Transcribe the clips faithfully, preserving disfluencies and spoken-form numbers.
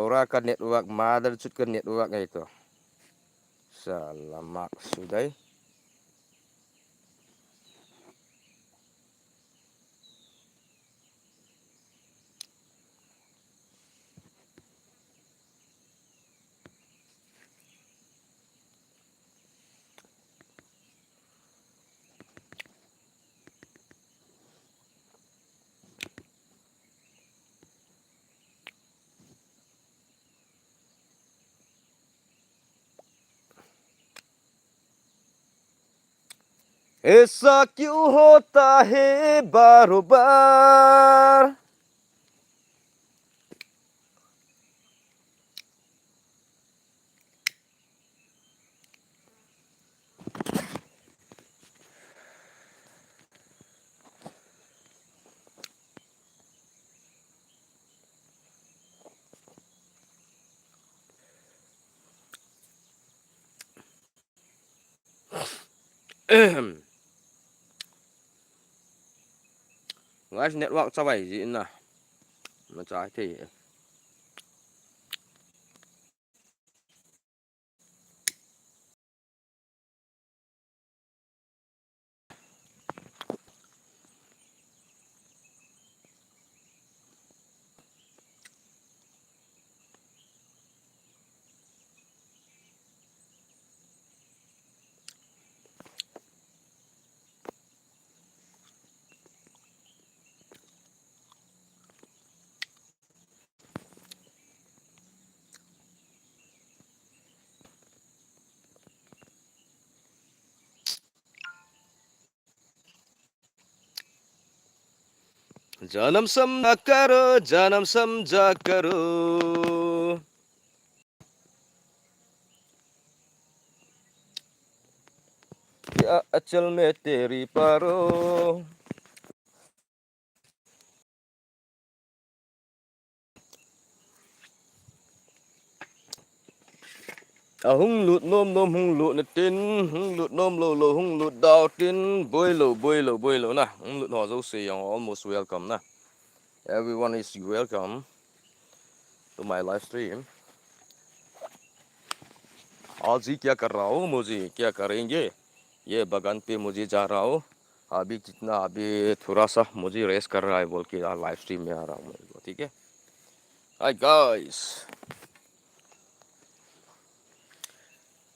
pura ka network, mother chut ka network ahi to. Sala mak sudai. ऐसा क्यों होता है बारों बार? Guys, network chavai ji na. Machai thei. जन्म समझा करो, जन्म समझा करो। या अचल में तेरी परो। Ahung lut nom nom, hung lut na tin, hung lut nom lo lo, hung lut dau tin, boi lo, boi lo, boi lo na. Hung lut ho jouse jong almost welcome na. Everyone is welcome to my live stream. आज जी क्या कर रहा हूँ, मुझे क्या करेंगे, ये बगान पे मुझे जा रहा हूँ। अभी जितना, अभी थोड़ा सा मुझे रेस्ट कर रहा है बोल के यहाँ लाइव स्ट्रीम में आ रहा हूँ मैं, ठीक है। Hi guys.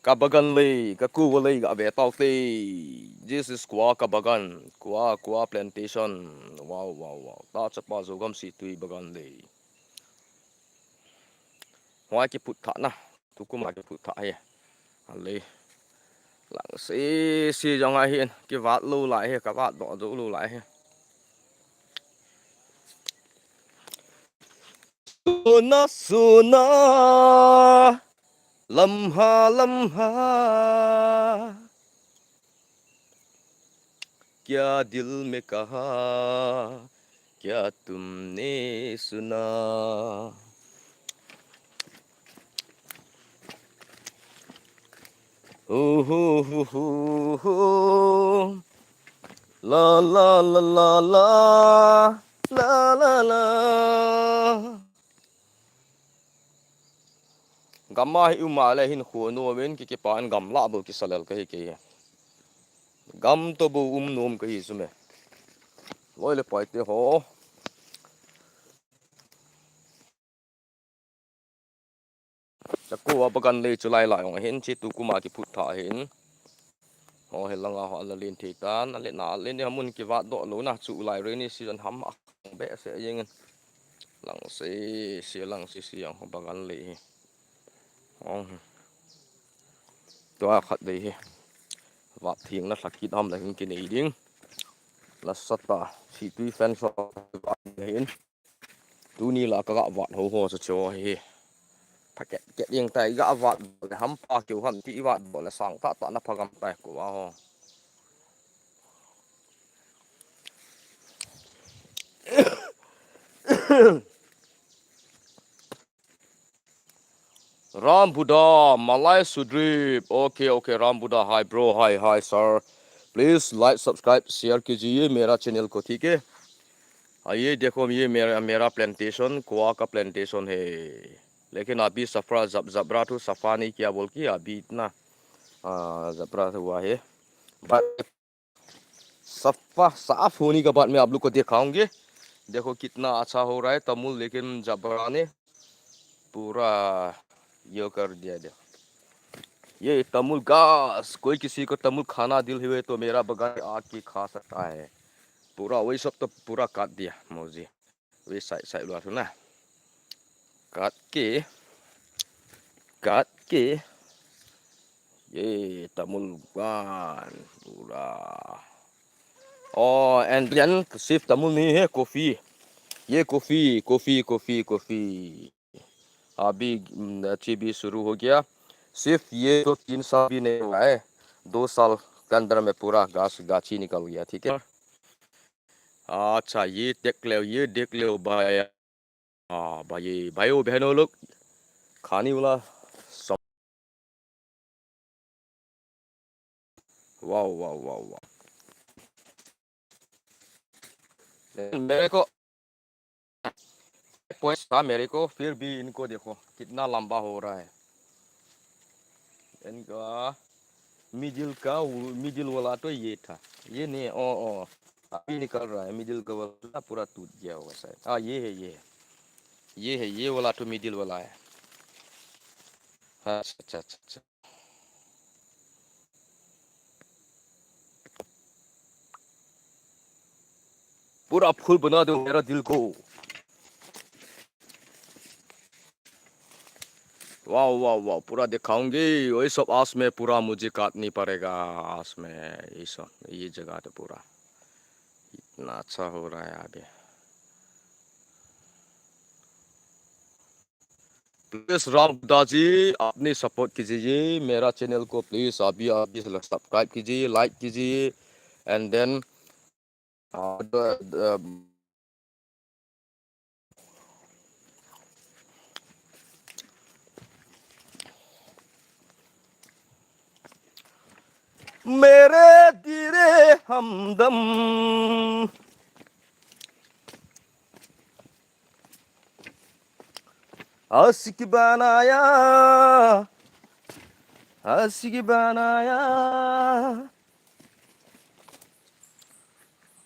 Ka bagan lei, ka kuva lei ga ve tau te. This is Kua ka bagan, Kua, Kua plantation. Wow, wow, wow. Ta chapa Zogam Situi bagan lei. Huai kiphut thah na. Tukum a kiphut thah hi. A lei. Lang sisi jong ahin. Kivat lou lai hi, ka vat doh jou lou lai hi. सुना सुना लम्हा लम्हा क्या दिल में कहा क्या तुमने सुना। Hu, hu, hu, hu, hu. La, la, la, la, la. La, la, la. Gam a hi um a le hin khu nu min ki kipa in gam lah bou kisa lel kahi kei. Gam toh bou um nom kahi chu me. Loi le pai te ho. Chakua bagan lei chu lai lai jong ahin, chi tukum a kiphut thah ahin. Ho, hi langa ho ala len thei tan, ale na, ale ni hamun kivat doh lou na, chu lai rainy season ham a behseh jeng in. Lang sisi, lang sisi jong ho bagan lei hi. Ho. Tua khat vei hi. Vat theng na lha kit ham la hin kinei ding. Nasatah, Situi fan shop ahin. Tuni la ka ga vat ho ho chu chu hi. Pha ket ket jeng tai, ga vat le hampa keu ham ti vat bol le sang tah tah na pha gam tai ko a ho. Ram Buddha, Malai Sudrip. Okay, okay, Ram Buddha, hi bro, hi, hi sir. Please like, subscribe, share kijiye mera channel ko, theek hai? Aaiye dekho, ye mera, mera plantation, Kua ka plantation hai. लेकिन अभी सफरा जब जबरा तो सफा नहीं किया बोल के अभी इतना आ, जबरा हुआ है। बट सफा साफ होने के बाद मैं आप लोग को दिखाऊंगे। देखो कितना अच्छा हो रहा है तमुल, लेकिन जबरा ने पूरा ये कर दिया। देखो ये तमुल घास, कोई किसी को तमुल खाना दिल हुए तो मेरा बगान आके खा सकता है। पूरा वही सब तो पूरा काट दिया मुझे। Wei sai sai lua thuna. Kat ke. Kat ke. Ye tamul gan. Ura. Oh, and then sif tamul nahi hai, coffee. Ye coffee, coffee, coffee, coffee. अभी अच्छी भी शुरू हो गया। सिर्फ ये तो तीन साल भी नहीं हुआ है, दो साल के अंदर में पूरा घास गाछी निकल गया। ठीक है। अच्छा, ये देख लो, ये देख लो भाई। हाँ भाई, भाइयों बहनों लोग, खाने वाला सब, वाह वाह वाह वाह। लेकिन मेरे को एक पॉइंट था मेरे को, फिर भी इनको देखो कितना लंबा हो रहा है। इनका मिडिल का, मिडिल वाला तो ये था, ये नहीं। ओ ओ, अभी निकल रहा है मिडिल का वाला, पूरा टूट गया होगा शायद। हाँ, ये है, ये है, ये है, ये वाला तो मिडिल वाला है। हाँ, अच्छा अच्छा अच्छा अच्छा। पूरा फूल बना दो मेरा दिल को। वाह वाह वाह, पूरा दिखाऊंगी। वही सब आस में पूरा मुझे काटनी पड़ेगा। आस में ये सब, ये जगह तो पूरा इतना अच्छा हो रहा है अभी। प्लीज राम गुप्ता जी, अपनी सपोर्ट कीजिए मेरा चैनल को। प्लीज अभी अभी सब्सक्राइब कीजिए, लाइक कीजिए, एंड देन मेरे तेरे हमदम। आशिक बनाया, आशिक बनाया।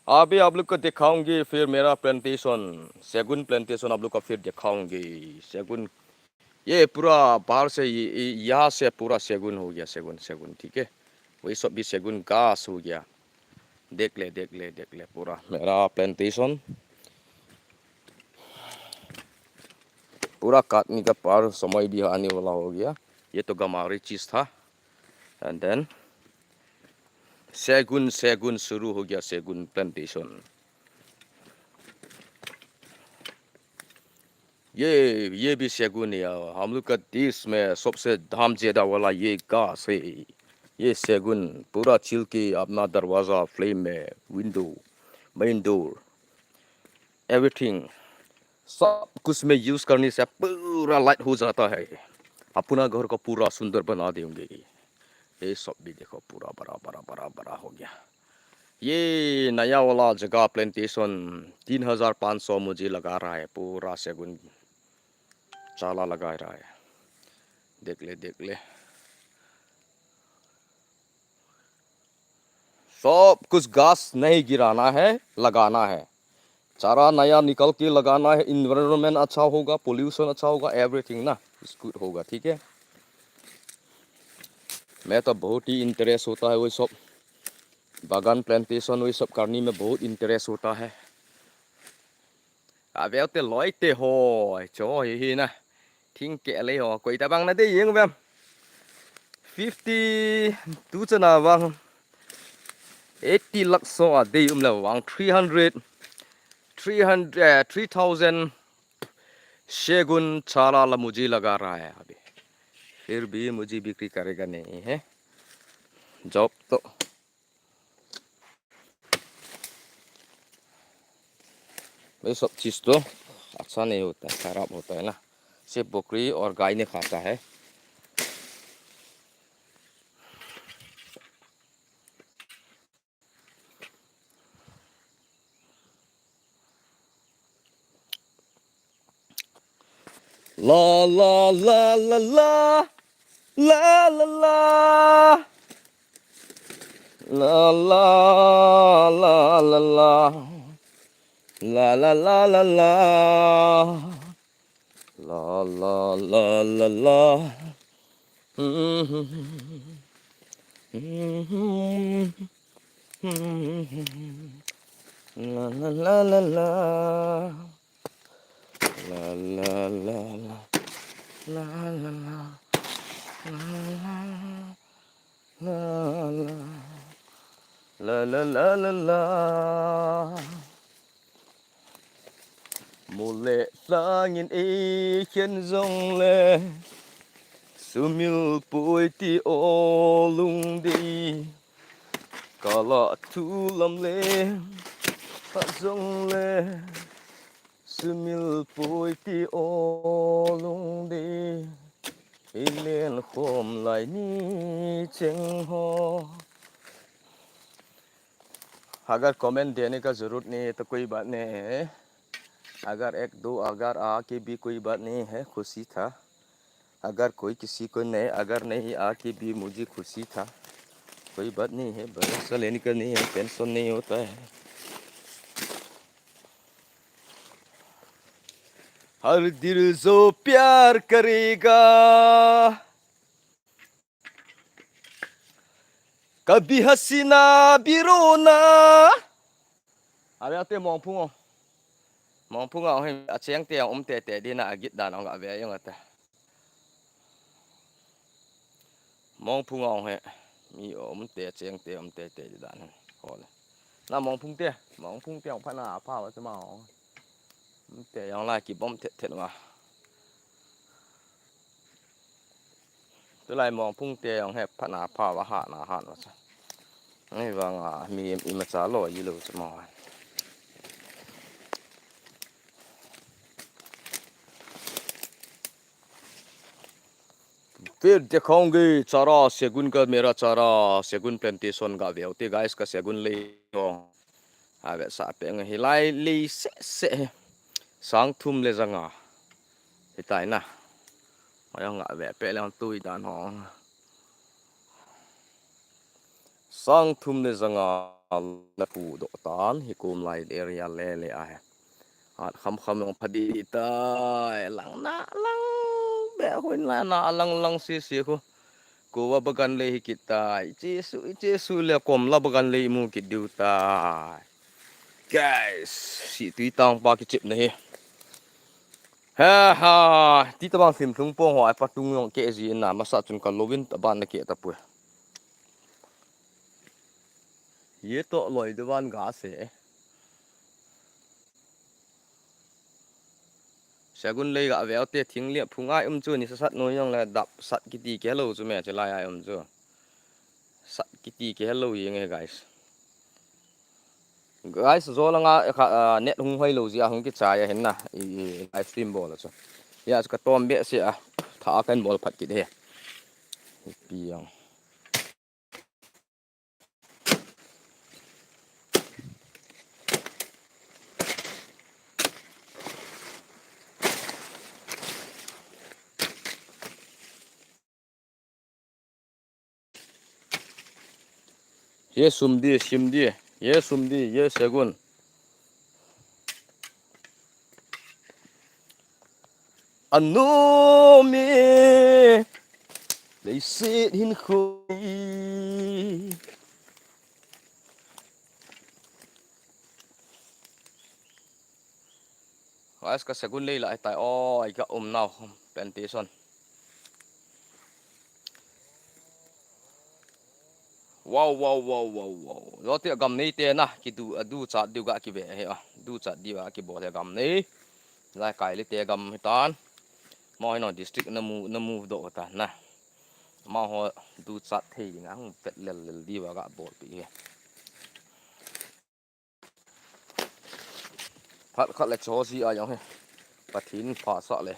अभी आप लोग को दिखाऊंगी फिर मेरा प्लांटेशन, सेगुन प्लांटेशन आप लोग को फिर दिखाऊंगी। सेगुन, ये पूरा बाहर से, ये, ये, यहाँ से पूरा सेगुन हो गया, सेगुन, सेगुन, ठीक है। वही सब भी सेगुन घास हो गया। देख ले, देख ले, देख ले, पूरा मेरा प्लांटेशन पूरा काटने का पार समय भी आने वाला हो गया। ये तो गमारी चीज था। एंड देन सेगुन, सेगुन शुरू हो गया, सेगुन प्लांटेशन। ये, ये भी सेगुन है। हम लोग का देश में सबसे दाम ज्यादा वाला ये घास है। ये सेगुन पूरा छिल के अपना दरवाजा, फ्रेम में, विंडो, मेन डोर, एवरीथिंग, सब कुछ में यूज करने से पूरा लाइट हो जाता है। अपना घर को पूरा सुंदर बना देंगे। ये सब भी देखो, पूरा बड़ा, बड़ा, बड़ा, बड़ा हो गया। ये नया वाला जगह प्लांटेशन तीन हजार पाँच सौ मुझे लगा रहा है, पूरा सेगुन चाला लगा रहा है। देख ले, देख ले। सब कुछ घास नहीं गिराना है, लगाना है। चारा नया निकल के लगाना है, एनवायरनमेंट अच्छा होगा, पोल्यूशन अच्छा होगा, एवरीथिंग ना, इज गुड होगा, ठीक है। मैं तो बहुत ही इंटरेस्ट होता है वो सब, बागान प्लांटेशन वो सब करने में बहुत इंटरेस्ट होता है। Aveu te loi te ho, cho hi hi na. Thing ke le ho, koi ta bang na de yeng vem. Fifty tu chana vang. Eighty lakh so a de um la vang. Three hundred, three hundred, eh, three thousand सेगुन चाला ला मुझे लगा रहा है अभी, फिर भी मुझे बिक्री करेगा नहीं है। जॉब तो ये सब चीज तो अच्छा नहीं होता है, खराब होता है ना। सिर्फ बकरी और गाय ने खाता है। La la la la la. La la la. La la la la la. La la la la la. La la la la la. La la la la la. La la la la. La la la. La la la. La la la la la. Mol le lhangin eikhen jongle, sumil poi ti o lungdei. Kala thu lam le, pha jongle, sumil poi ti o lungdei. Ilen khom lai ni cheng ho. अगर comment देने का जरूरत नहीं है तो कोई बात नहीं है। अगर एक दो अगर आ के भी कोई बात नहीं है, खुशी था। अगर कोई किसी को नहीं, अगर नहीं आ के भी मुझे खुशी था। कोई बात नहीं है, भरोसा लेने का नहीं है, टेंशन नहीं होता है। हर दिल जो प्यार करेगा, कभी हसीना भी रोना। Ave ate Mongphung o. Mongphung o hi acheng te um te te dina agit dan ong ave ong ate. Mongphung o hi mi um te cheng te um te te di dan ho le. Na Mongphung te, Mongphung te ong pha na pha wa ma ong. Um te ong la kibom thet thet ma. Tulai Mongphung te ong hi pha na pha wa ha na ha na cha. Ni vang a mi imacha lo yi lo cha ma. फिर देखेंगे चारा सैगुन का, मेरा चारा सैगुन plantation ka veu te guys, ka सैगुन lei ho. Ave sa pe nga hilai lei se se. Sang thum le janga. Hitai na. Aya nga ve pe le tui dan ho. Sang thum le janga na pu do tan hi kum lai area le le a he. At kham kham ong phadi tai lang na lang be huin la na lang lang si si khu. Kuva bagan le hi kit tai. Jesu, Jesu le kom la bagan le mu kit diu tai. Guys, si tui tang pa ki chip na hi. Ha ha, ti tabang thim thung pong ho ai patung yong ke ji na masa chun ka lovin taban na ke tapui. Ye to loi de van ga se. Sagun lei ga veu te thing lia phung ai um chu ni sa sat noi yong le dap sat kiti ke lo chu me che lai ai um chu. Sat kiti ke lo yeng e guys. Guys, zo langa, eh, kha, ah, net hung hoi lo jia hung kichai a hin na, i, i, live stream bol a chu. Ya, chu ka tom be se a, tha a kan bol phat kit he. Pi yang. Ye sum di, sim di, ye sum di, ye sagun. Anu mi, leiset hin khoi. Guys, ka sagun lei lai tai, oi, ka um nau plantation. Wow, wow, wow, wow, wow. Lo te gam nei te na, ki du, a du chat diu ga ki ve he a. Du chat diu ga ki bol he gam nei. Lai kai le te gam hi tan. Mo no district na mu, na mu do ta na. Ma ho du chat thei ding a hung pet lel lel diu ga bol pi he. Phat khat le cho si a jong he. Pathin pha sa le.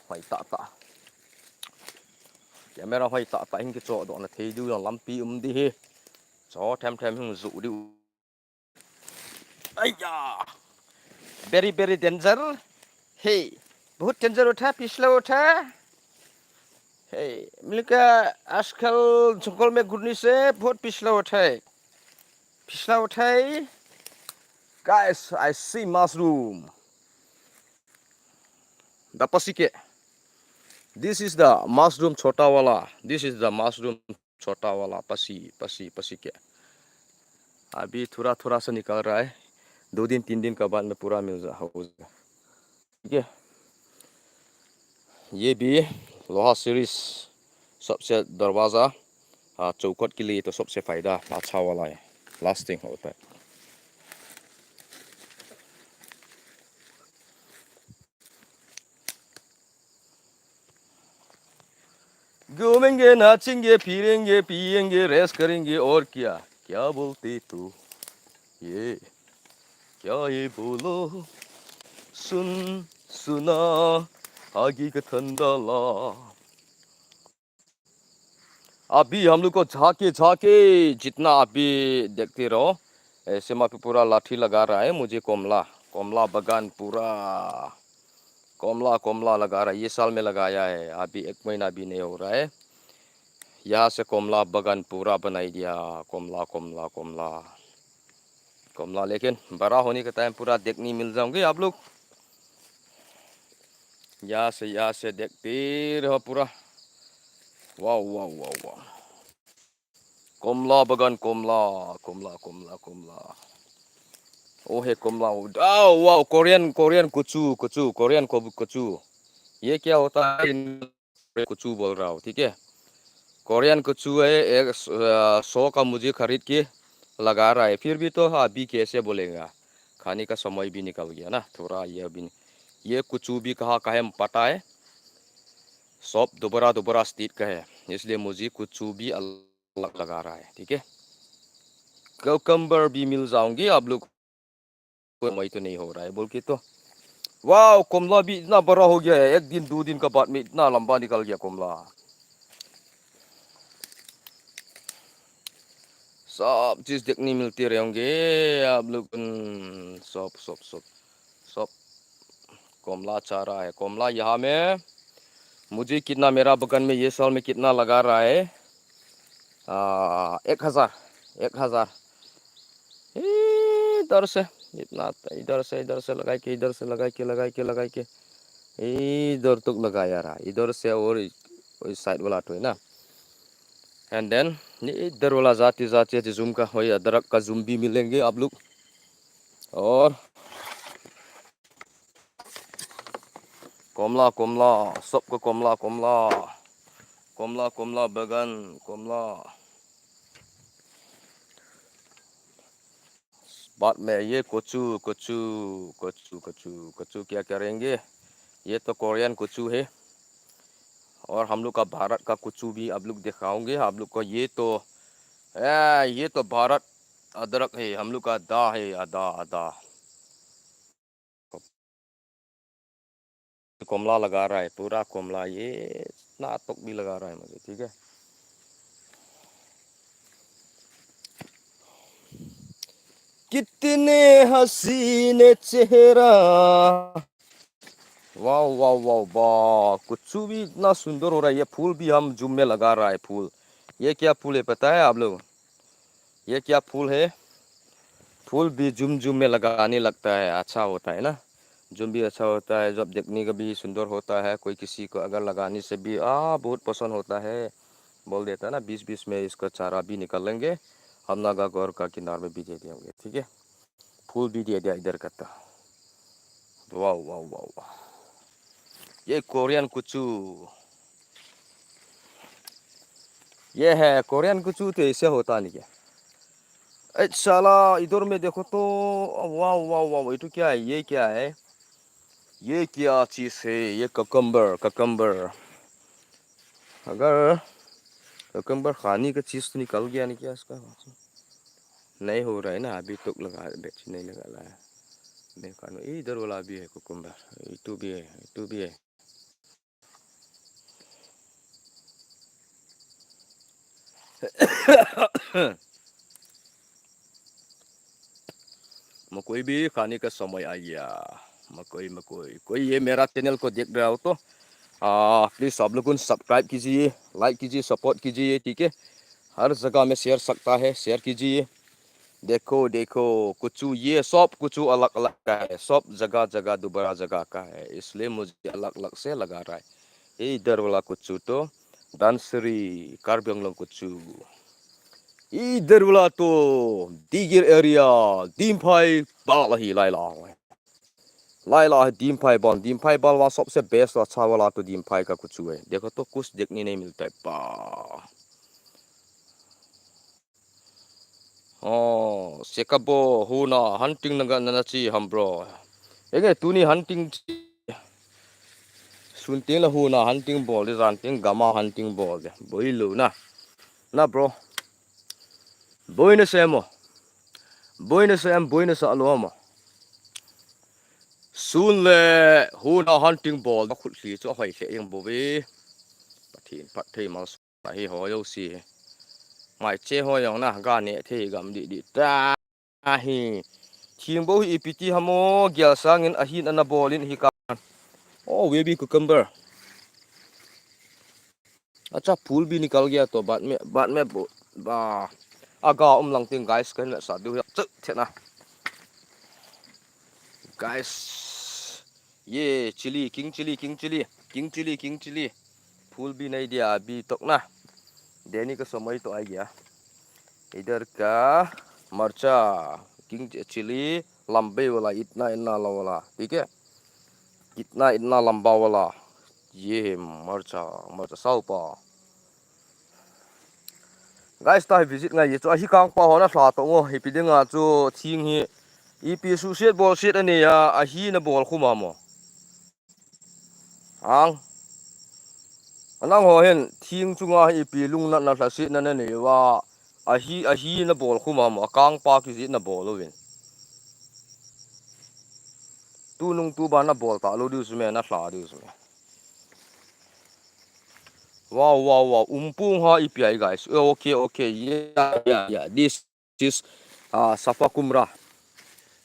Hoi ta ta. Camera hoi ta ta hin ki cho do na thei diu jong lampi um di he. Cho them them hung zu diu. Aiya. Very, very danger. Hey. बहुत डेंजर होता है, पिछला होता है। हे, मिलका आजकल जंगल में घूमने से बहुत पिछला होता है, पिछला होता है। Guys, I see mushroom. The pasike. This is the mushroom chota wala. This is the mushroom छोटा वाला पसी, पसी, पसी के। अभी थोड़ा, थोड़ा सा निकल रहा है। दो दिन, तीन दिन के बाद में पूरा मिल जा, हो जाएगा। ठीक है। ये भी लोहा सीरीज सबसे दरवाज़ा, आ, चौखट के लिए तो सबसे फ़ायदा अच्छा वाला है, लास्टिंग होता है। घूमेंगे, नाचेंगे, फिरेंगे, पिएंगे, रेस करेंगे और क्या? क्या बोलते तू? ये क्या ये बोलो, सुन, सुना, आगे का ठंडा ला। अभी हम लोग को झाके झाके जितना अभी देखते रहो, ऐसे में पूरा लाठी लगा रहा है मुझे कोमला, कोमला बगान पूरा। कोमला, कोमला लगा रहा है, ये साल में लगाया है, अभी एक महीना भी नहीं हो रहा है। यहाँ से कोमला बगान पूरा बनाई दिया, कोमला, कोमला, कोमला, कोमला। लेकिन बड़ा होने के टाइम पूरा देखने मिल जाओगे आप लोग। यहाँ से, यहाँ से देखते रहो पूरा। वाह, वाह, वाह, वाह। कोमला बगान, कोमला, कोमला, कोमला, कोमला। ओ है कोमला, ओ, आ, वाह, कोरियन, कोरियन कुचू, कुचू, कोरियन को-, कुचू। ये क्या होता है? इन कुचू बोल रहा हूँ, ठीक है? कोरियन कुचू है, एक, अ, सौ का मुझे खरीद के लगा रहा है। फिर भी तो अभी कैसे बोलेगा? खाने का समय भी निकल गया ना, थोड़ा ये अभी नहीं। ये कुचू भी कहाँ का है, पता है? सब दोबारा, दोबारा स्टेट का है, इसलिए मुझे कुचू भी अलग लगा रहा है, ठीक है? Cucumber भी मिल जाओगे आप लोग को, मैं तो नहीं हो रहा है बोल के तो। वाह, कोमला भी इतना बड़ा हो गया है, एक दिन, दो दिन का बाद में इतना लंबा निकल गया कोमला। सब चीज देखने मिलते रहेंगे आप लोग। हम्म, सब, सब, सब, सब। कोमला चारा है, कोमला यहाँ में मुझे कितना, मेरा बगान में ये साल में कितना लगा रहा है? आ, एक हजार, एक हजार। इधर से, इतना, इधर से, इधर से लगाई के, इधर से लगाई के, लगाई के, लगाई के, इधर तक लगाया रहा, इधर से और इस साइड वाला तो है ना। And then ये इधर वाला जाते जाते, जाते जूम का, वही अदरक का जूम भी मिलेंगे आप लोग। और कोमला, कोमला, सबको कोमला, कोमला, कोमला, कोमला बगान, कोमला। बाद में ये कुचू, कुचू, कुचू, कुचू, कुचू क्या करेंगे? ये तो कोरियन कुचू है। और हम लोग का भारत का कुचू भी आप लोग दिखाऊंगे आप लोग को। ये तो, ए, ये तो भारत अदरक है, हम लोग का आधा है, आधा, आधा। कोमला लगा रहा है, पूरा कोमला, ये स्नातक भी लगा रहा है मुझे, ठीक है। कितने हसीन चेहरा। वाह, वाह, वाह, वाह, कुचू भी इतना सुंदर हो रहा है। ये फूल भी हम जूम में लगा रहा है, फूल। ये क्या फूल है पता है आप लोग? ये क्या फूल है? फूल भी जूम जूम में लगाने लगता है, अच्छा होता है ना। जूम भी अच्छा होता है, जब देखने का भी सुंदर होता है। कोई किसी को अगर लगाने से भी, आ, बहुत पसंद होता है, बोल देता है ना, बीच बीच में इसका चारा भी निकालेंगे, हम नागा घर का किनार में भी दे देंगे, ठीक है। फूल भी दे दिया इधर का तो। वाह, वाह, वाह, वाह। ये कोरियन कुचू, ये है कोरियन कुचू, तो ऐसे होता नहीं क्या? ए साला, इधर में देखो तो, वाह, वाह, वाह, ये तो क्या है, ये क्या है? ये क्या चीज़ है? ये ककम्बर, ककम्बर। अगर ककम्बर खाने का चीज़ तो निकल गया नहीं क्या इसका? नहीं हो रहा है ना, अभी तक लगा, बैच नहीं लगा रहा है। मैं खानू, इधर वाला भी है ककम्बर, ये तो भी है, ये तो भी है। मकोई भी खाने का समय आ गया। मकोई मकोई कोई ये मेरा चैनल को देख रहा हो तो आ, प्लीज आप लोगों ने सब्सक्राइब कीजिए, लाइक कीजिए, सपोर्ट कीजिए, ठीक है। हर जगह में शेयर सकता है, शेयर कीजिए। देखो देखो, कुचू ये सब कुचू अलग अलग का है, सब जगह जगह दोबारा जगह का है, इसलिए मुझे अलग अलग से लगा रहा है। ये इधर वाला कुचू तो धनसिरी कार्बी आंगलोंग कुचू, इधर वाला तो दिगिर एरिया, दिमफाई बाल ही लाइला। लाइला है दिमफाई बाल, दिमफाई बाल वहां सबसे बेस्ट अच्छा वाला तो दिमफाई का कुचू है। देखो तो कुछ देखने नहीं मिलता है पा। Oh, sekabo huna hunting naga nanachi hambro. Enge tuni hunting. Sunting la huna hunting bol di zanting gama hunting bol di. Boi lo na. Na bro. Boi na semo. Boi na sem, boi na sa lo mo. Sun le huna hunting bol da khut li chu hoi le yang boi. Pathin pat thei mal. Ahi ho yo si. Mai che ho yong na ga ne thei gam di di ta hi. Thing bo hi ipiti hamo gial sangin ahin ana bolin hi ka. Oh, baby cucumber. Acha phul bi nikal gaya to bat me bat me bo ba. Aga um lang ting guys kan sa du ya chu thena. Guys. Ye chili, king chili, king chili, king chili, king chili. Phul bi nai dia bi tok na. Deni ka somai to ai gaya. Idhar ka marcha, king chili, lambe wala, itna itna la wala. ठीक है? Itna itna lamba wala. Ye marcha, marcha saupa. Guys, ta hi visit ngai ye chu ahi kang pa hona hla to ngo hi pi dinga chu thing hi. Ipi su set bol set ani ya ahi na bol khuma mo. Ang. Anang ho hin thing chunga hi ipi lungna na hla set na na nei wa ahi ahi na bol khuma mo akang pa ki zi na bol uvin. Tu nung tu ba na bol ta lo diu sume na hla diu sume. Wow, wow, wow. Umpung ha ipi ai guys. Okay, okay. Yeah, yeah, yeah. This is uh, safa kumra.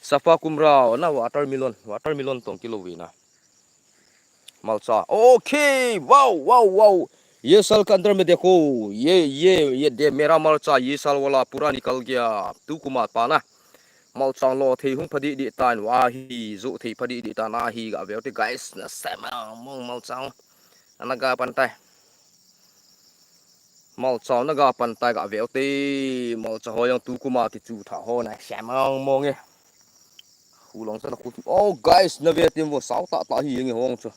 Safa kumra na watermelon. Watermelon tong kilo vina. Malcha. Okay. Wow, wow, wow. ये साल के अंदर में देखो, ये ये ये दे मेरा मरचा ये साल वाला पूरा निकल गया। तू कुमार पाना. Malchang lo thei hung phadi di tan wa hi zu thei phadi di tan a hi ga veu te guys na sama mong malchang. Ana ga pan tai. Malchang na ga pan tai ga veu te. Malcha ho yang tu kuma ki chu tha ho na sama mong e. Hu long sa na khu. Oh guys na ve tim vo sau ta ta hi yang hong chu.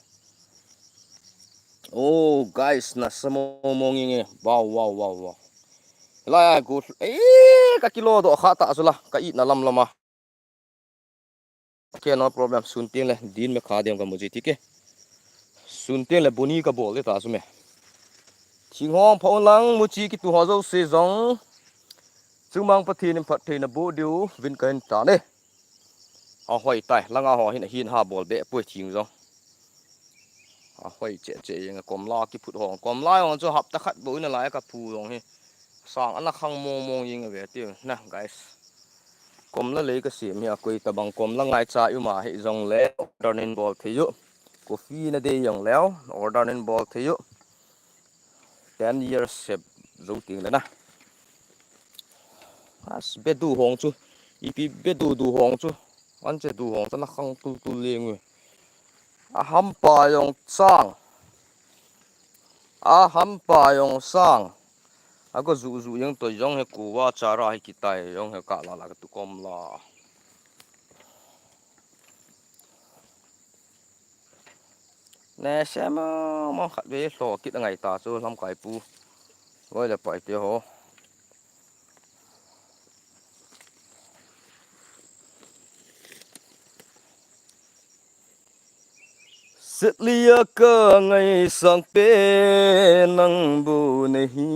Oh guys na samo mong e. Wow wow wow wow. Lai go eh ka kilo do kha ta chu la ka it na lam lama. Okay, no problem. Sunting le din me kha dem ka muji tike. Sunting le boni ka bol le ta su me. Thing hong pha un lang muji ki tu ho zo se zong. Chumang Pathin in phat thei na bo diu vin ka hin ta ne. A hoi tai langa ho hin hin ha bol be pui thing zong. A hoi che che yeng kom la ki phut hong kom la yong chu hap ta khat bo in la ka phu zong hi. Sang ana khang mong mong yeng ve ti na guys. Kom la lei ka sim hi a koi ta bang kom la ngai cha yu ma hi zong le order nin bol thei yu. Coffee na dei yong leo order nin bol thei yu. Ten years sep zo ting le na. As bedu hong chu ipi bedu du hong chu an che du hong ta na khang tu tu leng. A hampa yong sang. A hampa yong sang. A ko zu zu yong to yong he kuwa chara hi kitai yong he ka la la ka tu kom la. Ne se ma ma khat ve hlo kit a ngai ta chu lamkai pu. Voi le pai te ho. Setlia ka ngai sang pe nang bu ne hi.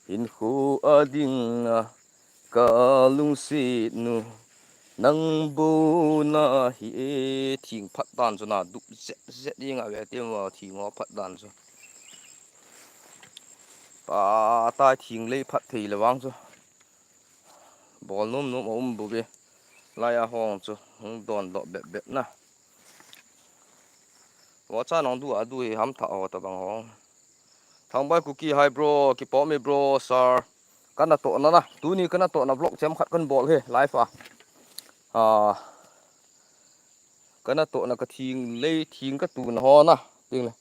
Hinkho a ding a ka lungset nu nang bu na hi e. Thing phat dan chu na dup zet zet ding a ve te ma thing ho phat dan chu. Pa ta thing lei phat thei le vang chu. Bol nom nom a um bu ve. Lai a hong chu hung don doh bep bep na. Wa cha nong du a du hi ham tha ho ta bang hong. Thangbai Kuki, hi bro, kipa um e bro, sir. Kana toh na na. Tuni kana toh na vlog chem khat kan bol hi live a. Ah, kana toh na ka thing lei thing ka tu na ho na. Ting le.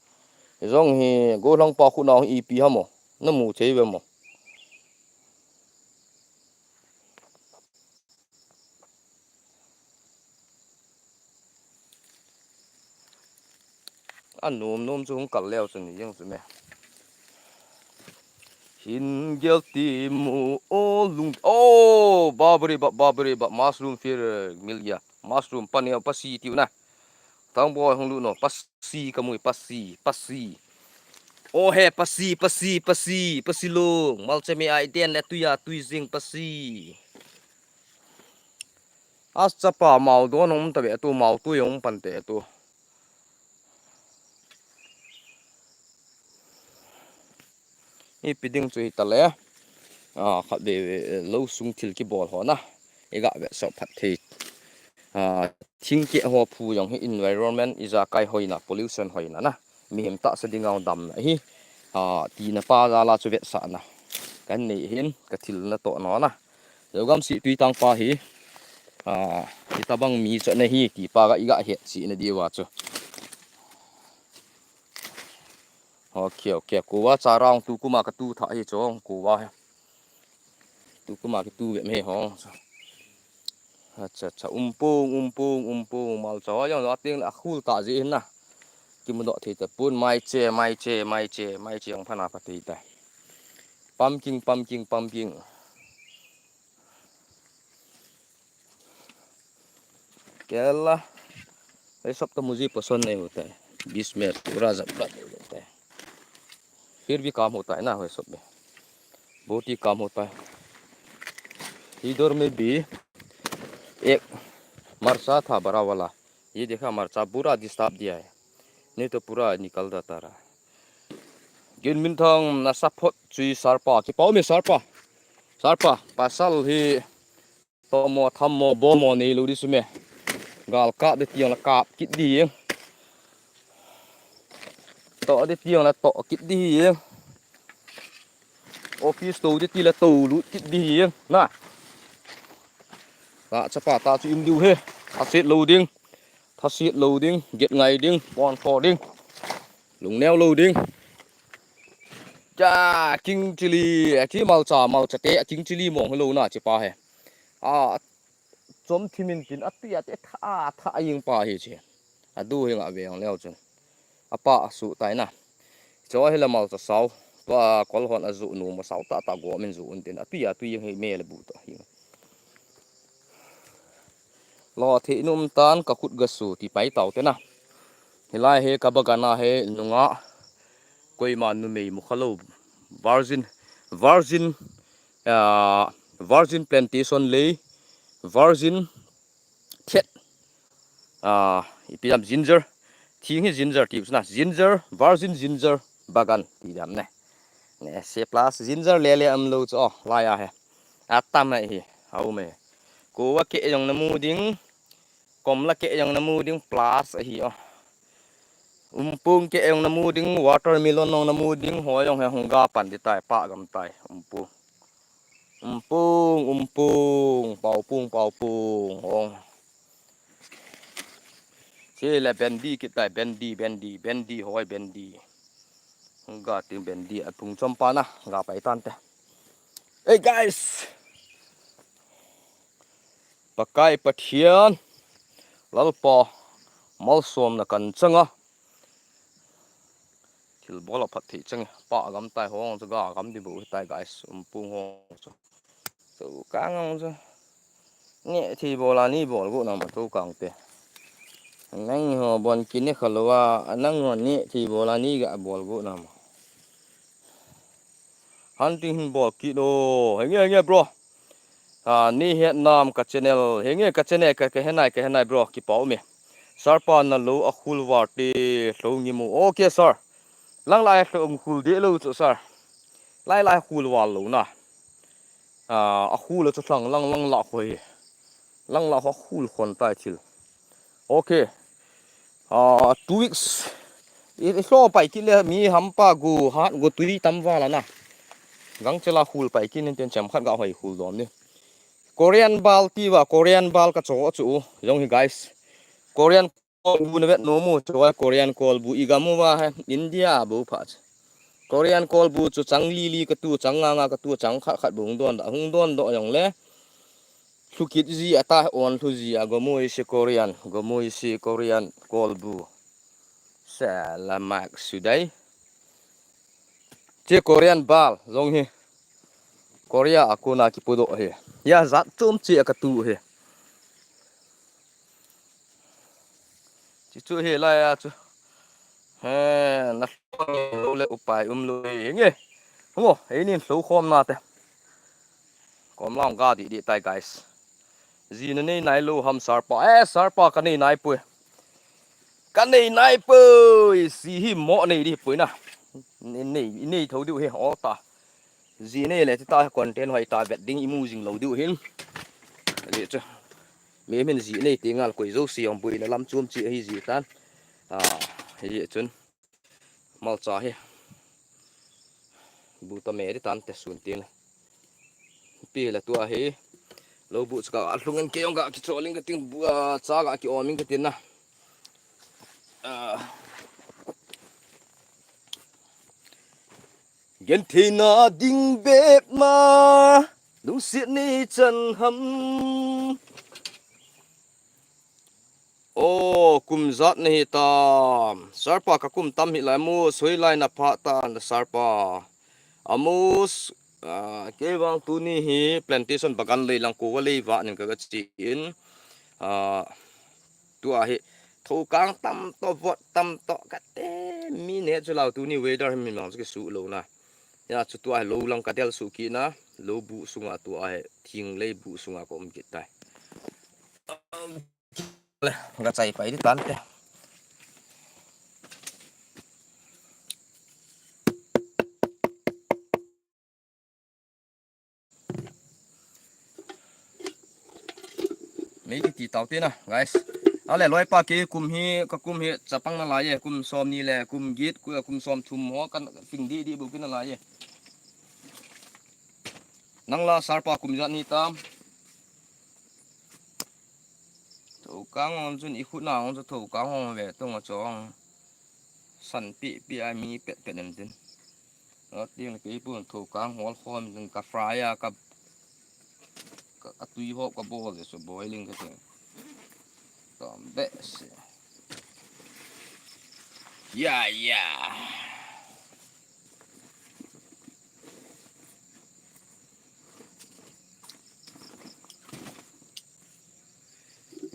Jong hi go lang pa khu na ipi ha mo. Na mu chei ve mo. A nom nom chu hung kal leo chu ni jeng chu me. Hin gel ti mu o lung. Oh, babri ba, babri ba, mushroom fir mil ya. Mushroom pa neo pa si tiu na. Tang boy hung lu no, pa si ka mui, pa si, pa si. Oh he, pa si, pa si, pa si, pa si lung. Mal che me ai den le tui a tui jing pa si. As chapa mau don um ta ve tu, mau tu yong pan te tu. Ipi ding chu hi ta le. Ah, khat ve ve lo sung thil ki bol ho na. I ga ve so phat thei. Ah, thing ke ho phu yong hi environment i ja kai hoina, pollution hoina na. Mihem ta sa ding ang dam na hi. Ah, ti na pa ja la chu ve sa na. Kan nei hin ka thil na to no na. Zogam si tui tang pa hi. Ah, hi ta bang mi cho na hi ti pa ga i ga he si na di wa chu. Okay, okay. Kuwa cha rong tu kuma ka tu tha hi chong kuwa he. Tu kuma ki tu ve me ho. Acha, acha. Umpung, umpung, umpung. Mal cha yang la ting la khul ta ji na. Ki mu do thei ta pun mai che, mai che, mai che, mai che ang phana pa thei ta. Pumpkin, pumpkin, pumpkin. केला, ये सब तो मुझे पसंद नहीं होता है। बीच में पूरा जबड़ा नहीं होता है। फिर भी काम होता है ना, ये सब में। बहुत ही काम होता है। इधर में भी एक मरचा था बड़ा वाला। ये देखा, मरचा पूरा डिस्टर्ब दिया है। नहीं तो पूरा निकल जाता रहा। Gin min thang na support chui sarpa. Kipa um e sarpa. Sarpa, pasal hi tomo, thammo, bomo nei lo di su me. Gal kap di tiang la kap kit di. To di tiang la to kit di. Office to di ti la to lut kit di. Na. Ta chapa ta chu im diu he. Thasit lo ding. Thasit lo ding. Get ngai ding. Pon kho ding. Lungneo lo ding. Cha, king chili, a chi malcha, malcha te, a king chili mong lo na chi pa he. A, chom thimin tin, a tui a te tha, a tha a ying pa hi chi. A du hi nga ve ang leo chun. A pa a su tai na. Cho hi la malcha sau. Tua kol hon a zu nu ma sau ta ta go min zu un tin. A tui a tui ying hi me le bu to hi. Lo thei num tan ka khut ga su ti pai tau te na. Hilai he ka bagana he nunga koima numei mu kha lo. Virgin, virgin, ah, virgin plantation lei, virgin thet. Ah, ipi dam ginger. Thing hi ginger ti na. Ginger, virgin ginger bagan ti dam ne. Ne, se plus ginger le le am lo chu, oh, lai a he. A tam a hi, a um e. Kuwa ke jong na mu ding, komla ke jong na mu ding plus a hi, oh. Umpung ke jong na mu ding, watermelon jong na mu ding, ho jong he hung ga pan di tai, pa gam tai, umpung. Umpung, umpung, paupung, paupung, oh. Chile bendi kit tai, bendi, bendi, bendi, hoi bendi. Ga ting bendi, a tung chom pa na, ga pai tan te. Hey guys! Pakai Pathian, Lalpa, malsomna kan changa. Thil bol a phat thei chang, pa gam tai hong chu ga gam di bu tai guys, umpung hong chu. Chu ka ngong chu. Ni thi bol a ni bol go na ma chu kang te. Nang ho bon kine khalo a, nang ho ni thi bol a ni ga bol go na ma. Han ting hin bol ki do. Henge, henge, bro. Ah, ni het nam ka channel. Henge ka channel ka, ka henai, ka henai, bro. Kipa um e. Sarpa na lo a khul var te lo ngi mu. Okay, sir. Lang lai lo um khul de lo chu, sir. Lai lai khul var lo na. Ah, a khul chu thlang lang lang la khoi. Lang la ho khul khon tai thil. Okay. Ah, two weeks. I, i hlo pai kit le mi hampa gu hat gu tui tam vala na. Gang chela khul pai kit nin ten chem khat ga hoi khul dom ni. Korean bal ti va, Korean bal ka cho chu jong hi guys. Korean kolbu na vet nom u chu a Korean kolbu i gam u va he India bu pha chu. Korean kolbu chu chang li li ka tu, chang nga nga ka tu, chang khat khat bu hung don da, hung don do jong le. Lhukit ji a ta on lhu ji a gomoi si Korean, gomoi si Korean kolbu. Sela mak sudai. Che Korean bal jong hi. Korea a kona kipu do hi. Ya zat chom che a ka tu hi. Chi chu hi la ya chu. He, na lo le upai um lo hi nge. Ho, ei nin lo khom na te. Kom lang ga di di tai guys. Ji na nei nai lo ham Sarpa. Eh, Sarpa ka nei nai pui. Ka nei nai pui. Si hi mo nei di pui na. Nei, nei, nei tho diu hi. O ta. Ji nei le ti ta content hoi ta vet ding i mu jing lo diu hin. Ji chu. Mi min ji nei ti ngal koi jo si ong bui na lam chum chi hi ji tan. Ah, hi chun. Malcha hi. Bu ta me di tan te sun tin. Pi la tua hi. Lo bu chu ka alhung en ke ong ka ki choling ka ting bu, ah, cha ka ki oming ka tin na. Ah. Gentheina ding bep ma, lungset nei chan ham. O, kum jat na hi tam. Sarpa ka kum tam hi lai mu, soi lai na pha ta na Sarpa. Amos, ah, kei vang tuni hi plantation bagan lei lang ko va lei va nin ka ga chi in. Ah, tua hi thokang tam to vot tam to ka te mi ne chu lau tuni weather hi mi mang chu ki su lo na. Ya chu tua hi lo lang ka del su ki na, lo bu sunga tua hi thing lei bu sunga ko um ki tai. Ga chai pai di tan te. Mei kiti tau te na, guys. Ale loi pa ke kum hi, ka kum hi, chapang na lai e, kum som ni le, kum git, ku-, kum som thum ho, kan ting di di bu ki na lai e. Nang la Sarpa kum jat ni tam. Thokang ong chun i khut na ong chu thokang ong ve tong a chong. San pi pi a mi pet pet nem tin. Lo ting kei pun thokang hol khom chun ka fry a ka, ka, ka tui hop ka bol chu boiling ka tin. Tom be se. Ya, ya.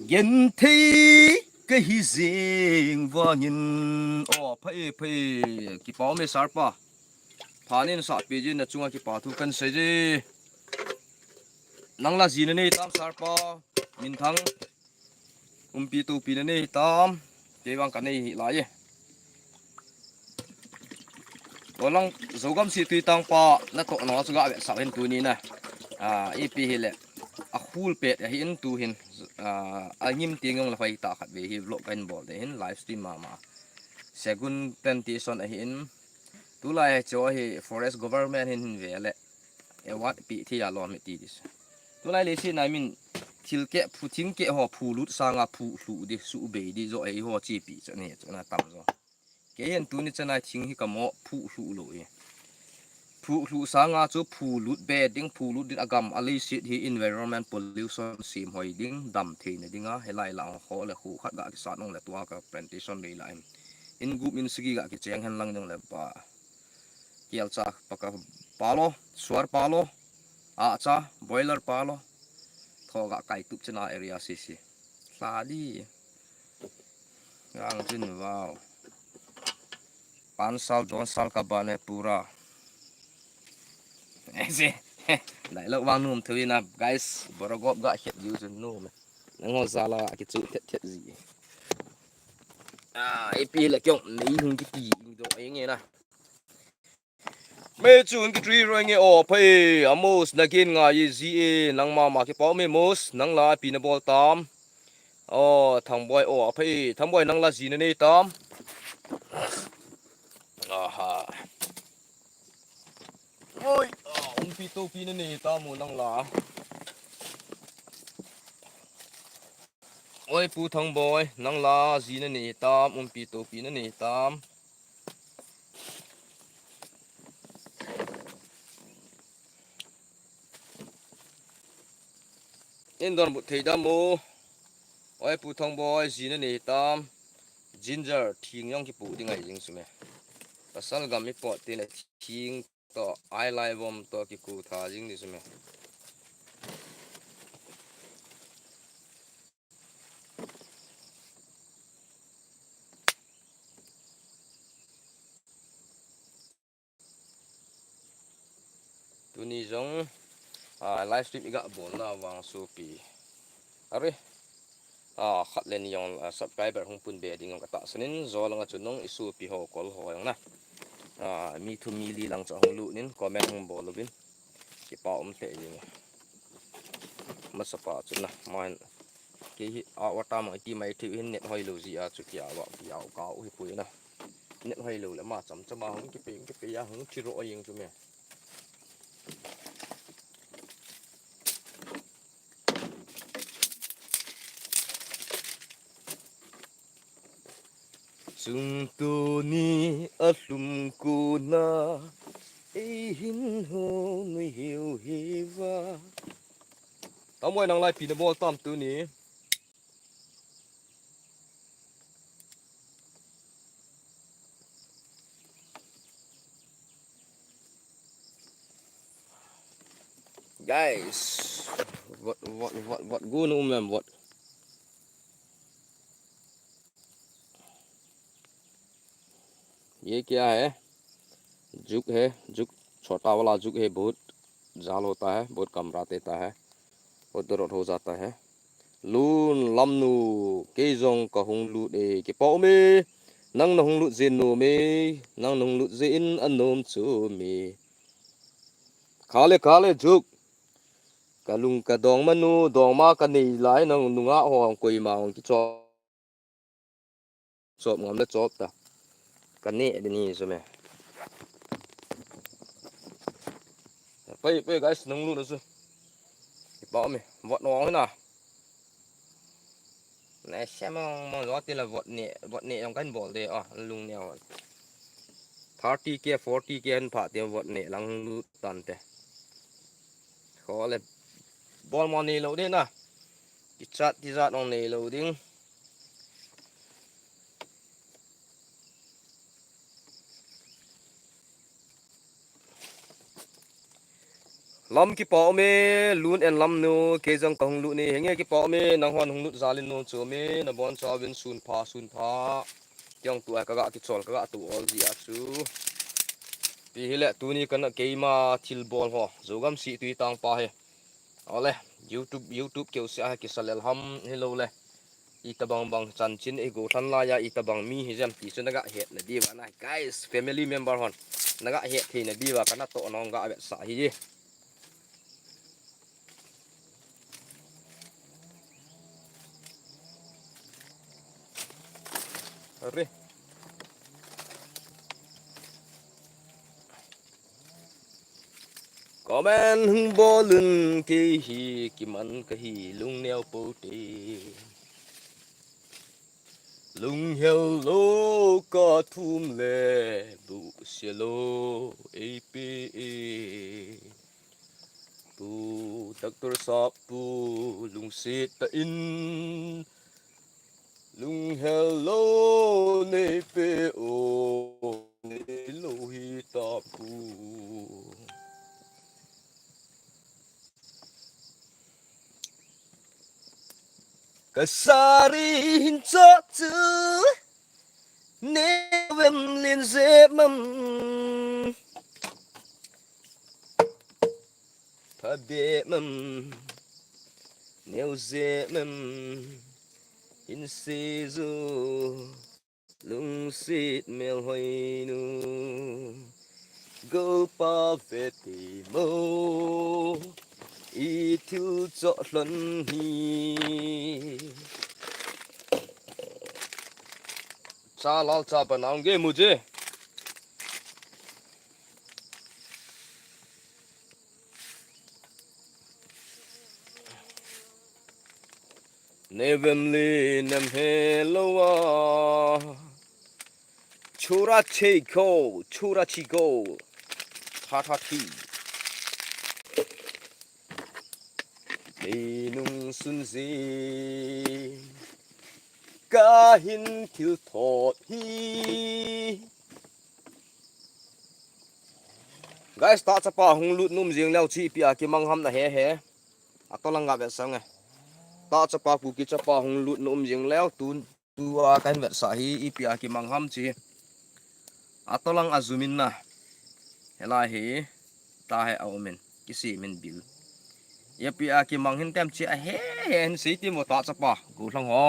Genthei ka hi jing vangin. O, phai, phai. Kipa um e Sarpa. Phanin sa pi jin na chunga kipa thu kan sei ji. Nang la ji na nei tam Sarpa. Minthang. Umpi tupi na nei tam. Kei vang ka nei hi lai e. Lo lang Zogam si tui tang pa na to no chu ga ve sa hin tuni na. Ah, ipi hi le. A khul pet a hi in tu hin. Ah, a ngim ti ngong la fai ta khat ve hi vlog kan bol de hin live stream ma ma. Segun plantation a hi in. Tulai cho hi forest government hin hin ve le. Award pi thi a lom ti dis. Tulai le si na min thil ke phu thing ke ho phu lut sanga phu hlu di su be di zo ei ho chi pi cha ni cha na tam zo. Ke yen tuni cha na thing hi ka mo phu hlu lo e. Phu hlu sanga chu phu lut be ding phu lut din agam a leiset hi environment pollution sim hoi ding dam thei na dinga he lai la ho le khu khat ga ki sa nong le tua ka plantation le la em. In gup in sigi ga ki cheng hen lang ding le pa. Kial cha paka palo, suar palo, a cha, boiler palo. Tho ga kai tup chena area si si. Hla di. Gang chin wow. Pan sal, don sal ka bane pura. Ese. Dai lo wang num thui na, guys. Borogop ga het yu chun num. Nang ho zala ki chu thet thet ji. Ah, ipi le kyong nei hung ki ti do ai nge na. Mei chun kitui roi nge o phei, Amos na gen ngai ji e, nang mama kipau me Amos, nang la pi na bol tam. O, Thangboi o phei, Thangboi nang la ji na nei tam. Aha. Oi, ah, umpi topi na nei tam u nang la. Oi, Pu Thangboi, nang la ji na nei tam, umpi topi na nei tam. In don but thei dam u. Oi, Pu Thangboi, ji na nei tam. Ginger, thing jong kipu ding ahi jing sume. Pasal gam i pot tin a thing to, ai lai vom to kiku tha jing ni sume. Tuni jong, ah, live stream i ga bol na vang supi. Are, ah, khat le ni jong, ah, subscriber hung pun be ding jong ka tahsan in, jo lang a chu nung i supi ho kol ho jong na. Ah, mi thum mi li lang chu hung lut nin, comment hung bol uvin. Kipa um te jing. Masa pa chu na, main. Kei hi a wa ta mang ti mai thei hin net hoi lo ji a chu kia wa kia u ka u hi pui na. Net hoi lo le ma cham cham a hung kipe, hung kipe a hung thi ro a jing chu me. Chung tuni a lhum kuna ei hin ho nui hiu hi va. Tamo nang lai pi na bol tam tuni. Guys, what, what, what, what going on, man? What? ये क्या है? जुक है, जुक, छोटा वाला जुक है, बहुत जाल होता है, बहुत कमराते है, बहुत दर्द हो जाता है। Lun lamnu, kei jong ka hung lut e, kipa um e, nang na hung lut jin nom e, nang na hung lut jin anom chu mi. Khale, khale, juk. Ka lung ka dong manu, dong ma ka nei lai nang nunga ho ang koi ma ang kicho. Chop ngam le chop ta. Ka ne de ni su me. Pai, pai, guys, nung lu na su. Kipa um e, vot nong na. Na se mong mong lo ti la vot ne, vot ne jong kan bol de, ah, lung ne. Thirty K, forty K an pha te vot ne lang lu tan te. Khole. Bol mo nei lo de na. Kichat tijat ong nei lo ding. Lam kipa um e, lun en lam nu, kei jong ka hung lut ni, henge kipa um e, nang hon hung lut jal in nu chu um e, na bon chauvin sun pha, sun pha. Kiong tu a ka ga kichol, ka ga tu ol ji a chu. Ti hi le, tuni ka na keima thil bol ho, Zogam si tui tang pa hi. Ole, YouTube, YouTube keu se a kisa lel ham hi lo le. Itabang bang chanchin i go than lai a, itabang mi hi jam ti chu na ga het na diu a na. Guys, family member hon. Na ga het thei na diu a, ka na to nong ga vet sa hi ji. Are. Comment hung bol un kei hi kiman ka hi lung neo po te. Lung hel lo ka thum le bu se lo ei pe e. Pu Doctor Sap pu lungsit ta in. Lung hel lo nei pe o, nei lo hi ta pu. Ka sari hin chok chu, ne vem lin je mam. Pha be mam, neo je mam, in se zo, lungsit mel hoi nu. Golpa ve ti mo, i thil cho lhon hi. Cha lal cha pa naung ge mu je. Nevem li nem he lo a. Chura chi ko, chura chi ko. Tha tha thi. Ei nung sun zi. Ka hin thil thot hi. Guys, ta chapa hung lut num jing leo chi pia kimang ham na he he. Atolang ga vet sang e. Ta chapa pu ki chapa hung lut num jing leo tun. Tua kan vet sa hi ipi a kimang ham chi. Atolang a zoom in na. Helai hi ta he a umin. Kisi min bil. Ipi a kimang hin tem chi a he he hin si ti mo ta chapa. Gu hlang ho.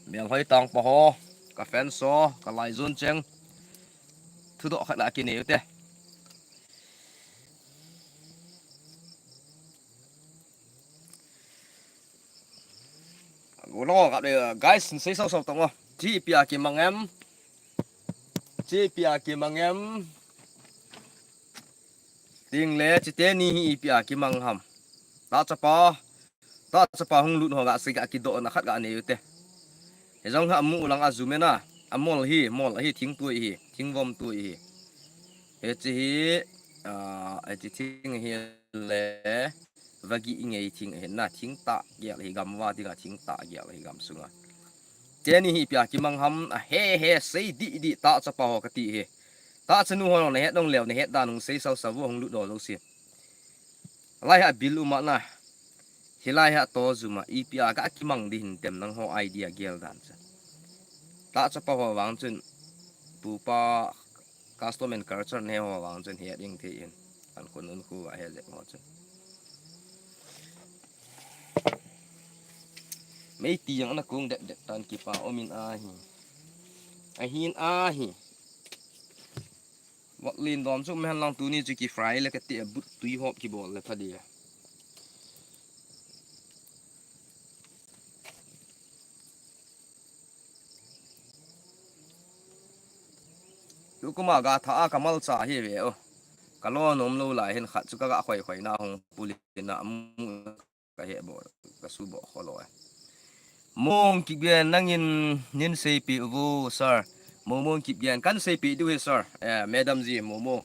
Mel hoi tang pa ho. Ka fan so. Ka lai zon cheng. Thu do khat la ki ne te. Gulo ka le guys, sei sau sau tong o. Chi pia ki mangem. Chi pia ki mangem. Ting le chi te ni hi pia ki mang ham. Ta chapa. Ta chapa hung lut ho ga sei ga ki do na khat ga ne te. He jong ha mu lang a zu mena. A mol hi, mol hi thing tui hi, thing vom tui hi. He chi hi, a, he chi thing hi le. Vagi i ngei thing ahin na, thing ta gel hi gam va dinga, thing ta gel hi gam sunga. Cheni hi pia ki mang ham a he he sei di di ta chapa ho ka ti hi. Ta chanu ho na het dong leo na het dan hung sei sau sau hung lut do lo si. Lai ha bil uma na. Hilai ha to zuma i pia ka ki mang di hin tem nang ho idea gel dan cha. Ta chapa ho vang chun pupa custom and culture ne ho vang chun he ding thei in. An khun un khu a he je ho chun. Mei ti yang na kung det det tan kipa omin ahi. Ahin ahi. Wat lin dom chu men lang tuni chu ki fry le ka ti a but tui hop ki bol le pha dia. Tukuma ga tha a ka mal cha hi ve o. Ka lo nom lo lai hin khat chu ka ga khoi khoi na hung puli na mu ka he bo ka su bo kho lo e. Mong kip gen nangin nin sei pi u sir. Mo mong kip gen kan sei pi du hi sir. Eh, madam ji mo mo.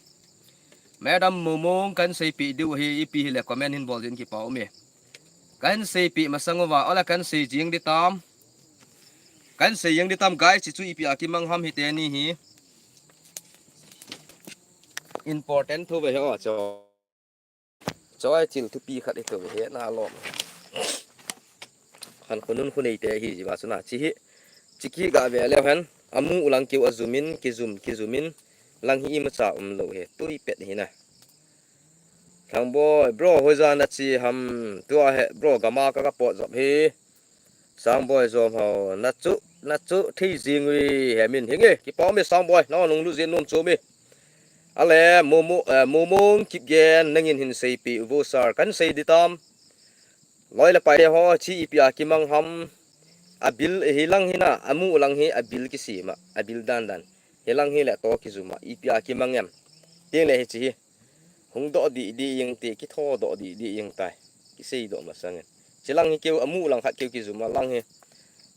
Madam mo mong kan sei pi du hi ipi hi le comment hin bol din ki pau mi. Kan sei pi masang uva ola kan sei jing di tam. Kan sei jing di tam guys, chi chu ipi a ki mang ham hi te ni hi. Important thu ve ho cho. Choi thil thupi khat hi thu ve he na lom. Han khunun khunei te hi ji va chu na chi hi. Chi ki ga ve le hen. Amu ulang kiu a zoom in, ki zoom, ki zoom in. Lang hi ima cha um lo he. Tui pet hi na. Thang boy, bro, hoiza na chi ham. Tua he, bro, gama ka ka pot zop hi. Sang boy zom ho, na chu, na chu, thei jing ri, he min hinge, ki pau mi sang boy, na nung lu jin num chu mi. Ale, mo mo, eh, mo mong kip gen, nangin hin sei pi, u vo sir, kan sei di tam. Loi le pai ho, chi ipi a ki mang ham. A bil, hi lang hi na, amu lang hi, a bil ki si ma, a bil dan dan. Hi lang hi le to ki zu ma, ipi a ki mang em. Ting le hi chi hi. Hung do di di ing ti, ki tho do di di ing tai. Ki sei do ma sang. Chi lang hi keu amu lang khat keu ki zu ma lang hi.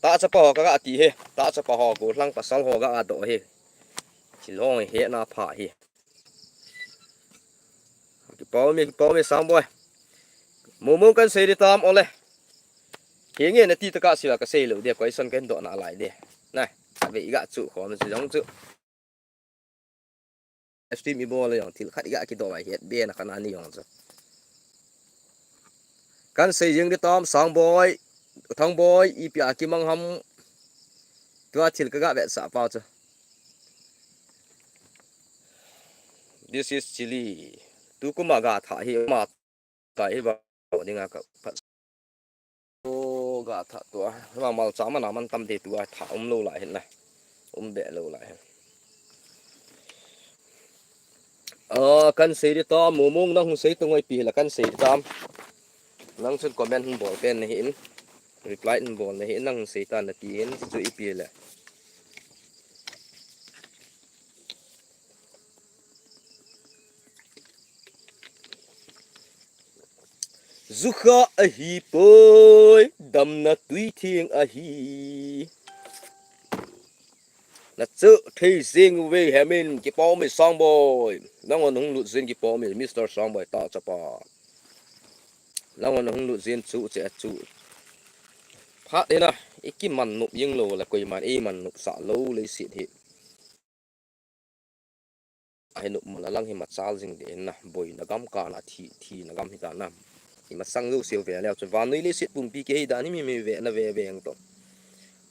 Ta chapa ho ka ga ti he. Ta chapa ho ko lang pasal ho ga do he. Chi long he na pha he. Ki pau mi, ki pau mi sang boy. Mo mo kan sei di tam ole. He nge na ti ta ka si la ka sei lo de ko ison kan do na lai de. Na, ka ve i ga chu khom chu jong chu. Stream i bol jong thil khat i ga ki do vai het be na kana ni jong chu. Kan sei jing di tam sang boy, thang boy, ipi a ki mang ham. Tua thil ka ga vet sa pau chu. This is chili. Tukuma ga tha hi ma ta hi ba dinga ka phat. O ga tha tua. Ma mal cha ma na man tam de tua tha um lo lai hin na. Um be lo lai hin. Ah, kan sei di ta, Momong nang hung sei tu ngoi pi la kan sei di ta. Nang chun comment hin bol pen na hin. Reply hin bol na hin, nang hung sei ta na ti hin, chu ipi le. Zukha ahi poi, damna tui thing ahi. Na chu thei zing ve hemin kipa um e Sangboi. Nang on hung lut zin kipa um e Mister Sangboi ta chapa. Nang on hung lut zin chu che chu. Phat ina, i kiman nup ying lo la koiman i man nup sa lo le sit hi. Ahi nup man a lang hi machal zing de na, boina gam ka na thi, thina gam hi ta na. I masang zo siu ve leo chu vannoi le sit pumpi ke hi dan hi mi mi ve na ve ve ang to.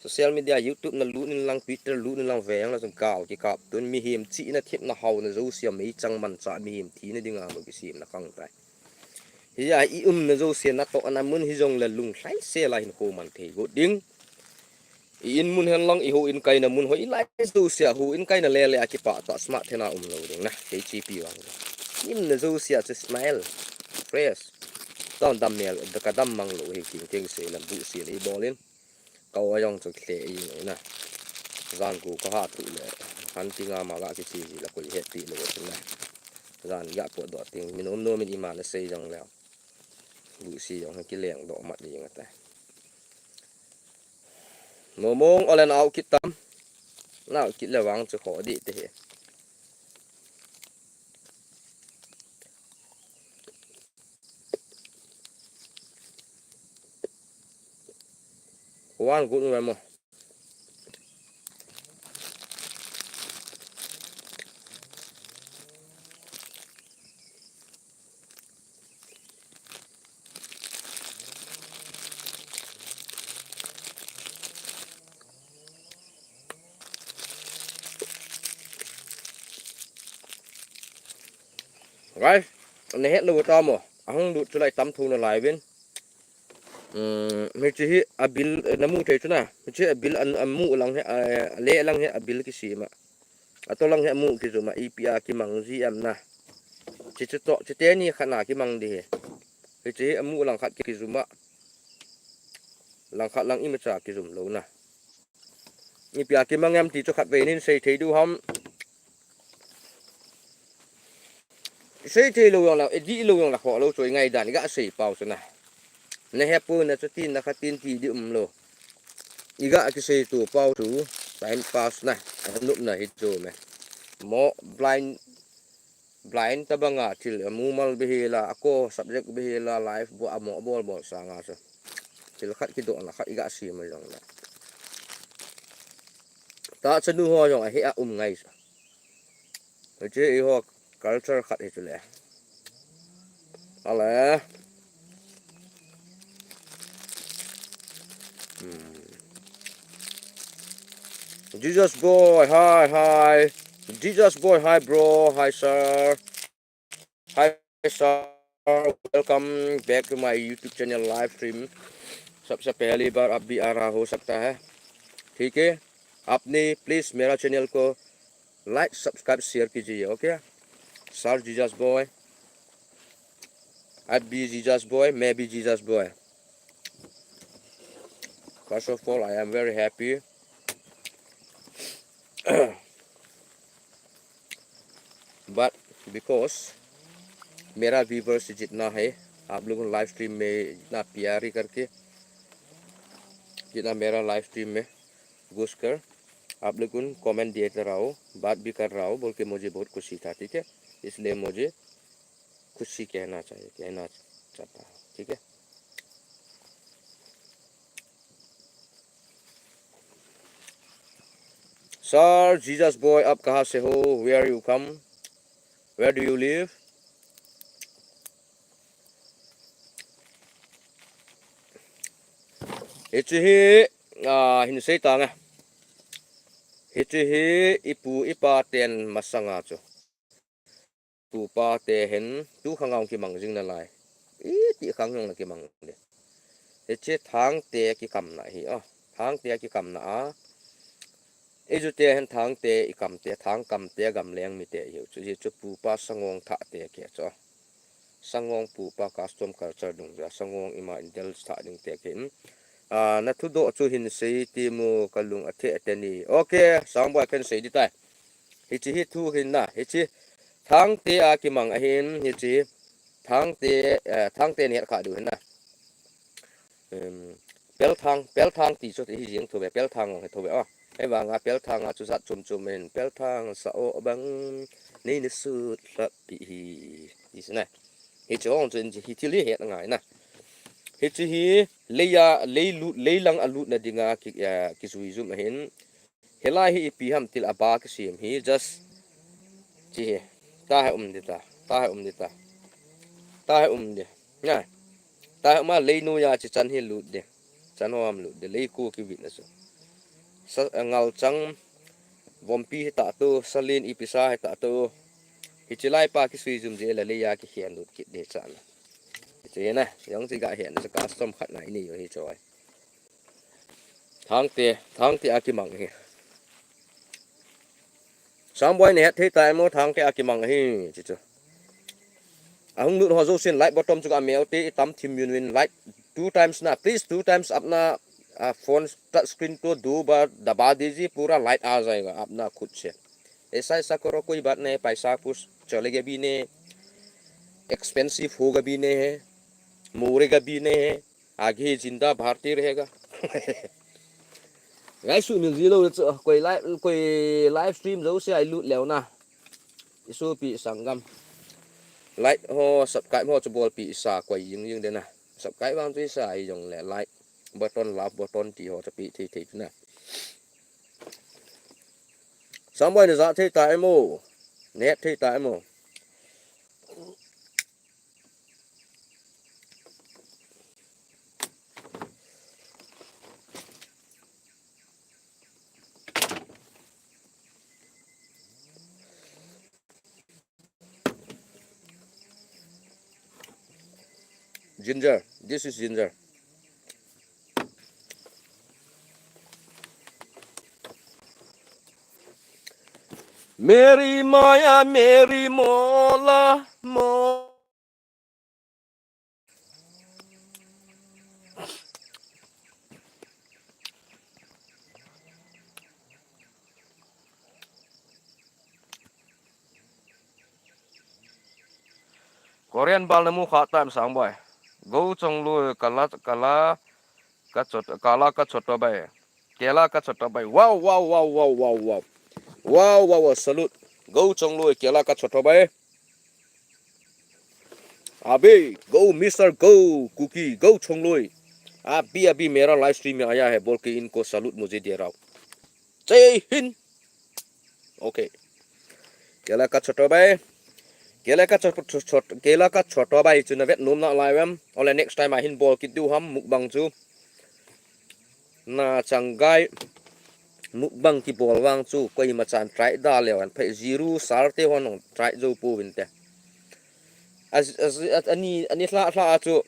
Social media, YouTube na lut in lang, Twitter lut in lang ve ang la chun kal kikap tun mihem chi na thip na hau na zo sia mei chang man cha mihem thi na ding a lo kisim na kang tai. Hi a i um na zo sia na to na mun hi zong la lung hlai se la hin ho man thei go ding. I in mun hen lang i ho in kai na mun ho i lai zo sia ho in kai na le le a kipa ta smart thena um lo ding na. Kei chi pi wang. In na zo sia chu smile. Fresh. Tang dam mel, da ka dam mang lo hi king king se la bu se le i bol in. Kau a jong chu khle i na. Zan ku ka ha tu le. Han ti nga ma ga ki chi la ko i het ti lo tu na. Zan ya po do ting. Min um no min i ma na sei jong le. Bu si jong ki leng do mat ding ata. Momong olen au kit tam. Nau kit le wang chu kho di te he. Wan gun mo. Guys, na het lo ta mo. Ahung lut chu lai tam thu na lai vin. Um, mi chi hi a bil, eh, na mu thei chu na. Mi chi a bil an, a mu lang he, a, a le lang he a bil ki si ma. A to lang he a mu ki zu ma. I pi a ki mang zi am na. Chi chu to, chi te ni khat na ki mang di he. Mi chi hi a mu lang khat ki zu ma. Lang khat lang i ma cha ki zum lo na. Ipi a kimang em ti chu khatvei nin sei thei diu ham. Sei thei lo jong la, edit lo jong la kho lo chu i ngai dan i ga sei pau chu na. Na he pu na chu tin na kha tin ti di um lo. I ga kisei tu pau chu time pass na. Nup na hi chu me. Mo blind Blind tabanga thil a mumal behela, a ko subject behela, life bo a mo bol bol sanga chu. Thil khat kidohna khat i ga sim a jong le. Ta chanu ho jong a hi a um ngai chu. Hiche i ho culture khat hi chu le. Ale. Hmm. Jesus boy, hi, hi. Jesus boy, hi, bro. Hi, sir. Hi, sir. Welcome back to my YouTube channel live stream. सबसे पहली बार आप भी आ रहा हो सकता है, ठीक है? आपने प्लीज मेरा चैनल को लाइक, सब्सक्राइब, शेयर कीजिए, ओके? सर जीसस बॉय, आप भी जीसस बॉय, मैं भी Jesus boy. First of all, I am very happy. But because मेरा व्यूवर्स जितना है, आप लोगों लाइव स्ट्रीम में जितना प्यारी करके, जितना मेरा लाइव स्ट्रीम में घुसकर आप लोगों कमेंट देते रहो, बात भी कर रहा हो बोल के मुझे बहुत खुशी था, ठीक है? इसलिए मुझे खुशी कहना चाहिए, कहना चाहता हूँ, ठीक है? सर जीसस बॉय, आप कहाँ से हो? Where you come? Where do you live? Hiche hi, ah, hin sei ta nge. Hiche hi ipu ipa ten masanga chu. Tupa te hin, tu khang a hung kimang jing nalai. Iti khang jong na kimang de. Hiche Thangte kikamna hi, ah. Thangte kikamna a. Ei chu te hen Thangte, i Kamte, Thang Kamte, gamleng mite i hiu chu. Hichu pupa Sangong Thahte ke chu. Sangong pupa custom culture dungjuia Sangong ima indulge thah ding te ke. Hmm. Ah, na thudoh chu hin sei ti mu ka lung a theh te ni. Okay, Sangboi ken sei di tai. Hichi hi thu hin na, hichi Thangte a kimang ahin, hichi Thangte, eh, Thangte ni het kha diu hin na. Em, Pelthang, Pelthang ti chu hi jing thu ve, Pelthang ong hi thu ve, oh. Hei vang a Pelthang a chu jat chum chum in, Pelthang sa o bang, nei ni su hlap pi hi, ti si na. Hichi ong chu in hi thil hi het ngai na. Hichi hi, lei a, lei lut, lei lang a lut na dinga ki, eh, ki zui zum ahin. Hilai hi ipi ham til a ba kisem hi, just chi hi. Ta hi um di ta, ta hi um di ta. Ta hi um di. Nga. Ta hi um a lei nu ya chi chan hi lut di. Chan ho ham lut di. Lei ku ki vit na su. Sa, ngal chang, vompi hi ta tu, salin ipi sa hi ta tu. Hichi lai pa kisui zum di la lei ya ki hian lut kit di chan. Chi na, yong chi ga hian sa custom khat ngai ni yo hi choi. Thangte, Thangte a kimang hi. Sangboi ne het thei tai mo Thangte a kimang hi, chi chu. Ahung lut ho jousen like button chu ka mel te i tam thim yun win like two times na, please two times up na, ah, phone touch screen to do ba daba diji pura like aa jayega apna khud se. Aisa aisa karo koi baat nahi, paisa kuch chale ga bhi nahi, expensive hoga bhi nahi hai, more ga bhi nahi hai. Aage hi zinda Bharti rahega. Ngai su mil ji lou chu, koi live, koi live stream jouse a i lut leu na. I sopi sanggam. Like ho, subscribe ho chu bolpi i sa koi jing jing de na. Subscribe vang chu i sa i jong le like button, love button ti ho chu pi thei thei na. Sangboi ne ja thei ta emo. Ne thei ta emo. Ginger. This is ginger. Mary Maya, Mary Mola, Mo. Korean bal na mu kha tam Sangboi. Go chong lu kala kala ka chot kala ka chot to bai. Kela ka chot to bai. Wow, wow, wow, wow, wow, wow. Wow, wow, wow, salute. Go chong lu kela ka chot to bai. अभी go Mister Go Kuki Go Chongloi, अभी अभी मेरा live stream में आया है बोल के इनको सैल्यूट मुझे दे रहा हूँ। जय Hind. Okay. Kela ka chot to bai. Kela ka chot, chot, chot, kela ka chot to bai chu na vet nom nalai vem. Ole next time a hin bol kit diu ham mukbang chu. Na chang gai mukbang kibol vang chu koima chan try da leu hen phai, Jiru Sar te hon hung try jou pouvin te. A, a, a, ani, ani hla, hla a chu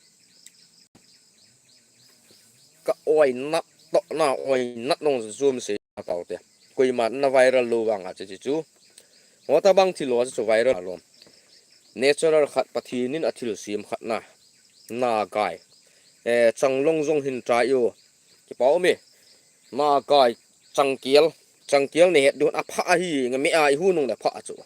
ka oi nat to na, oi nat nung zoom se a tau te. Koima na viral lou vang a chu chu chu. Hota bang thil lo chu viral lo. Natural khat Pathen in a thil sem khat na. Na gai. Eh, chang long jong hin try u. Kipa um e. Na gai changkel. Changkel ne het dun a pha hi nga me a i hu nung le pha chu.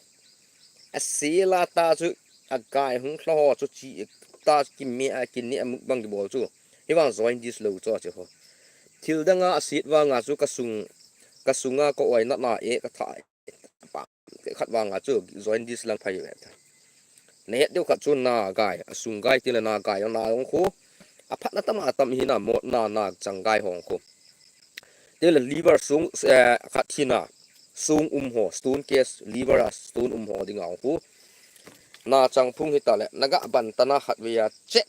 A sila ta chu a gai hung hlo ho chu chi ta ki me a ki ne a mukbang kibol chu. Hi vang join this lo chu a chu ho. Thil dang a sit vang a chu ka sung, ka sunga ka oi nat na e ka tha e. Pa, khat vang a chu join this lang phai ve ta. Na het deu khat chu na gai, a sung gai ti le na gai, na ong khu. A phat na tam a tam hi na mo na na chang gai hong khu. Ti le liver sung, eh, khat hi na sung um ho, stone case, liver a stone um ho ding a ong khu. Na chang phung hi ta le, na ga ban ta na khat ve a che.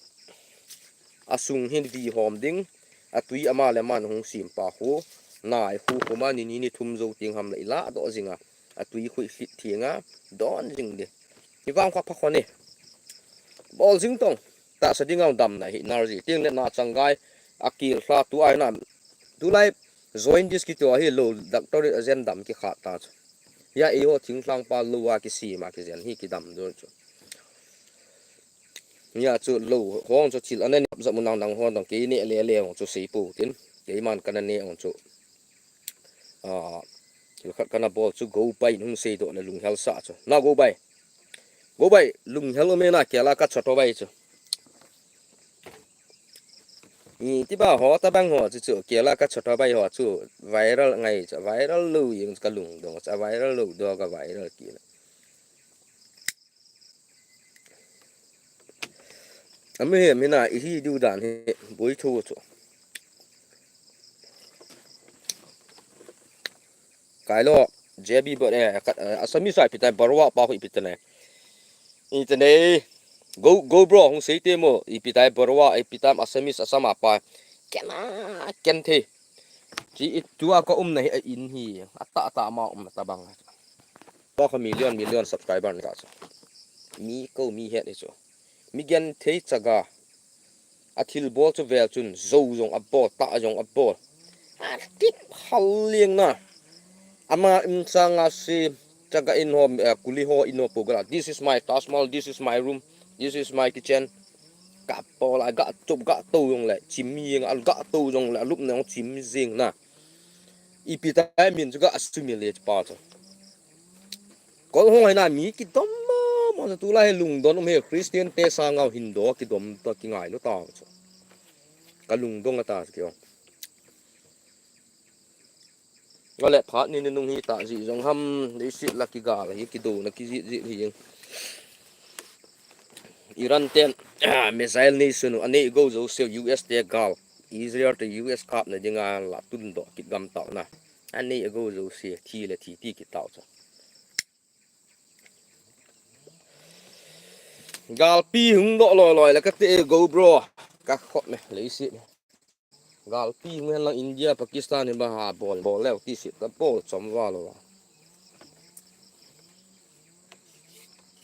A sung hin vi hom ding, a tui ama le man hung sim pa khu, na i khu khu ma ni ni ni thum zo ting ham le i la do zing a. A tui khui hlit thiang a, don zing di. Hi vang kha pha kho ni. Bol zing tong. Tahsa ding a dam na hi nar zi. Ting le na chang gai. A kil hla tu ai na. Tu lai Join this kiti ho hi lou doctorate a jen dam kikhat ta chu. Hia eiho thinglhang pa lou a kisem a kijen hi kidam jo chu. Hia chu lou hong chu thil ana nep jat mu nang nang hon dong kei neh le le hong chu sei pou tin. Keiman kana neh hong chu. A, thil khat kana bol chu Gobai in hung seidoh le lunghel sah chu. Na Gobai. Gobai, lunghel um e na kela ka chot ho bai chu. Iti ba ho tabang ho chu chu kela ka chot ho bai ho chu viral ngai chu viral lou jeng ka lungdong chu viral lou doh ka viral kila. Ami hi, ami na, ihi diu dan hi, boi thu chu. Kailo, J B bot, eh, ka, eh, Assamese a ipi tai, Barua pa khu ipi tai ne. Ipi tai ne, Go, Go bro, hung sei te mo, ipi tai Barua, ipi tai Assamese, Assam a pa. Ken a, ken thei. Chi i tua ka umna hi a in hi, a ta ta ma umna tabang. Tua ka million, million subscriber ni ta chu. Mi ko, mi het hi chu. Mi genthei chaga. A thilbol chu vel chun, zo jong a bol, tah jong a bol. A tip hal leng na. Ama insang a si, chaga in ho, eh, kuli ho in ho po gala. This is my Taj Mahal, this is my room, this is my kitchen. Ka bol a, ga tup, ga to jong le, chim jeng a, ga to jong le, a lupna jong chim jeng na. Ipi tai min chu ga assimilate pa chu. Kol hung hai na mi kidom mo, mo chu tulai hi lungdon um hi Christian te sanga Hindu kidom ta kingai lou ta chu. Ka lungdong a ta chu kio. Nga le phat ni ni nung hi ta ji jong ham, leiset la kigal hi kido na kijit jit hi jeng. Iran ten, ah, missile nation u, anei go jo se U S te gal. Israel te U S kap na dinga la tun doh kit gam tau na. Anei go jo se thi le thi ti kit tau chu. Galpi hung doh loi loi le ka te go bro. Ka khot ne, leiset ne. Galpi hung hen lang India, Pakistan hi ba ha bol, bol leu ti sit ka bol chom va lo.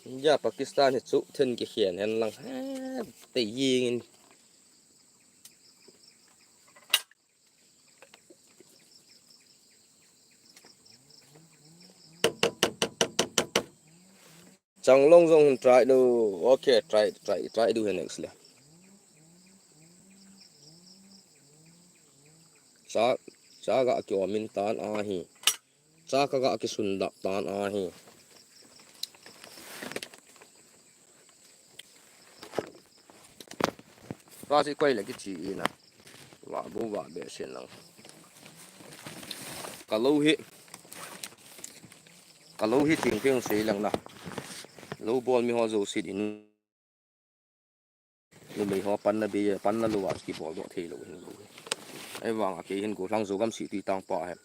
India, Pakistan hi chu then kikhen hen lang he te jing in. Changlong jong hin try do. Okay, try, try, try do hi next le. Cha, cha ga ki omin tan ahi. Cha ka ga ki sundap tan ahi. Ka si koi le kichi ina. Wa bu wa be sin lang. Ka lo hi. Ka lo hi ting ting sei lang na. Lo bol mi ho jo sit in. Numei ho panna be, panna lou a kibol doh thei lou hin lou. Ahivang a kei hin gollhang Zogam si tui tang pa hen.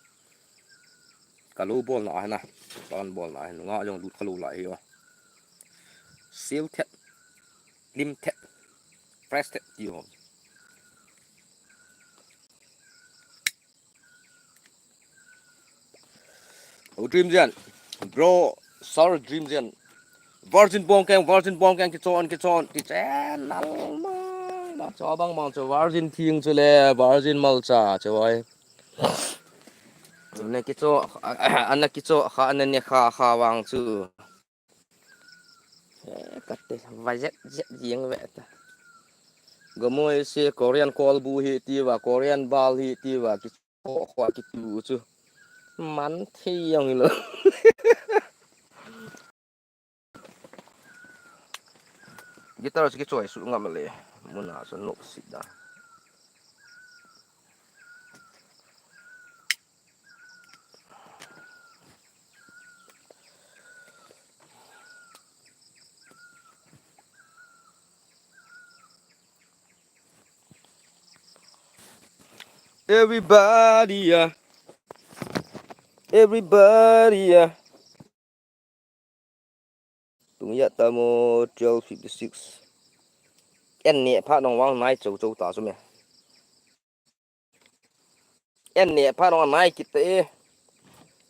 Ka lo bolna a hin a, pan bolna a hin, nga jong lut kha lou lai hi o. Sil thet, lim thet, fresh thet ti ho. O Dream Jen. Bro, sorry Dream Jen. Virgin Bongkeng, Virgin Bongkeng, kichon, kichon, kichen, nal ma, ma, cho bang bang, cho Virgin thing chu le, Virgin malcha, cho ai. Ana kicho, ana kicho, kha, ana ne kha, kha vang chu. Eh, kate, va zet, zet jing ve ta. Gamoi se Korean kolbu hi ti va, Korean bal hi ti va, ki Ko, ko, kitu chu. Man thei jong ilo. Guitar chu kichoi su ngam le. Muna chu nok si da. Everybody, yeah. Everybody, yeah. Tung ya tamo twelve fifty-six. En ne pha nong wang nai chou chou ta chu me. En ne pha nong nai kit te.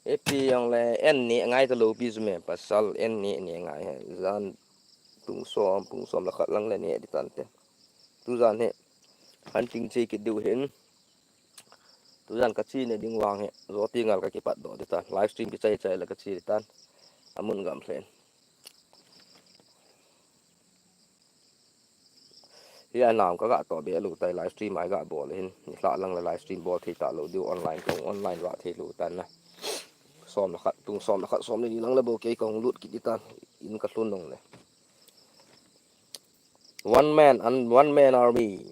E pi jong le en ne ngai ta lou pi chu me. Pasal en ne ne ngai he. Jan pung som, pung som le khat lang le ne di tan te. Tu jan he. Hunting che kit diu hin. Tujan ka chena ding vang hi, joti ngal ka kipat doh ding tan. Live stream kichai chai le ka che ding tan. Amun gam hlen. Hi anam ka ga to be lu tai, live stream ai ga bol hin. Ni hla lang le live stream bol thei ta lo diu, online kong online va thei lu tan na. Som le khat, tung som le khat, som le ni lang le bo kei kong lut kit ding tan. In ka hlun nong le. One man and one man army.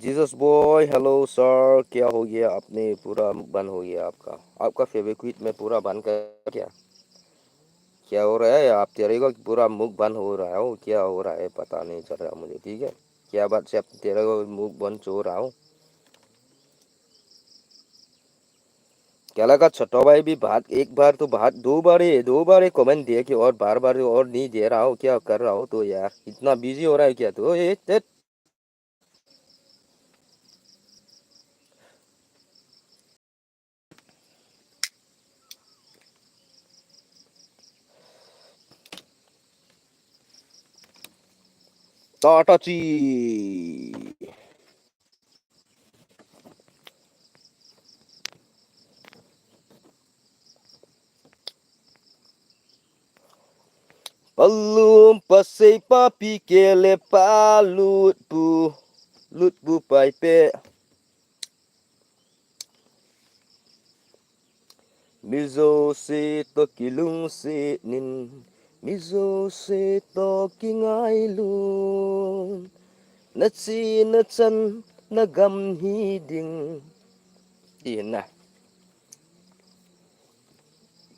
Jesus boy, hello sir, क्या हो गया आपने, पूरा मुख बंद हो गया आपका, आपका फेविक्विक में पूरा बंद कर क्या? क्या हो रहा है आप, तेरे को पूरा मुख बंद हो रहा हो, क्या हो रहा है पता नहीं चल रहा मुझे, ठीक है? क्या बात से आप, तेरे को मुख बंद हो रहा हो? क्या लगा छोटा भाई भी बात, एक बार तो बात, दो बार ही, दो बार ही कमेंट दिया कि और बार बार और नहीं दे रहा हो, क्या कर रहा हो तो यार, इतना बिजी हो रहा है क्या तू? ए, तेत। टाटा जी। Palum pasei papi kele palut pu, lut pu pai pe. Mizo se to kilung se nin, Mizo se to kingai lun. Na chi na chan na gam hi ding. Ti na.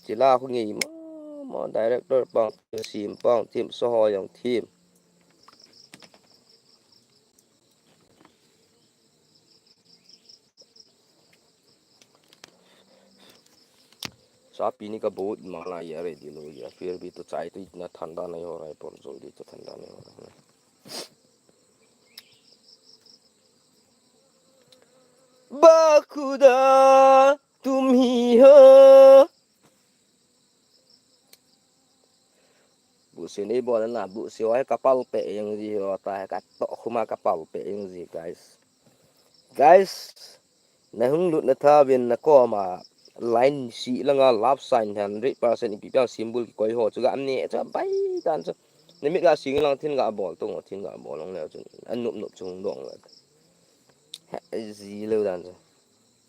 Chila khu ngi mo mo director pang, sim pang, team so ho yong team. Sapi ni ka boat ma la ya ready lo ya, फिर भी तो चाय तो इतना ठंडा नहीं हो रहा है, बहुत जल्दी तो ठंडा नहीं हो रहा है। Bakuda tum hi ho. Busi ni bol na, busi wai kapal pe yang ji ho ta, ka to khuma kapal pe yang ji, guys. Guys, na hung lut na tha vin na koma line si langa love sign hundred percent ipi pia symbol ki koi ho chu ga ne cha bai dan chu. Na mit ga sing lang thin ga bol tung, thin ga bol long le chu. An nup nup chung dong le. Ha, ji lo dan chu.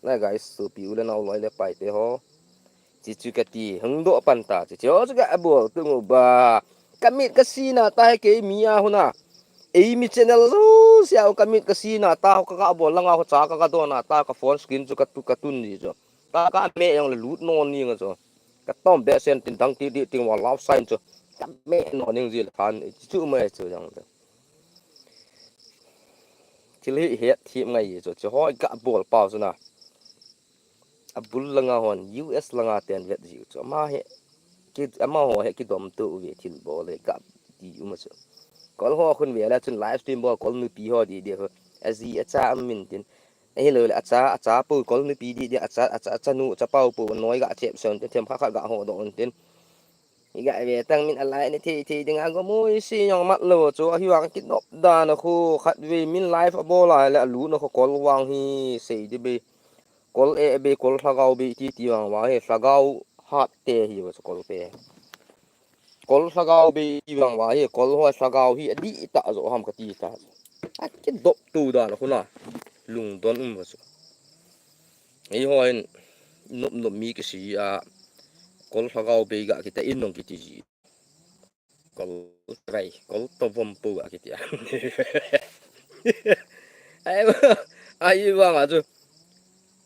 Na guys, sopi u le nao loi le pai te ho. Chi chu ka ti, hung do pan ta, chi chu chu ka bol tung u ba. Ka mit ka sina ta he kei mi a huna. Ei mi channel zo sia u ka mit ka sina ta ho ka ka bol langa ho cha ka ka do na ta ka phone screen chu ka tu ka tun ji chu. Ta ka me yang le lut non ni nga chu. Ka tom be sen tin dang ti ti ting wa love sign chu. Ka me non ning ji le phan chi chu mai chu yang chu. Thil hi het thim ngai chu, chu hoi ka bol pau chu na. A bul langa hon, U S langa ten vet ji chu. Ama he, ki, ama ho he kidom tu ve thil bol le ka ti u ma chu. Kol ho khun ve la chun live stream bol kol nupi ho di di ho. A ji a cha min tin. A hi lo le a cha, a cha pu kol nupi di di a cha, a cha, a cha nu, a cha pau pu noi ga chep son tin them kha kha ga ho do on tin. Hi ga ve tang min a lai ni thei thei ding a go mui si yong mat lo chu a hi wang ki nop dan a khu khat ve min live a bol lai le a lu na khu kol wang hi sei di be. Kol e be kol hlagau be ti ti wang wa he hlagau hat te hi wa chu kol te. Kol hlagau be ti wang wa he kol ho hlagau hi a di ta zo ham ka ti ta. A ki dop tu dan a khu na lungdon um wa chu. Ei ho in nop nop mi ki si a kol hlagau be ga ki ta in nong ki ti ji. Kol rai, kol to vom pu ga ki ti a. Ai, ai vang a chu.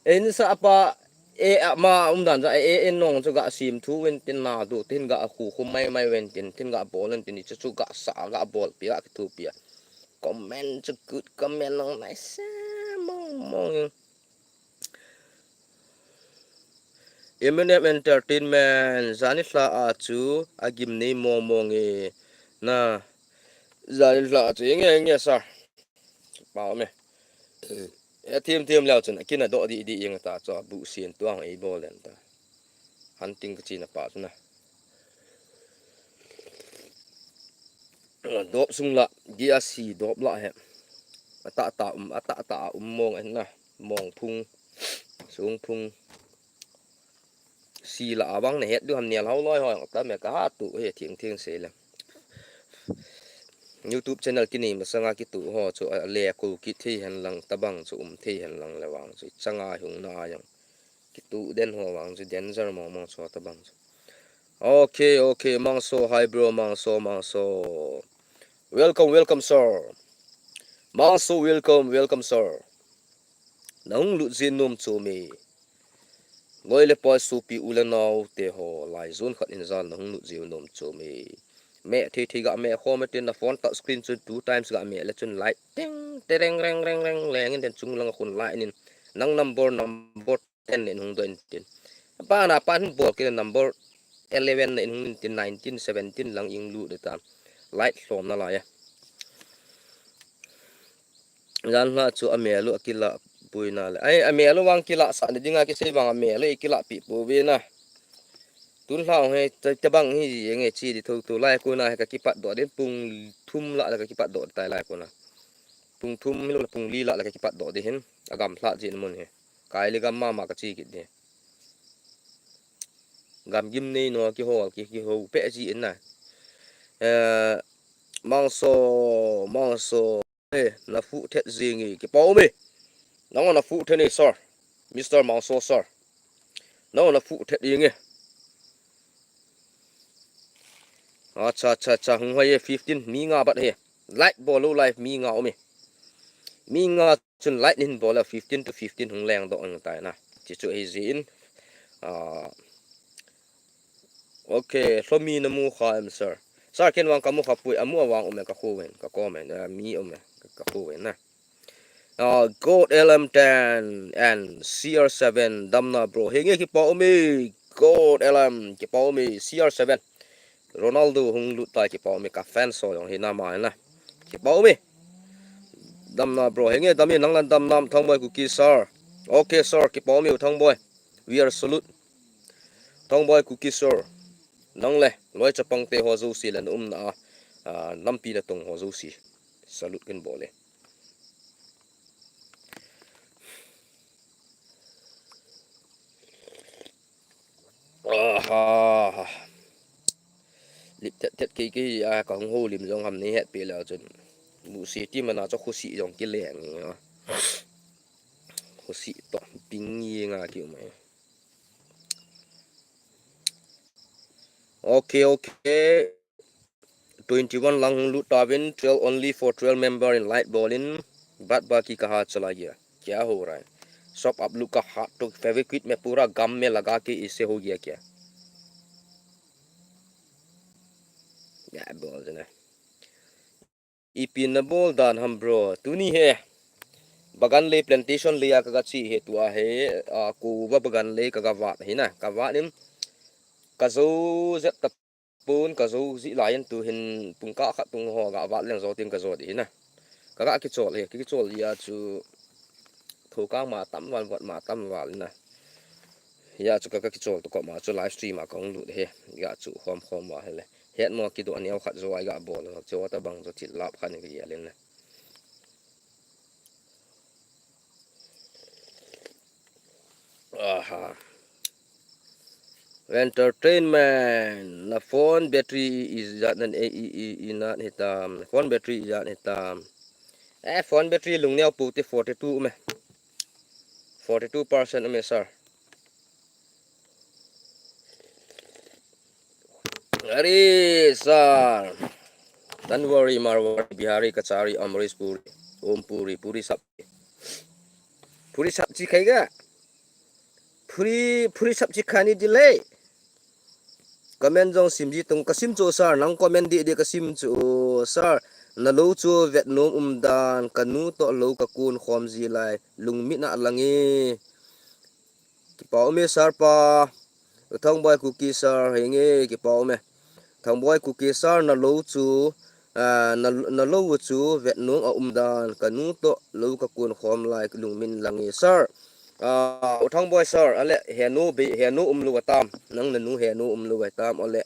Ei ni sa pa e a ma um dan ja e e nong chu ga sim thu wen tin na du tin ga khu khu mai mai wen tin tin ga bol wen tin chu chu ga sa ga bol pi ga ki thu pi a. Comment chu good comment nong nai sa mong mong. Eminem Entertainment, jani lha a chu a gim nei mong mong e. Na, jani lha a chu enge enge sa. Pau me. E thim thim leo chun, a kin a do di di eng ta chu, bu sien tuang ei bol den ta. Hunting ka china pa chu na. Dop sung la, dia si dop la he. Ata ta um, ata ta um mong en na. Mong phung, sung phung. Si la abang na het du ham nial hau loi hoi, ta me ka ha tu he thing thing se le. YouTube channel kini masanga kitu ho chu a le ko kit thei hen lang tabang chu um thei hen lang le vang chu changa hung na yang kitu den ho vang chu danger mong mong chu tabang chu. Okay, okay, Mangso, hi bro, Mangso, Mangso. Welcome, welcome, sir. Mangso, welcome, welcome, sir. Nahung lut jin nom chu me. Ngoi le poi supi u le nau te ho lai zun khat in jal nahung lut jin nom chu me. Me thei thei ga me kho me tin na phone touch screen chun two times ga me le chun light ting tereng reng reng reng leng in den chung lang khun light in nang number number ten nen hung doh in tin. Pa na pa hin bol kit number eleven nen hung in tin nineteen seventeen lang ing lu de ta. Light hlom na lai a. Jan hla chu a melu a kila pui na le. Ai a melu vang kila sa ni dinga kisei vang a melu i kila pi pu ve na. Tun hla he tabang hi enge chi di tho tu lai ko na he ka kipat doh din pung thum la la ka kipat doh tai lai ko na. Pung thum hi lo la pung li la la ka kipat doh di hin. A gam hla jin mun he. Kai le gam ma ma ka chi kit di. Gam gim nei no ki hol ki ki ho pe ji in na. Eh, Mangso, Mangso. Eh, na fu thet jing i ki pau mi. Nang na fu thet ni sir. Mister Mangso sir. Nang na fu thet jing i. Acha, acha, acha, hung hai fifteen mi nga bat he. Light bol lo live mi nga umi. Mi nga chun light nin bol a fifteen to fifteen hung leng doh ang tai na. Chi chu hi jin. Ah, okay, hlomi na mu kha em sir. Sir ken vang ka mu kha pui amu avang um e ka khu ven ka comment, ah, mi um e ka khu ven na. Ah, God L M ten and C R seven damna bro. Henge ki pa um e. God L M ki pa um e C R seven. Ronaldo hung lut tai ki pa um e ka fan so jong hi na ma na. Ki pa um e. Damna bro. Henge dam i nang lan dam nam Thang Boy Kuki sir. Okay sir ki pa um e Thang Boy. We are salute. Thang Boy Kuki sir. Nang le loi chapang te ho zo si le na um na a. Ah, lampi le tong ho zo si. Salute kin bol e. Aha. Lip tet tet kei kei a ka hung ho lim jong ham ni het pe le chun. Bu si ti mana cho khu si jong ki leng. Khu si to ping yi nga ki um e. Okay, okay. Twenty-one lang lut ta vin, twelve only for twelve member in light bol in, baad baki kaha chala gaya? Kya ho raha hai? Sab aap log ka haath to fevikwik mein pura gum mein laga ke isse ho gaya kya? Kya bol rahe hain? Ipi na bol dan ham bro. Tuni hi bagan le plantation le a ka ga che hi tua hi, a, kuva bagan le ka ga vat hi na. Ka vat in ka jo jep tapon ka jo ji lai in tu hin pung kah khat tung ho ga vat leng jo tin ka jo di hi na. Ka ga kichol hi, kichol hi a chu thokang ma tam val, vat ma tam val na. Hi a chu ka, ka kichol to ko ma chu live stream a ka hung lut hi. Ga chu khom khom va hi le. Het mo kidoh a neo khat jo ai ga bol, jo ta bang jo thil lap khat ni ka gel in na. Aha. Entertainment. Na phone battery ijat nan e i i i nat hitam. Phone battery ijat hitam. Eh, phone battery lung neo pu ti forty two me. Forty two percent me sir. Are sir. Tandoori, Marwari, Bihari, Kachari, Amrish Puri, Om Puri, Puri Sabji. Puri Sabji khayega? Puri, Puri Sabji khane dil hai. Comment jong sim ji tung ka sim chu sir, nang comment di di ka sim chu sir. Na lou chu vet nom um dan, ka nu toh lou ka kun khom ji lai, lungmit na lang e. Kipa um e sir pa. Thang Boy Kuki sir, henge kipa um e. Thang Boy Kuki sir na lou chu, ah, na, na lou chu vet nom a um dan, ka nu toh lou ka kun khom lai lungmit lang e sir. Ah, U Thang Boy sir, ale henu be, henu um lou atam, nang na nu henu um lou atam, ale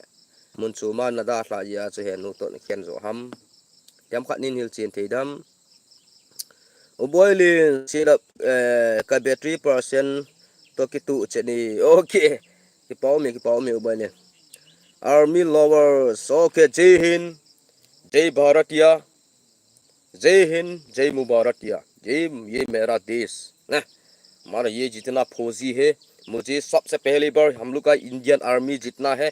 mun chu ma na da hla ya chu henu toh na khen jo ham. Yam khat nin hil chen thei dam. U Boilin, silap, eh, ka battery percent to kitu che ni. Okay. Kipau mi, kipau mi, U Boilin. Army lovers. Okay, Jai Hind. Jai Bharatiya. जय हिंद, जय मुबारक या, ये, ये मेरा देश, ना? हमारा ये जितना फौजी है, मुझे सबसे पहली बार हम लोग का इंडियन आर्मी जितना है,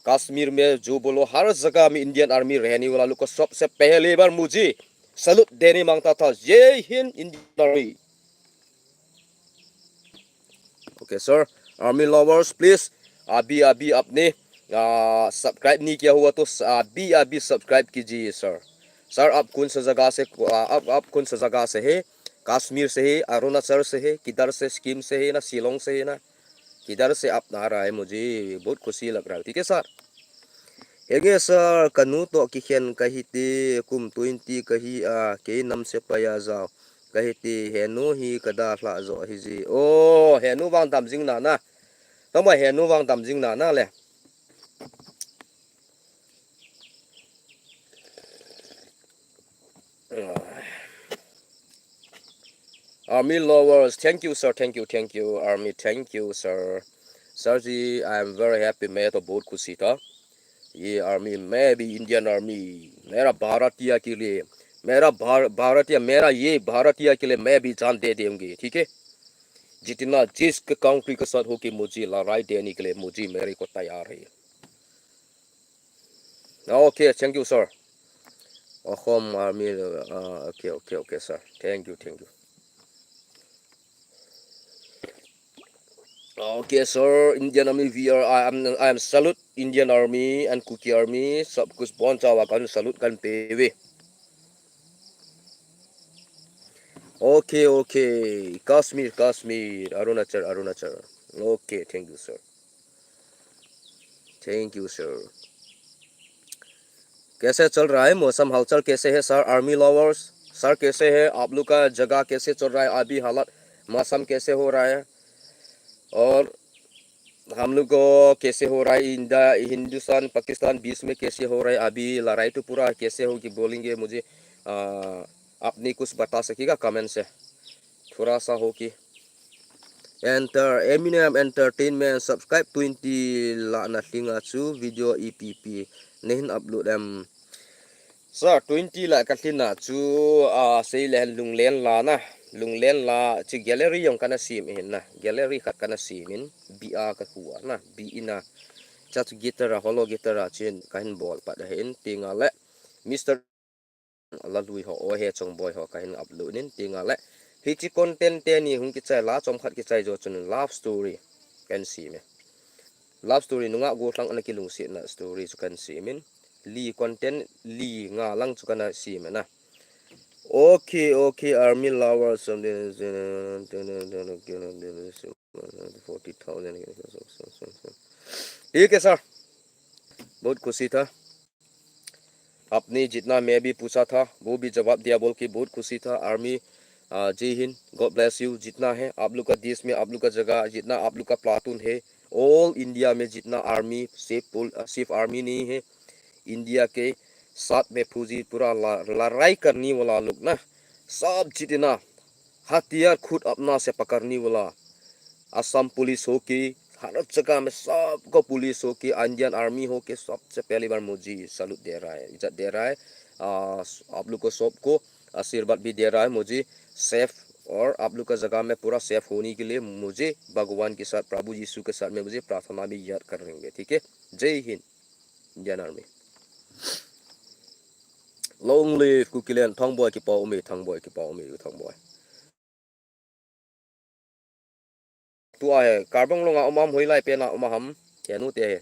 कश्मीर में जो बोलो, हर जगह में इंडियन आर्मी रहने वाला लोग को सबसे पहली बार मुझे सैल्यूट देने मांगता था। जय Hind, Indian army. Okay, sir. Army lovers, please, अभी अभी आपने, आ, सब्सक्राइब नहीं किया हुआ तो स- अभी अभी सब्सक्राइब कीजिए, सर। सर, आप कौन सा जगह से, आ, आप आप कौन सा जगह से है? कश्मीर से है, अरुणाचल से है, किधर से, सिक्किम से है ना, शिलोंग से है ना, किधर से आप आ रहा है? मुझे बहुत खुशी लग रहा है। ठीक है, sir. Henge sir, kanu to kikhen kahite, kum twenty kahi a, kei nam sepai a jao kahite, henu hi kada hla jo hiji. Oh, henu vang dam jing na na. Tama henu vang dam jing na na le. Army lovers, thank you, sir, thank you, thank you, Army, thank you, sir. Sir ji, I am very happy, मैं तो बहुत खुशी था। ये आर्मी, मैं भी Indian army, मेरा भारतीय के लिए, मेरा भार, भारतीय, मेरा ये भारतीय के लिए मैं भी जान दे देंगे, ठीक है? जितना जिस कंट्री के साथ होके मुझे लड़ाई देने के लिए मुझे मेरे को तैयार है। Okay, thank you, sir. Asom Army, uh, okay, okay, okay, sir. Thank you, thank you. Okay, sir. Indian Army, we are. I am. I am salute Indian Army and Kuki Army. Sab kuch bon chawa kan salute kan peve. Okay, okay. Kashmir, Kashmir. Arunachal, Arunachal. Okay, thank you, sir. Thank you, sir. कैसे चल रहा है मौसम, हालचाल कैसे है sir? Army lovers, sir कैसे है? आप लोग का जगह कैसे चल रहा है अभी हालात, मौसम कैसे हो रहा है? और हम लोग को कैसे हो रहा है, इंडिया, हिंदुस्तान, पाकिस्तान बीच में कैसे हो रहा है अभी लड़ाई? तो पूरा कैसे होगी बोलेंगे मुझे, आ, आपने कुछ बता सकेगा कमेंट से, थोड़ा सा हो कि। Enter, Eminem Entertainment, subscribe twenty lah na lhinga chu video ipi ipi nahin upload em? Sir, twenty lah ka lhinna chu, ah, seile hen lunglen la na, lunglen la chu gallery jong kana sem hin na, gallery khat kana sem in, bia ka khu a na, bi ina. Cha chu guitar a, hollow guitar a chun kahin bol pat ahin, tinga le Mister Lalui ho, o he chongboi ho kahin upload in, tinga le hiche content teni hung kichai la, chomkhat kichai jo chun love story kan sem e. Love story, nungah gollhang ana kilungsetna story chu kan sem in, li content li nga lang chu kana sem e na. Okay, okay, army lovers, forty thousand. ठीक है सर, बहुत खुशी था। आपने जितना मैं भी पूछा था, वो भी जवाब दिया बोल के बहुत खुशी था। आर्मी, आ, जय हिंद, God bless you। जितना है आप लोग का देश में, आप लोग का जगह, जितना आप लोग का प्लाटून है, ऑल इंडिया में जितना आर्मी, सिर्फ पुल-, सिर्फ आर्मी नहीं है, इंडिया के साथ में फौजी पूरा ला-, लड़ाई करने वाला लोग ना, सब जितना हथियार खुद अपना से पकड़ने वाला, असम पुलिस हो के, हर जगह में सबको पुलिस हो के, इंडियन आर्मी हो के, सबसे पहली बार मुझे सैल्यूट दे रहा है, इज्जत दे रहा है, आ, आप लोग को सबको आशीर्वाद भी दे रहा है मुझे सेफ, और आप लोग का जगह में पूरा सेफ होने के लिए मुझे भगवान के साथ, प्रभु यीशु के साथ में मुझे प्रार्थना भी याद करेंगे, ठीक है? जय Hind, Indian army. Long live Kukiland, Thangboi kipah ume, Thangboi kipah ume, Thangboi. Tua he, Karbong Long a um ham, hoilai pen a um ham, kenu te he.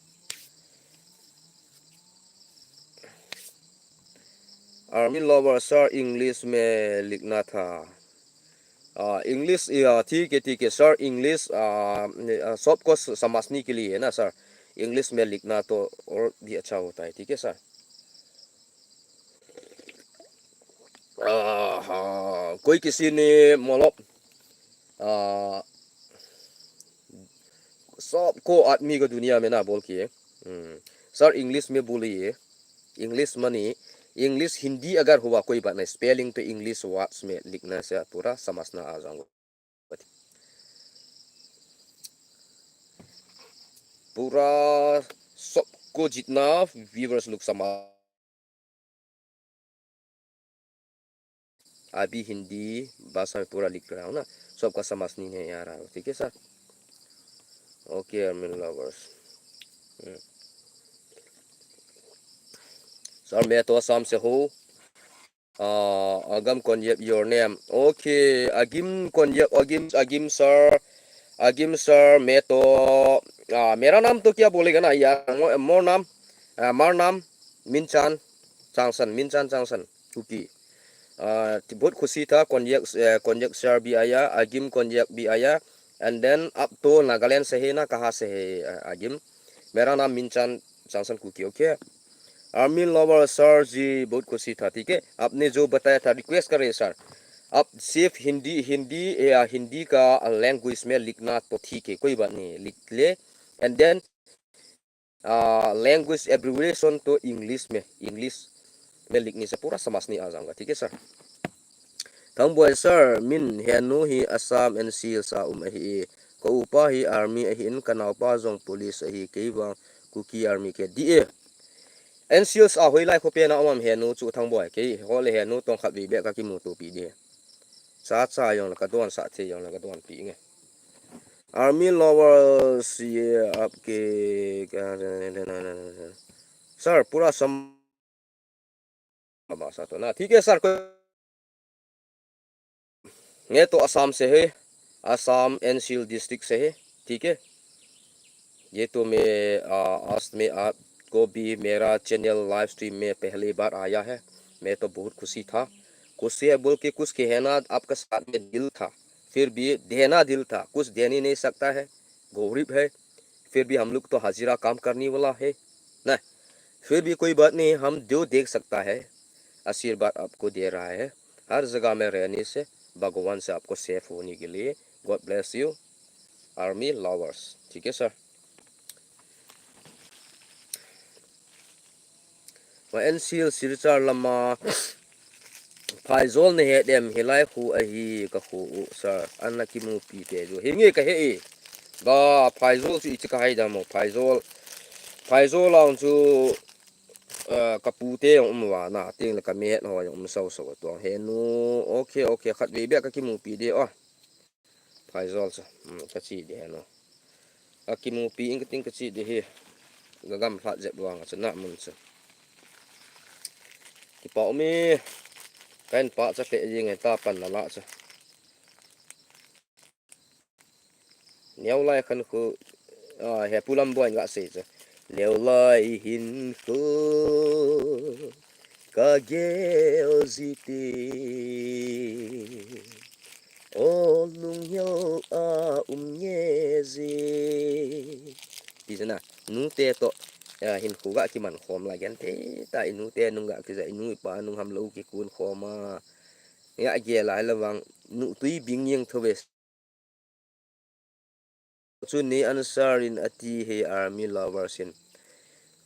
Army lover sir, English mein likhna tha. आ, इंग्लिश, या, ठीक है, ठीक है sir, English, आ, ने, आ, सबको स-, समझने के लिए है ना सर, इंग्लिश में लिखना तो और भी अच्छा होता है, ठीक है सर। आ, हाँ, कोई किसी ने, मतलब, आ, सबको आदमी को दुनिया में ना बोल के, हम्म, सर, इंग्लिश में बोलिए, इंग्लिश माने English, Hindi agar hua koi baat nahi, spelling to English words mein likhna se pura samajhna aa jayega. Pura sabko jitna viewers log samajh, abhi Hindi bhasha mein pura likh raha hu na, sabka samajh nahi aa raha, theek hai sir? Okay, Army lovers. Hmm. Sir, main to Assam se hu. Ah, Agam Konyak, your name. Okay, Agim Konyak, Agim, Agim sir. Agim sir, main to, ah, mera naam to kya bolega na yaar? Mo-, mor naam, ah, mar naam, Minchan Changsan, Minchan Changsan, Kuki. Ah, bahut khushi tha, Konyak, eh, Konyak sir bhi aaya, Agim Konyak bhi aaya. And then, aap to Nagaland se hai na, kahan se hai, ah, Agim? Mera naam Minchan Changsan, Kuki, okay? Army lover sir ji, bahut khushi tha, theek hai? Aapne jo bataya tha, request kar rahe sir. Aap sirf Hindi, Hindi, ya Hindi ka language mein likhna to theek hai, koi baat nahi, likh le. And then, ah, language abbreviation to English mein, English mein likhne se pura samajh nahi aa jayega, theek hai sir? Thangboi sir, min henu hi Assam N C Hills a um ahi. Ka upa hi army ahin, ka naopa jong police ahi, kei vang Kuki Army kati e. N C Hills a hoilai khopi a um am henu chu Thangboi? Keiho le henu tong khat vei beh ka kimutopi ding. Cha cha jongle ka donsah thei jongle ka donpi nge. Army lovers ye aapke, sir, pura sam-, Bhasha to na. Theek hai sir, koi ये तो असम से है, Assam NCL district से है, ठीक है। ये तो मैं, आ, आज मैं आपको भी मेरा चैनल लाइव स्ट्रीम में पहली बार आया है। मैं तो बहुत खुशी था। खुशी है बोल के कुछ कहना आपका साथ में दिल था, फिर भी देना दिल था, कुछ दे नहीं सकता है, गरीब है, फिर भी हम लोग तो हाजिरा काम करने वाला है ना। फिर भी कोई बात नहीं, हम जो देख सकता है, आशीर्वाद आपको दे रहा है। हर जगह में रहने से भगवान से आपको सेफ होने के लिए। God bless you, army lovers। ठीक है sir. Wa N C L Silchar lama Phaijol na he dem, hilai khu ahi ka khu u sir. Ana kimupi te jo. Hinge ka he e. Ba Phaijol chu ichi ka hai dam mo Phaijol. Phaijol ang chu, eh, ka pu te jong um va na, teng le ka met ho jong um sau sau tuang. He nu, okay, okay, khat vei bia ka kimupi de o. Phaijol chu, um, ka chi de he nu. Ka kimupi in ka ting ka chi de he. Ka gam phat jep vang chu na mun chu. Kipa umi. Ka in pa cha pe jing e ta pan na la chu. Neo lai khan khu, ah, he pu lam buan ga sei chu. Neo lai hin khu ka gel ji ti. O lung heo a um nge ji. Ti chu na, nu te to, ah, hin khu ga kiman khom la gen te ta i nu te nung ga kija i nu i pa nung ham lo kikun khom a. Ga gel lai la vang nu tui bing yeng tho ve. Chu ni answer in ati he army lovers in.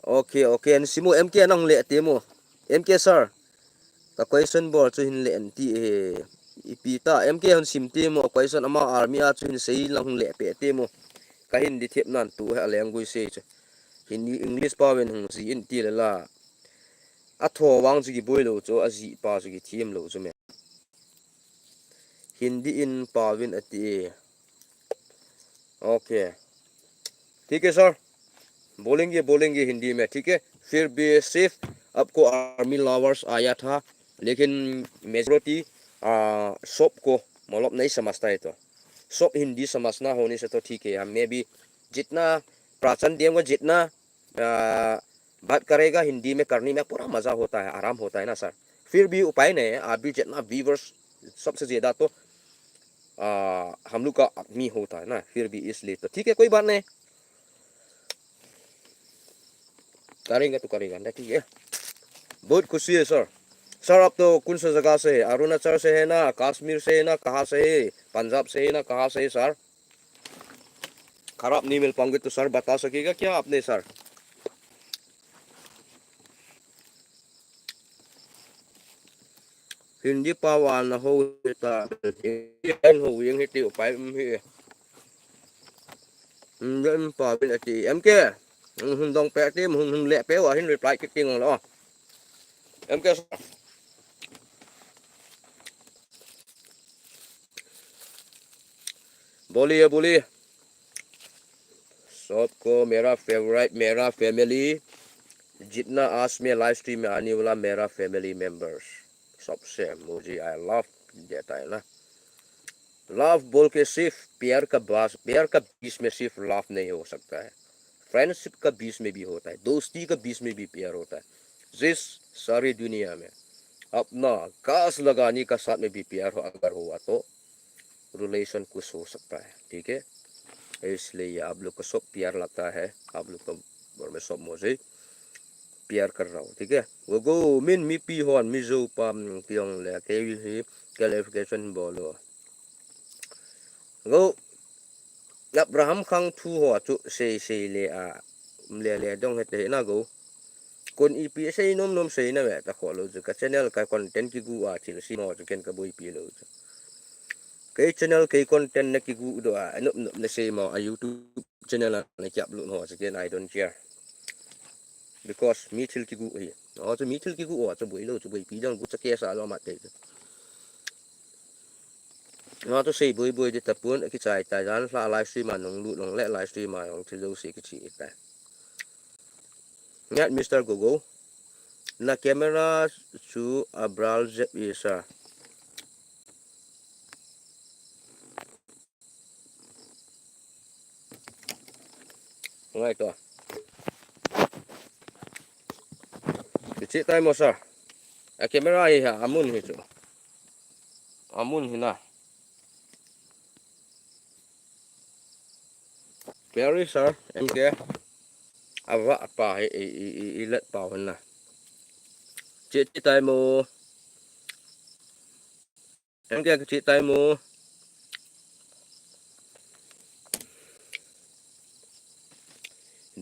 Okay, okay, an simu M K nang le te mo. M K sir. Ka question bol chu hin le an ti he. Ipi ta M K hon sim te mo. Question ama army a chu hin sei lang hung le pe te mo. Ka Hindi thep nan tu he a language sei chu. Hindi English pa ven hung si in ti le la. A tho vang chu kiboi lo chu, a ji pa chu kithem lo chu me. Hindi in pavin ati. Okay. ठीक है सर, बोलेंगे, बोलेंगे हिंदी में, ठीक है। फिर भी सिर्फ आपको आर्मी लवर्स आया था, लेकिन मेजोरिटी, आ, सबको मतलब नहीं समझता है, तो सब हिंदी समझना होने से तो ठीक है। हमें भी जितना प्राचन देंगे, जितना, आ, बात करेगा हिंदी में करने में पूरा मज़ा होता है, आराम होता है ना सर। फिर भी उपाय नहीं है, अभी जितना व्यूवर्स सबसे ज़्यादा तो, आ, हम लोग का आदमी होता है ना, फिर भी इसलिए तो ठीक है, कोई बात नहीं। करेंगे तो करेंगे ना, ठीक है। बहुत खुशी है सर। सर, आप तो कौन सा जगह से है? अरुणाचल से है ना, कश्मीर से है ना, कहाँ से है? पंजाब से है ना, कहाँ से है सर? खराब नहीं मिल पाऊंगे तो सर बता सकेगा क्या आपने sir? Hindi pao ana ho ta. Hindi ho yang hiti upai um hi. Hindi pao bin ati. M K. Hun dong pe ti, hun hun le pe wa hin reply kiti ngol o. M K. बोलिए बोलिए। सबको मेरा फेवरेट, मेरा फैमिली, जितना आज मैं live stream में आने वाला मेरा फैमिली मेंबर्स, सबसे मुझे आई लव देता है ना। लव बोल के सिर्फ प्यार का बास, प्यार का बीच में सिर्फ लव नहीं हो सकता है, फ्रेंडशिप का बीच में भी होता है, दोस्ती का बीच में भी प्यार होता है। जिस सारी दुनिया में अपना घास लगाने का साथ में भी प्यार हो, अगर हुआ तो रिलेशन कुछ हो सकता है, ठीक है। इसलिए आप लोग को सब प्यार लगता है, आप लोग को और मैं सब मुझे प्यार कर रहा हूँ, ठीक है। वो गो मिन मी पी होन मी जो पाम पियोंग ले के ही क्लैरिफिकेशन बोलो। Go Abraham khang thu ho chu sei sei le a, um le le dong hete na go. Kon ipi sei nom nom sei na ve ta kho lo chu, ka channel ka content kigu a thil sei mo chu ken ka boipi lo chu. Kei channel kei content na kigu do a, nop nop na sei mo a YouTube channel a na kiap lu no chu ken I don't care. Because mi thil kigu hi. O chu mi thil kigu o chu boi lo chu boipi dong gu cha ke sa lo ma te chu. Nga tu sei boi boi di tapun, kichai tai dan hla live stream a nung lut nung le live stream a nung thil jouse kichi tai. Ngat Mister Gogo. Na camera chu a bral jep isa. Ngai to. Kichi tai mo sir. A camera hi ha amun hi chu. Amun hi na. Very sir, M K. Ava apa hi i i i i let pa hon na. Chi chi tai mo. M K chi tai mo.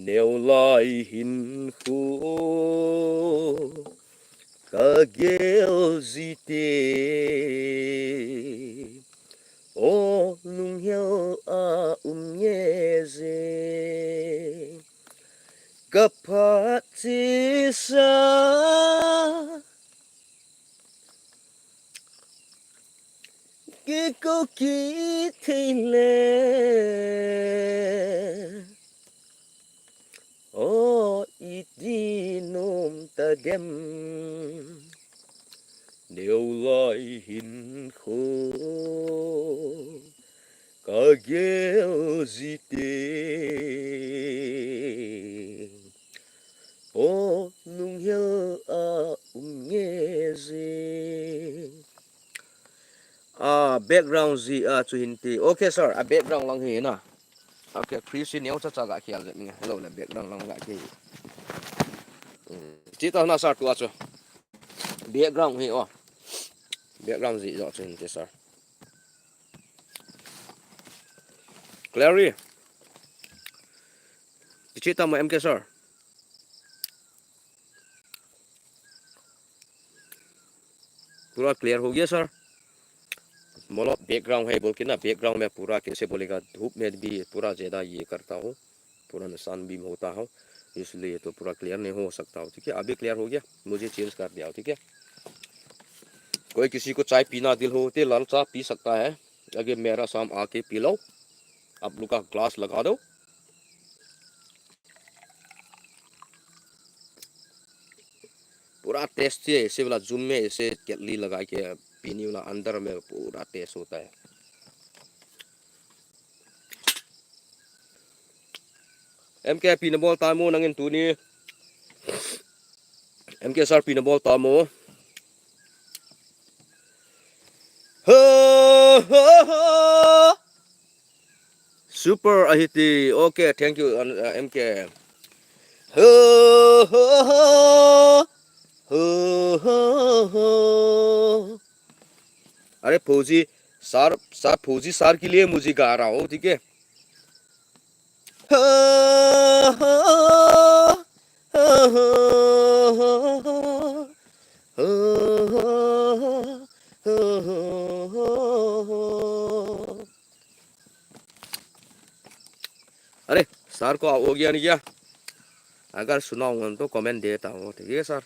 Neo lai hin khu ka gel jite, o lunghel a um nge je, ka phat chesa. Kiko kithei le, o iti nom ta dem. Neo lai hin khu ka gel jite, o lunghel a um nge je. A background ji a chu hin ti. Okay sir, a background lang hi na. Okay, Chris neo cha cha ga khial je mi. Lo le background lang ga ki. Hmm. Chi ta na sir tu a chu. Background hi o. Background ji jo chu hin ti sir. Clary. Chi ta mo M K sir. पूरा क्लियर हो गया सर। बोलो, बैकग्राउंड है बोल के ना, बैकग्राउंड में पूरा कैसे बोलेगा, धूप में भी पूरा ज़्यादा ये करता हो, पूरा नुकसान भी होता हो, इसलिए तो पूरा क्लियर नहीं हो सकता हो, ठीक है। अभी क्लियर हो गया, मुझे चेंज कर दिया हो, ठीक है। कोई किसी को चाय पीना दिल हो तो लाल चाय पी सकता है, आगे मेरा साम आके पी लो, आप लोग का ग्लास लगा दो। पूरा टेस्टी है, ऐसे वाला जूम में ऐसे केतली लगा के पीने वाला, अंदर में पूरा टेस्ट होता है। M K pi na bol ta mo nangin tuni. M K sir pi na bol ta mo. Ho, ho, ho. Super ahiti. Okay, thank you, uh, M K. Ho, ho, ho. Ho, ho, ho. अरे फौजी sir, sir, फौजी सर के लिए मुझे गा रहा हो, ठीक है? Ho, ho, ho, ho, ho, ho, ho, ho. Sir ko a o gyan gya. Agar suna ho to comment de ta ho, thik hai sir.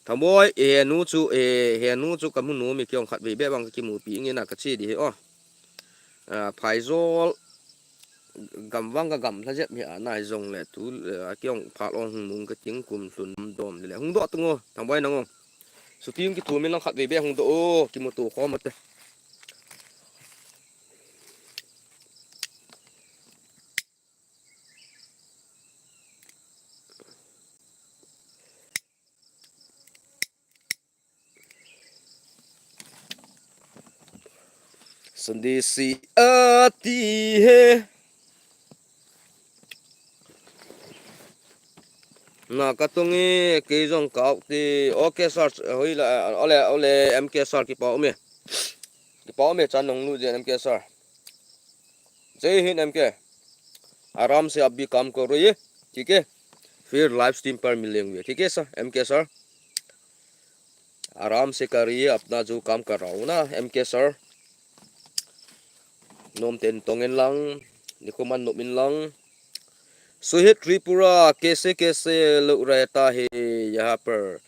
Thamboi, eh, nu chu, eh, he nu chu kamu nom e, kei jong khatvei beh bang kakimupi inge na kache di hi o. Ah, Phaijol, gamvang ka gamla jep hi a nai jongle tu, eh, kei jong phal ong hung mung kating kum lhun dom le hung doh tung o, Thamboi nang o. Shooting kithum in lang khatvei beh hung doh o, kimuto khom ate. Sunday si ati he. Na katung e, kei jong ka out ti. Okay sir, hoila, ole, ole, M K sir, kipa um e. Kipa um e, chan nong lut jeh in M K sir. जय हिंद एमके। आराम से आप भी काम करो ये, ठीक है? फिर लाइव स्ट्रीम पर मिलेंगे, ठीक है सर? एमके सर, आराम से करिए अपना जो काम कर रहा हूँ ना, MK sir. Nom tah in tong in lang, nikho man nop in lang. Suhit त्रिपुरा, कैसे कैसे लोग रहता है यहाँ पर?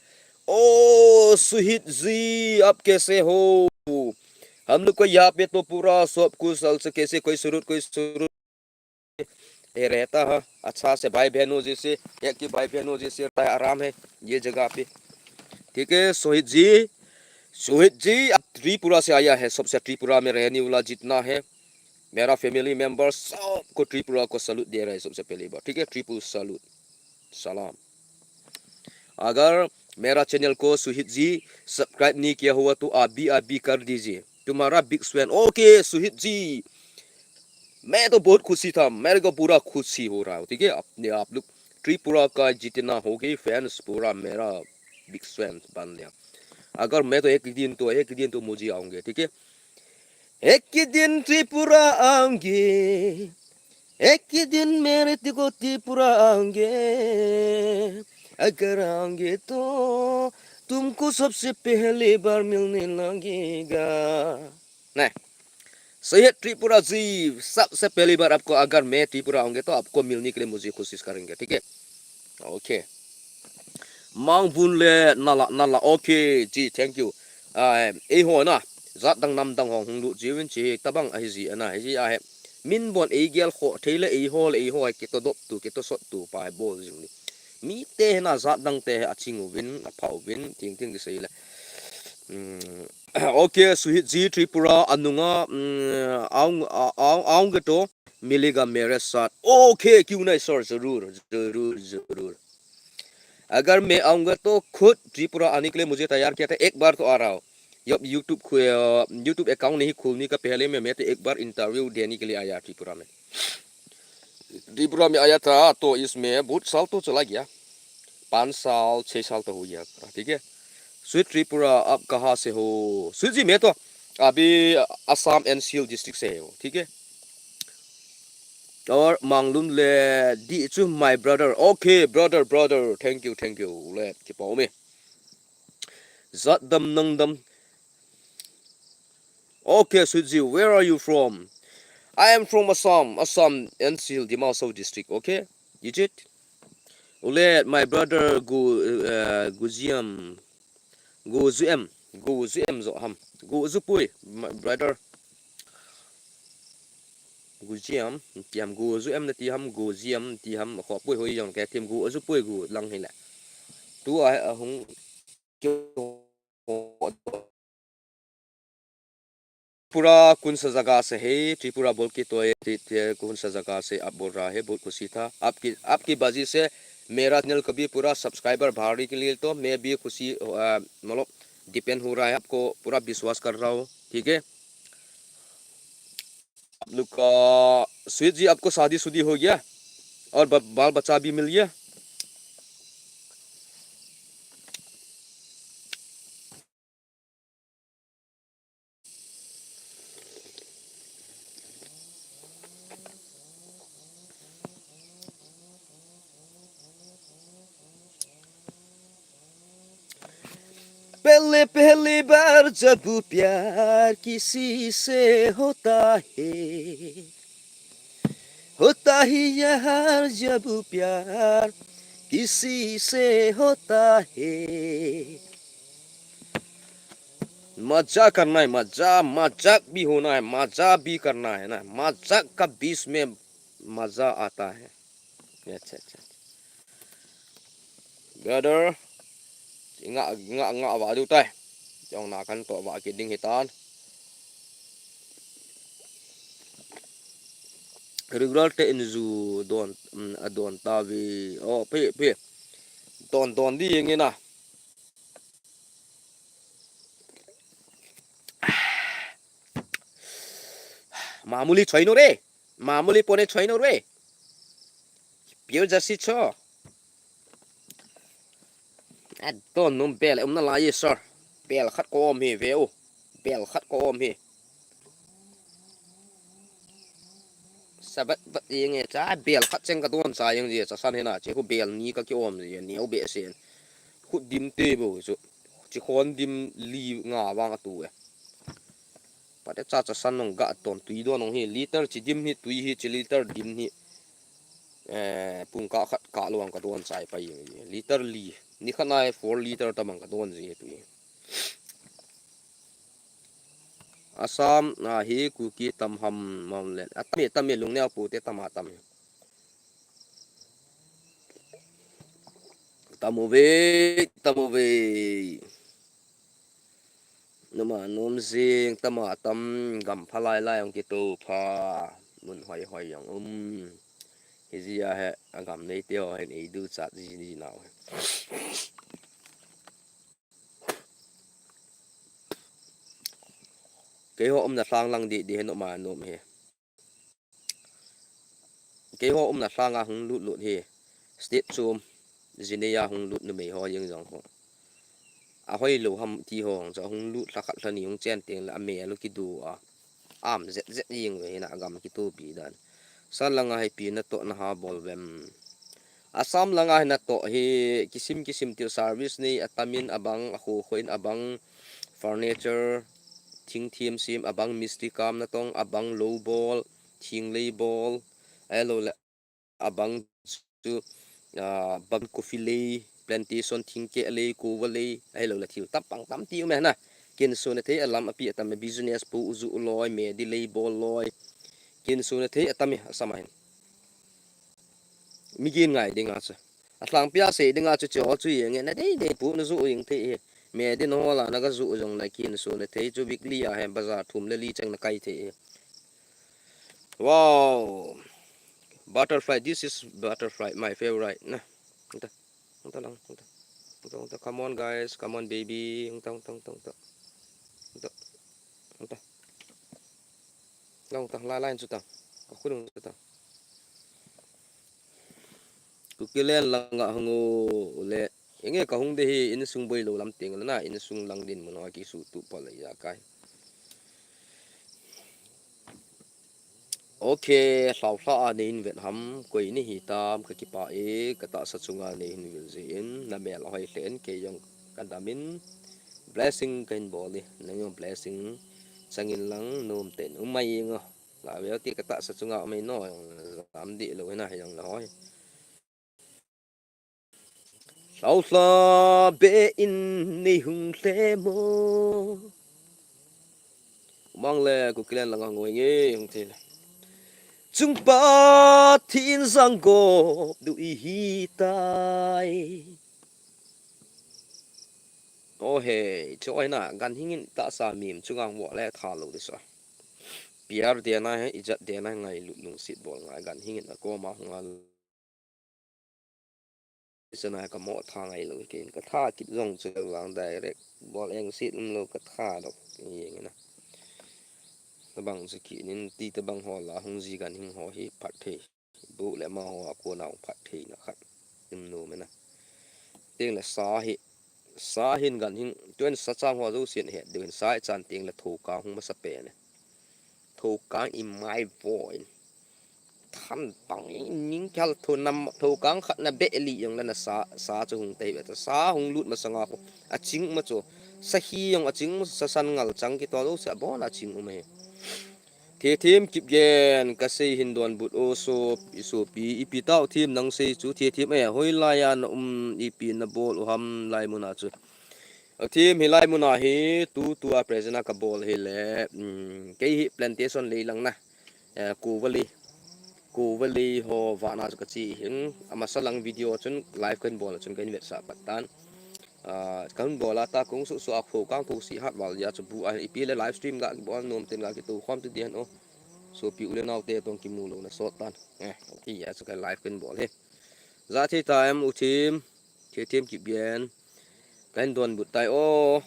ओ सुहित जी, आप कैसे हो? हम लोग को यहाँ पे तो पूरा सब कुछ अलग से, कैसे कोई जरूरत, कोई जरूरत ये रहता है, अच्छा से भाई बहनों जैसे, एक ही भाई बहनों जैसे रहता है, आराम है ये जगह पे। ठीक है, शहीद जी, शहीद जी, आप त्रिपुरा से आया है, सबसे त्रिपुरा में रहने वाला जितना है, मेरा फैमिली मेंबर सबको त्रिपुरा को सैल्यूट दे रहा है सबसे पहली बार, ठीक है, ट्रिपल सैल्यूट, सलाम। अगर मेरा चैनल को सुहित जी सब्सक्राइब नहीं किया हुआ तो आप भी, आप भी कर दीजिए। तुम्हारा बिग फैन। ओके सुहित जी, मैं तो बहुत खुशी था, मेरे को पूरा खुशी हो रहा है, ठीक है? अपने आप लोग त्रिपुरा का जितना हो गई फैंस, पूरा मेरा बिग फैन बन गया। अगर मैं तो एक दिन तो, एक दिन तो मुझे आऊंगे, ठीक है? एक दिन त्रिपुरा आऊंगे, एक दिन मेरे को त्रिपुरा आऊंगे, अगर आऊंगे तो तुमको सबसे पहली बार मिलने लगेगा। नहीं, सही है त्रिपुरा जी, सबसे पहली बार आपको, अगर मैं त्रिपुरा आऊंगे तो आपको मिलने के लिए मुझे कोशिश करेंगे, ठीक है? Okay. Mangbun le nala, nala, okay ji, thank you. Ah, eiho na, jat dang nam dang ho hung lut jiuvin chi, tabang ahi ji ana, hi ji ahi. Min bon eigel kho thei le eiho le eiho, kitodop tu, kitosot tu, pa bol jing ni. Mite hina jat dang te aching uvin, apha uvin, ting ting kisei le. Hmm. Okay, Suhit ji, Tripura anunga, hmm, aung, aung, aung ke to. मिलेगा मेरे साथ। ओके, क्यों नहीं सर, जरूर, जरूर, जरूर। अगर मैं आऊंगा तो खुद त्रिपुरा आने के लिए मुझे तैयार किया था, एक बार तो आ रहा हूँ। जब YouTube खु-, अ, YouTube अकाउंट नहीं खोलने का पहले में मैं तो एक बार इंटरव्यू देने के लिए आया त्रिपुरा में। त्रिपुरा में आया था तो इसमें बहुत साल तो चला गया, पाँच साल, छः साल तो हो गया, ठीक है। स्वीट त्रिपुरा, आप कहाँ से हो? स्वीट जी, मैं तो अभी असम एनसीएल डिस्ट्रिक्ट से हूँ, ठीक है। और मांगलुन ले दी चु, my brother। Okay, brother, brother, thank you, thank you। ले, kipa um e. Jat dam nang dam. Okay, Sweet ji, where are you from? I am from Assam, Assam, N C L, Dima Hasao district, okay? Is it? Ule, my brother, Gu, uh, Gujiam, Gujuem, Gujuem jo ham. Gujupui, my brother. Gujiam, ti ham, Gujuem na ti ham, Gujiam, ti ham, khopui hoi jong ke, tim Gujupui gu lang hile. Tu a, a hung, पूरा कौन सा जगह से है? त्रिपुरा बोल के तो है, त्रि-, त्रि-, कौन सा जगह से आप बोल रहा है? बहुत खुशी था। आपकी, आपकी वजह से मेरा चैनल कभी पूरा सब्सक्राइबर बढ़ने के लिए तो मैं भी खुशी, अ, मतलब डिपेंड हो रहा है। आपको पूरा विश्वास कर रहा हूँ, ठीक है? आप लोग का, स्वीट जी, आपको शादी शुदी हो गया और ब-, बाल बच्चा भी मिल गया? पहले पहली बार जब प्यार किसी से होता है, होता ही यार जब प्यार किसी से होता है। मजा करना है, मजा, मजाक भी होना है, मजा भी करना है ना, मजाक का बीच में मजा आता है। Brother, nga nga nga va du tai. Jong na kan to va ki ding hitan. Regular te in ju don, mm, a don ta vi. Oh, pi pi. Don don di ngi na. Mamuli choi no re. Mamuli pone choi no re. Pure jasi cho. A don num bel um na lai sir. Bel khat ko om hi ve u. Bel khat ko om hi. Sabat bat yeng e cha bel khat cheng ka don cha yeng je cha san hena che khu bel ni ka ki om je ni u be sen. Khu dim te bo chu. Chi khon dim li nga wang a tu e. Pate cha cha san nong ga ton tui don nong hi liter chi dim hi tui hi chi liter dim hi. Eh, pung ka khat ka luang ka don chai pa yeng. Liter li. Ni khat nai four liter tamang ka don je tui. Assam, a hi Kuki tam ham mam le. A tam e, tam e, lung neo pu te tam a tam e. Tam u ve, tam u ve. Numa num zing, tam a tam, gam pha lai lai ong ki to pha. Mun hoi hoi ong um. Hi zia he, a gam nei te ho hen ei du chat zi ni nau he. Keiho umna lhang lang di di he numa num he. Keiho umna lhang a hung lut lut hi. State chom. Jinei a hung lut numei ho jeng jong ho. A hoi lo ham ti ho jong hung lut lha khat lha ni hung chen teng le a mel u ki du a. Am zet zet jeng ve hina gam ki tu pi dan. San langa hi pi na to na ha bol vem. Assam langa hi na to hi kisim kisim til service ni a tamin abang a khu khu in abang furniture thing thiam sim abang mistri kam na tong abang lo bol thing lei bol. Ahilou le abang chu, ah, bang coffee lei, plantation thing ke lei, kuva lei, ahilou le thil tam pang tam ti um e na. Kin su na thei alam api atam business pu uzu loi, me di lei bol loi. Kin su na thei atam e Assam a hin. Mi gin ngai ding a chu. A lhang pia sei ding a chu chu chu yeng e na dei dei pu na zu yeng thei he. Me di na hola na ga zu jong na kin su na thei chu weekly a he bazar thum le li chang na kai thei he. Wow. Butterfly, this is butterfly, my favorite. Na. Unta. Unta lang, unta. Unta, unta. Come on, guys. Come on, baby. Unta, unta, unta, unta. Unta. Unta. Lang, unta. Lai, lai, unta. Aku dong, unta. Kukilen langa hung u le. Enge ka hung de hi insung boi lo lam teng le na insung lang din mun a ki su tu pa le ya kai. Ok, hlauhla a nei in vet ham, koi ni hi tam ka kipa e, ka tahsa chunga nei hin vil jin, na mel a hoi hle in, kei jong ka dam in, blessing ka hin bol ni, nang jong blessing chang in lang, nom ten, um mai ing o, la veu ti ka tahsa chunga um mai no, jong jam di lo hina, jong la hoi. Hlauhla be in nei hung hle mo. Mang le Kukilen langa ngoi nge hung thei le. Chung pa thin jang gop du i hi tai. O he, chu oi na, gan hing in tahsa mim chunga ngol le tha lo di sa. Piar de na he, ijat de na ngai lut lungsit bol ngai gan hing in a koma hung a Sana ka mo tha ngai lo ken ka tha kit jong chu lang direct bol eng sit um lo ka tha dok yeng na. Tabang chu ki nin ti tabang ho la hung ji gan hing ho hi phat thei. Bu le ma ho a ko na hung phat thei na khat. Im no me na. Teng le sa hi sa hin gan hing tuen sa chang ho jo sin he de hin sa chan teng le tho ka hung ma sa pe ne. Tho ka i mai vo in. Than pang ning khal tho nam tho kang khat na be li jong le na sa sa chu hung tei be ta sa hung lut ma sanga ko a ching ma chu Sahi jong aching, sasan ngal chang kitoh jouse abon a ching um ahi. Thethem Kipgen, kasei hin donbut o so, isopi, ipi tah u Them nang sei chu, Thethem e, hoilai a na um, ipi nabol u ham lai mun a chu. O Them, hilai mun a hi, tutua present a kabol hile, um, kei hi plantation lei lang na, eh, kuva lei, kuva lei ho vana chu kache hin, amasa lang video chun live kahin bol chun kahin vetsah pat tan. Ah, kahin bol a ta kong suhsuh a kho kang kho si hat val jeh a chu bu a ipi le live stream ga kibol nom ten ga kitou khom te dian o. Sopi u le nao te tong kimu lou na sot tan. Eh, ti a chu ka live kahin bol hi. Jathei time u Them, Thethem Kipgen. Kahin donbut tai o.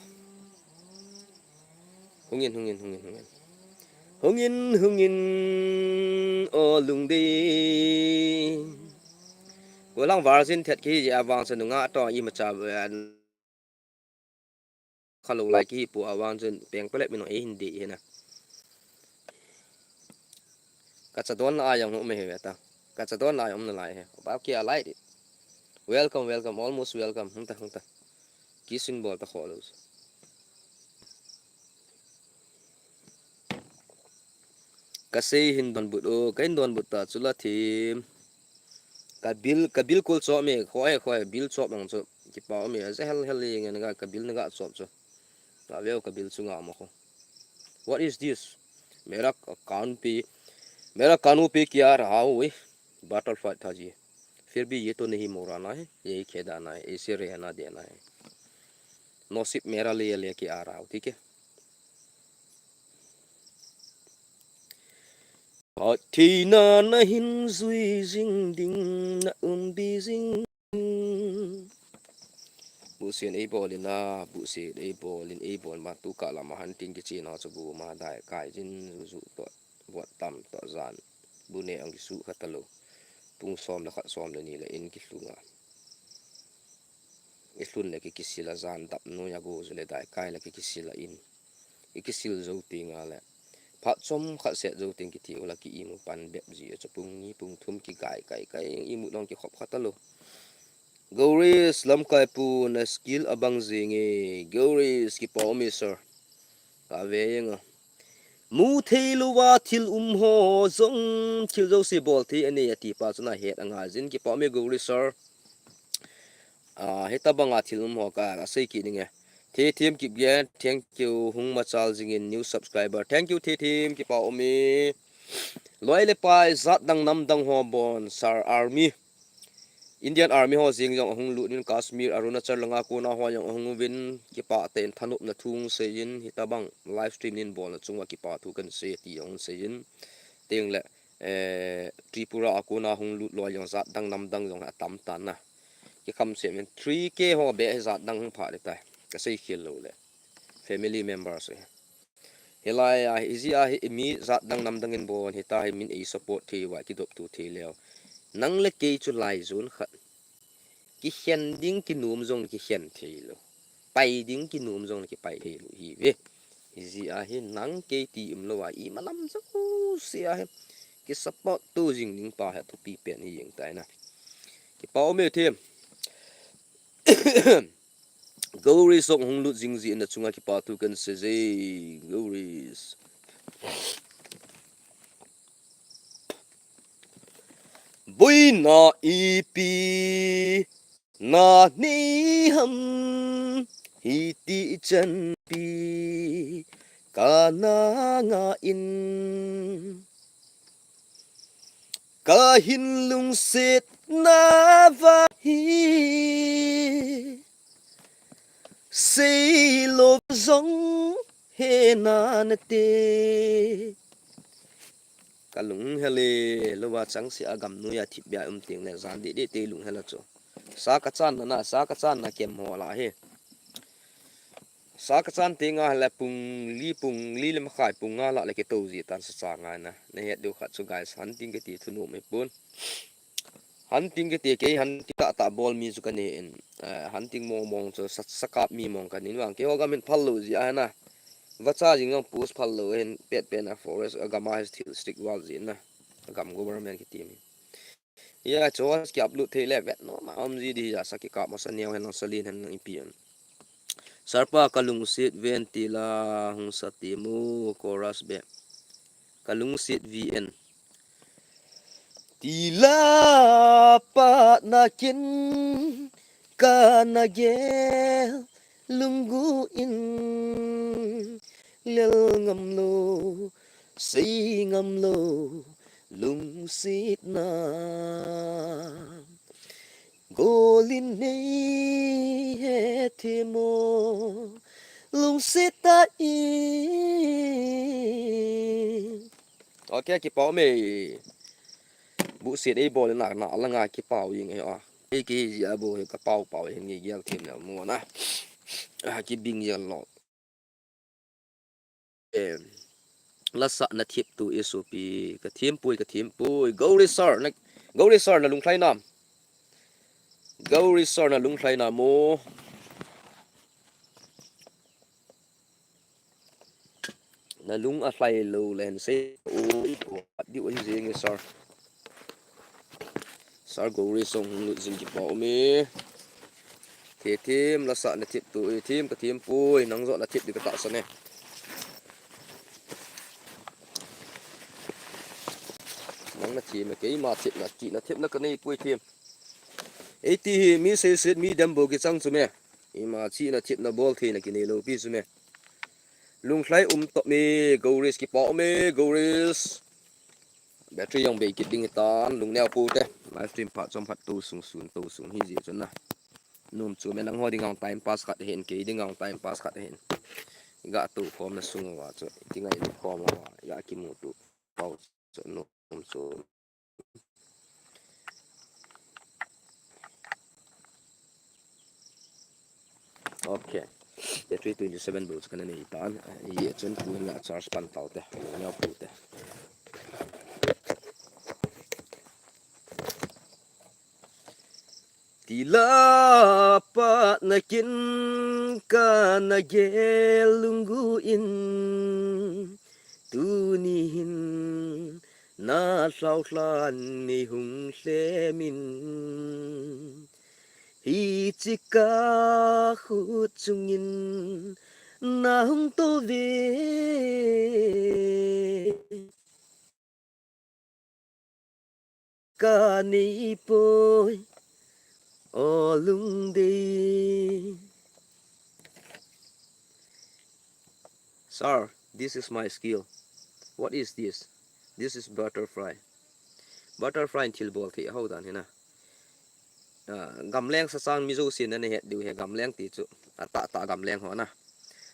Hungin, hungin, hungin, hungin. Hungin, hungin, o lungdei. Kolang version thet kiji avang sa nunga to imacha, eh, khalou lai kipu avang chun peng pelet min ei hin dei hina. Kachadon a jong um e he ta. Kachadon a jong um nalai he. Ba ki a lai di. Welcome, welcome, almost welcome. Hung ta, hung ta. Kisin bol ta kholou. Kasei hin donbut o, kahin donbut ta chu la Them. Ka bill, ka bill kol chop me, khoi, khoi, bill chop ang chu. Kipa me, a hel hel ngen ga, ka bill na ga chop chu. Ka veo ka bill chu nga ma kho. What is this? मेरा कान पे, मेरा कानों पे क्या रहा हुई? बटरफ्लाई था जी। फिर भी ये तो नहीं मुड़ाना है, यही खेदाना है, ऐसे रहना देना है। नसीब मेरा लिए लेके आ रहा हूँ, ठीक है? Athina na hin jui jing ding na um bi jing. Busen ei bol in a, busen ei bol in, ei bol ma tu ka lama han tin kichen ho chu bu ma dai kai jin ju ju to, buat tam to jan. Bu ne ang kisu kha ta lo. Pung som le khat som le ni le in kilhung a. I lhun le ki kisil a jan dap nu ya go ju le dai kai le ki kisil a in. I kisil jou ting a le. Phat chom khat set jou ting kiti u la ki imu pan bep ji a chu pung ni pung thum ki gai kai kai imu nong ki khop kha ta lo. Gauris lamkai pu na skill abang jing e. Gauris kipa um e sir. Ka ve jeng a. Mu thei lou a thil um ho jong thil jouse bol thei anei ati pa chu na het anga jin kipa um e Gauris sir. Ah, hitabang a thil um ho ka, ka sei kit ning e. Thethem Kipgen, thank you, hung machal jing in new subscriber. Thank you, Thethem, kipa um e. Loi le pai, jat dang nam dang ho bon, Sir Army. Indian Army ho jing jong ahung lut in Kashmir, Arunachal langa kona ho jong ahung uvin kipa ten thanop na thu sei in hitabang live stream nin bol na chunga kipa thu kan sei ti jong sei in. Teng le, eh, Tripura a kona hung lut loi jong jat dang nam dang jong atam tan na. Ki kham sem in three K ho be jat dang hung pha le tai. Ka sei khel lo le. Family members e. Hilai a, hi ji a hi mi jat dang nam dang in bon hi ta hi min ei support thei uva kidop tu thei leo. Nang le kei chu lai jun khat. Ki khen ding ki nom jong ki khen thei lo. Pai ding ki nom jong ki pai thei lo hi ve. Hi ji a hi nang kei ti um lo a i malam jouse a hi. Ki support tu jing ding pa hi thupi pen hi jeng tai na. Kipa um e Them. Gauris jong hung lut jing ji in a chunga kipa thu kan sei je, Gauris. Boina ipi na nei ham hiti chan pi ka na nga in. Ka hin lungset na va hi sei lo jong he na na te. Ka lung hel e, lo va chang si a gam nu ya thip bia um ting le jan di di te lung hel a chu. Sa ka chan na na, sa ka chan na kem ho la he. Sa ka chan ting a le pung li, pung li le makhai, pung nga la le ke to ji tan sa cha ngai na. Na het du khat chu guys, hunting ke ti thu nu me pun. Hunting ke ti ke hunting ta ta bol mi chu ka ni in. Eh, hunting mong mong chu sa, sa kap mi mong ka ni wang ke ho gam in phal lo ji a na. Va cha jing jong post phal lo hin pet pen a forest a gam a hi thil stick wal ji na. A gam government ke ti mi. Ya, chu ki upload thei le vet nom a um ji di ja sa ki kap ma sa neo hen lang sa lin hen lang ipi an. Sarpa ka lungset ven tila hung sa ti mu chorus be. Ka lungset V N. Tila pa na kin ka na gel lunggu in lel ngam lo, sei ngam lo, lungset na. Golin nei he thimo lungset ta i. Okay, kipau me. Bu sit ei bol na na langa kipau ing e a. Ei ki ji a bu he ka pau pau hin ngi gial thim na mo na. A ki bing gial lo. Em, lasa na thip tu isu pi ka thim pui, ka thim pui. Gauri sir na, Gauri sir na lung thlai nam. Gauri sir na lung thlai nam mo. Na lung a thlai lo len se. Oi, ko di oi jing e sir. Sir Gauri song hung lut jing kipau me. Thim, lasa na thip tu, eh, thim ka thim pui, nang jo na thip di ka ta sa ne. Nang na thim, keima thip na, ti na thip na ka nei pui thim. Ei ti hi, mi sei sit, mi dem bo ki chang chu me. Ima chi na thip na bol thi na ki nei lo pi chu me. Lung thlai um to me, Gauri kipau me, Gauri. Battery jong bei kit ding hitan, lungneo pute. Live stream phat chom phat to sung sun, to sung hi ji chun na. Num chu me nang ho ding ang time pass khat hin, kei ding ang time pass khat hin. Ga to khom na sung wa chu, ti ngai ni khom wa, ga kimu tu. Pau chu num chu. Okay. Battery twenty seven volts kana nei tan. Ye chun tu nga charge pan tau te. Nga pu te. Tila pa na kin ka na gel lunggu in. Tuni hin na hlauhlan nei hung hlemin, hiche ka khut chungin na hung tou ve. Ka nei poi, o Lungdei. Sir, this is my skill. What is this? This is butterfly. Butterfly in thil bol thei ho dan hina. Ah, gamleng sa chang mi jousen na het diu he gamleng ti chu. A ta ta gamleng ho na.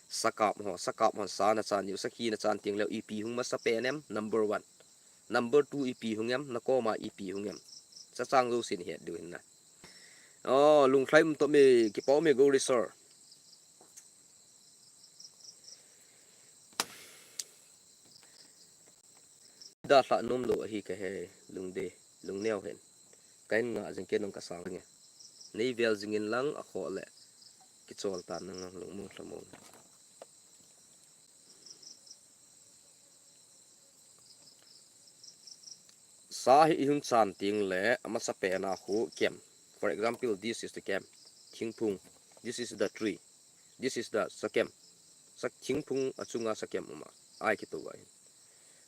Sakap ho, sakap ho sa na chan diu, sakhi na chan ting leu ipi hung masa pen em, number one. Number two ipi hung em, na koma ipi hung em. Sa chang jousen het diu hin na. Oh, lungthlai um to me, kipau me Gauri sir. Da hla nom lo ahi ka he, Lungdei, lungneo hen. Ka hin nga jing ke nong ka sang nge. Nei vel jing in lang a kho le. Kichol tan nang ang lungmong hlamong. Sa hi i hun chan ting le, a masa pen a khu kem. For example, this is the kem. Thingphung. This is the tree. This is the sakem. Sa thingphung a chunga sakem uma. Ai kitu vai.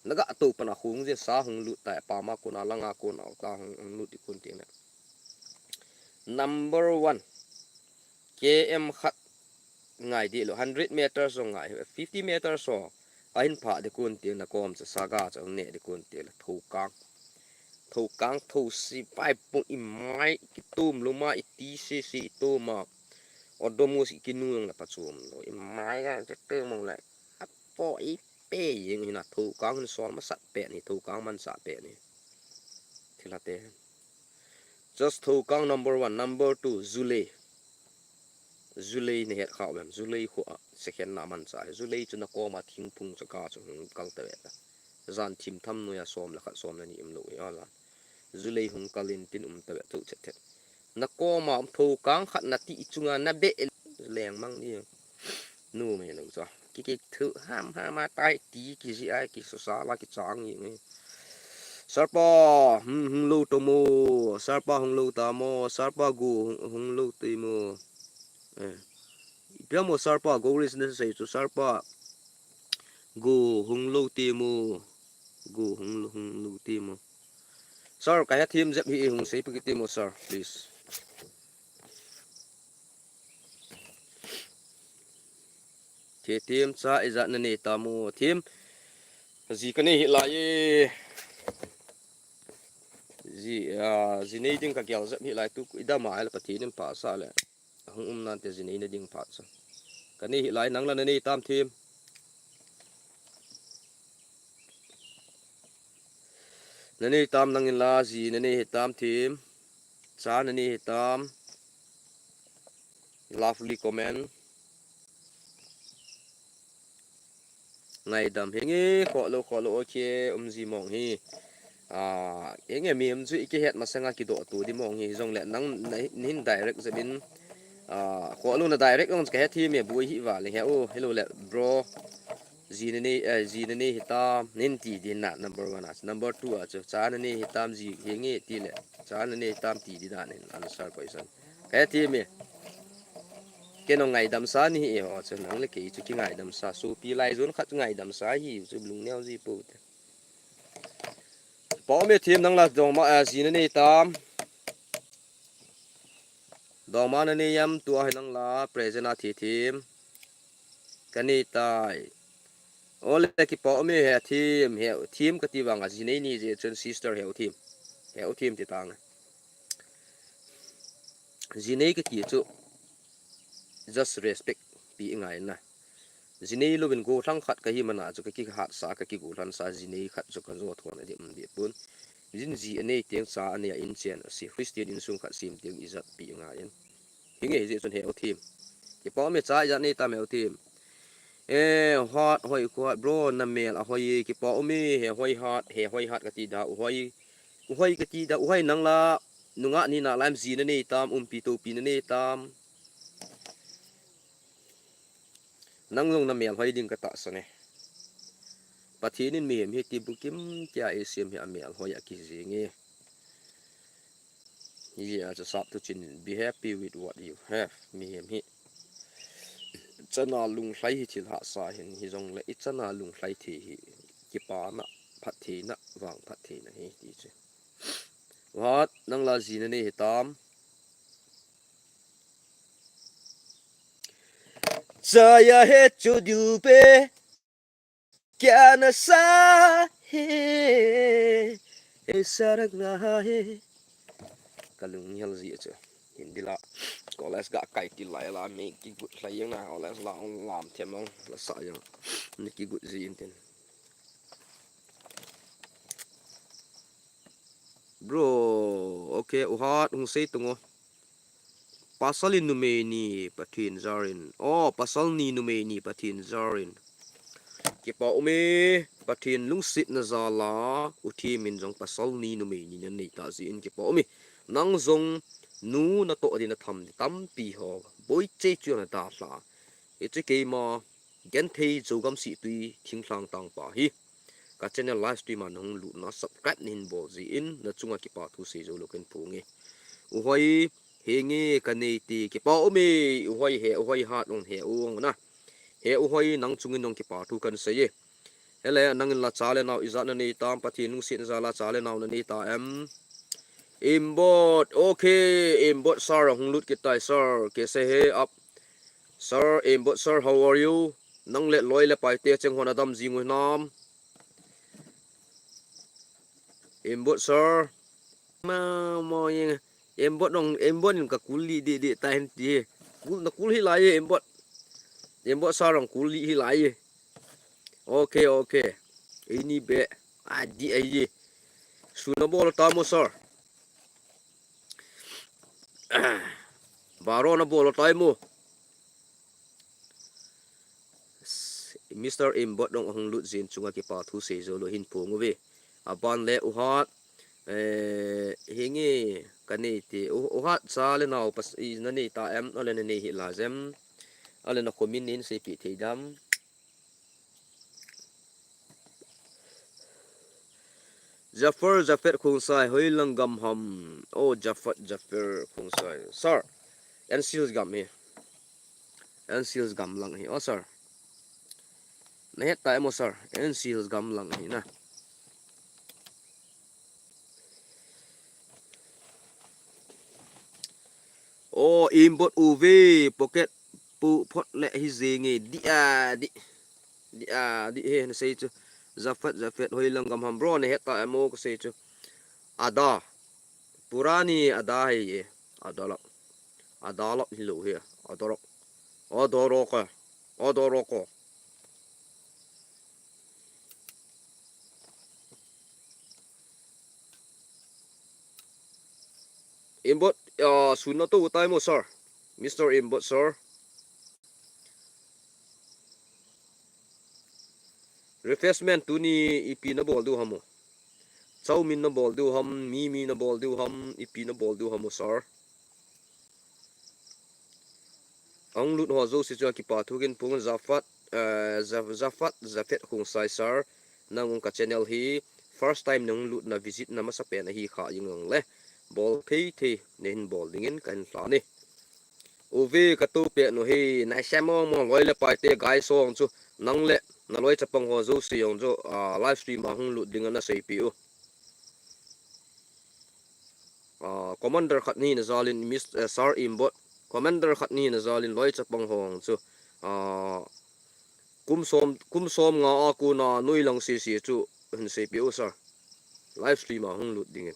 Naga tu pana hung jin sa hung lut ta pa ma kuna langa kuna ta hung, hung lut i kun ting le. Number one. K M khat ngai di lo, hundred meters so ngai, fifty meters so. A hin pha di kun ting na kom cha saga cha ne di kun ting la thokang. Thokang thosi pai pung i mai ki tum lo ma i ti si si i tum ma. O domus i ki nu la pa chum lo i mai ga cha te mong la. A po i pe yeng hina thokang hin sol ma sat pe ni thokang man sa pe ni. Thilate. Just thokang number one, number two, Julei. Julei na het khau em, Julei khu a, second na man cha. Julei chu na koma thingphung cha ka chu hung kal ta ve ta. Jan thim tham noya som le khat som le ni um lo ya jan. Julei hung kal in tin um ta ve tu chet chet. Na koma um thokang khat na ti chunga na be leng mang ni. Nu mai lo cha. Ki ki thu ham ham a tai ti ki ji ai ki su sa la ki chang yi nge. Sarpa, hmm, hung lo to mo. Sarpa hung lo ta mo. Sarpa gu hung, hung lo ti mo. Eh. Ipi ham o sir pa, go raise nasei chu sir pa. Go hung lou ti mo. Go hung lou, hung lou ti mo. Sir, kahe thim jep hi hung sei pe kit ti mo sir, please. Thi thim cha ijat nanei tam o thim. Ji kanei hih lai e. Ji, ah, ji nei ding kagel jep hih lai tu idam a ahile Pathen in phasah le. Hung um nante ji neina ding phat chu. Kanei hih lai, nang la nanei tam thim. Nanei tam nang in la, ji nanei hitam thim. Cha nanei hitam. Lovely comment. Ngaidam, henge, khoh lou, khoh lou, okay, um ji mong hi. Ah, henge, mihem chu i kihet masanga kidoh tu di mong hi, hijongle nang na, nahin direct jep in, ah, khoh lou na direct jong chu kahe thim e, boi hi vale he, oh, hello le, bro. Ji nanei, eh, ji nanei hitam, nahin ti di na, number one a chu, number two a chu, cha nanei hitam ji, henge, ti le, cha nanei hitam ti di na, nahin answer question. Kahe thim e. Kei nong ngaidam sa nahi e ho chu, nang le kei chu kingaidam sa. Sopi lai jon khat ngaidam sa hi chu lungneo ji pou te. Pa um e thim, nang la dongma, eh, ji nanei tam. Dongma nanei em, tua hi nang la present a thi thim. Kanei tai. Ole kipa um e he thim, he thim kati vang a ji nei ni jeh chun sister he u thim. He u thim ti tang. Ji nei kati chu just respect pe ngai na. Ji nei louvin gollhang khat kahi mana chu kakihat sa, kakigollhan sa, ji nei khat chu kajo thon a di um di pun. Jin ji anei teng cha anei a inchen a si, Christian insung khat sem teng ijat pe ngai in. Hinge hijeh chun he u thim. Kipa um e cha ijat nei tam he u thim. Eh, hat hoi khat bro, na mel ahoi, kipa um e, he hoi hat, he hoi hat kati da, u hoi. U hoi kati da, u hoi nang la, nungah nina lai em ji nanei tam, umpi topi nanei tam. Nang jong na mel hoi ding katahsan e. Pathen in mihem hi ti bukim tia eisem hi amel hoi a kijing e. Hijeh a chu sap tu chin, be happy with what you have. Mihem hi chana lunglhai hi thil hahsa hin, hijongle i chana lunglhai thei hi kipana, phattheina, vang phattheina hi ti chu. What? Nang la ji nanei hitam. Chaya he chu dil pe. Kya nasa hai, aisa rang raha hai. Kalung hel ji chu. Hindi la. College ga kai ti lai la mi kigut lai jeng na college la ong lam them ong la sa jeng. Ni kigut ji in tin. Bro, okay, u hat hung sei tung o. Pasal in numei ni Pathen jarin. Oh, pasal ni numei ni Pathen jarin. Kipa um e, Pathen lungsetna jal a, u thim in jong pasal ni numei ni nanei ta jeh in kipa um e. Nang jong nu natoh din a tham tampi ho. Boi cheh chu na dalha. Hichu keima Genthei Zogam Sihtui Thinglhang Tangpa hi ka channel live stream a nahung lut na subscribe nahin bol jeh in nachunga kipa thu sei jou lou kahin phong e. U hoi, henge kanei ti kipa um e, u hoi he, u hoi hat ong he ong na. He u hoi nang chungin nong kipa thu kahin sei e. Hele nang in la cha le nao ijat nanei tam, Pathen lungsetna jal a cha le nao nanei ta em. Imbot, okay, Imbot sir ahung lut kit tai sir, kaise he ap. Sir, Imbot sir, how are you? Nang le loi le pai te cheng hon adam jing u hinam? Imbot sir. Ma, mo yeng. Imbot nong, Imbot in ka kul li di di ta hin ti. Kul na kul hi lai e, Imbot. Imbot sir nong kul li hi lai e. Okay, okay. Ini be. Adi ai e. Suna bol ta mo sir. Baro na bol tai mo. Mister Imbot dong ahung lut jin chunga kipa thu sei jou lou hin phong uve. Aban le u hat, eh, henge kanei ti u, u hat cha le nao pas i nanei ta em, ale nanei hi la jem. Ale na comment in sei pi thei dam. Jafar, Jafet Khongsai, hoilang gam ham. Oh, Jafet, Jafar Khongsai. Sir, N C L gam hi. N C Hills gamlang hi, o sir. Nahet ta em o sir, N C Hills gamlang hi na. O, Imbot uve, pocket pu phot le hi jenge, di a, di. Di a, di he, nasei chu. Jafet, Jafet, hoilang gam ham bro, nahet ta em o kasei chu. Ada. Purani ada hi e. Adalak. Adalak hilou hi. Adorok. Adoroko. Adoroko. Imbot, ah, sun nato u tai mo, sir. Mister Imbot, sir. Refreshment tuni ipi nabol diu ham o. Chowmein nabol diu ham, mimi nabol diu ham, ipi nabol diu ham o, sir. Ahung lut ho jouse chunga kipa thu kahin phong. Jafet, eh, Ja-, Jafet, Jafet Khongsai sir, nang ka channel hi first time nahung lutna, visit na masapen ahi kha jing jongle, bol thei thei nahin bol dingin kahin lhani. Uve, kato peh u hi, naisem mong mong loi le pai te guys ho chu, nang le naloi chapang ho jouse jong chu, ah, live stream a hung lut ding ana seipeh u. Ah, commander khat ni na jalin Miss, eh, Sir Imbot. Commander khat ni na jalin loi chapang ho chu. Ah, kum som, kum som nga a kona noilang sese chu hin seipeh u sir. Live stream a hung lut dingin.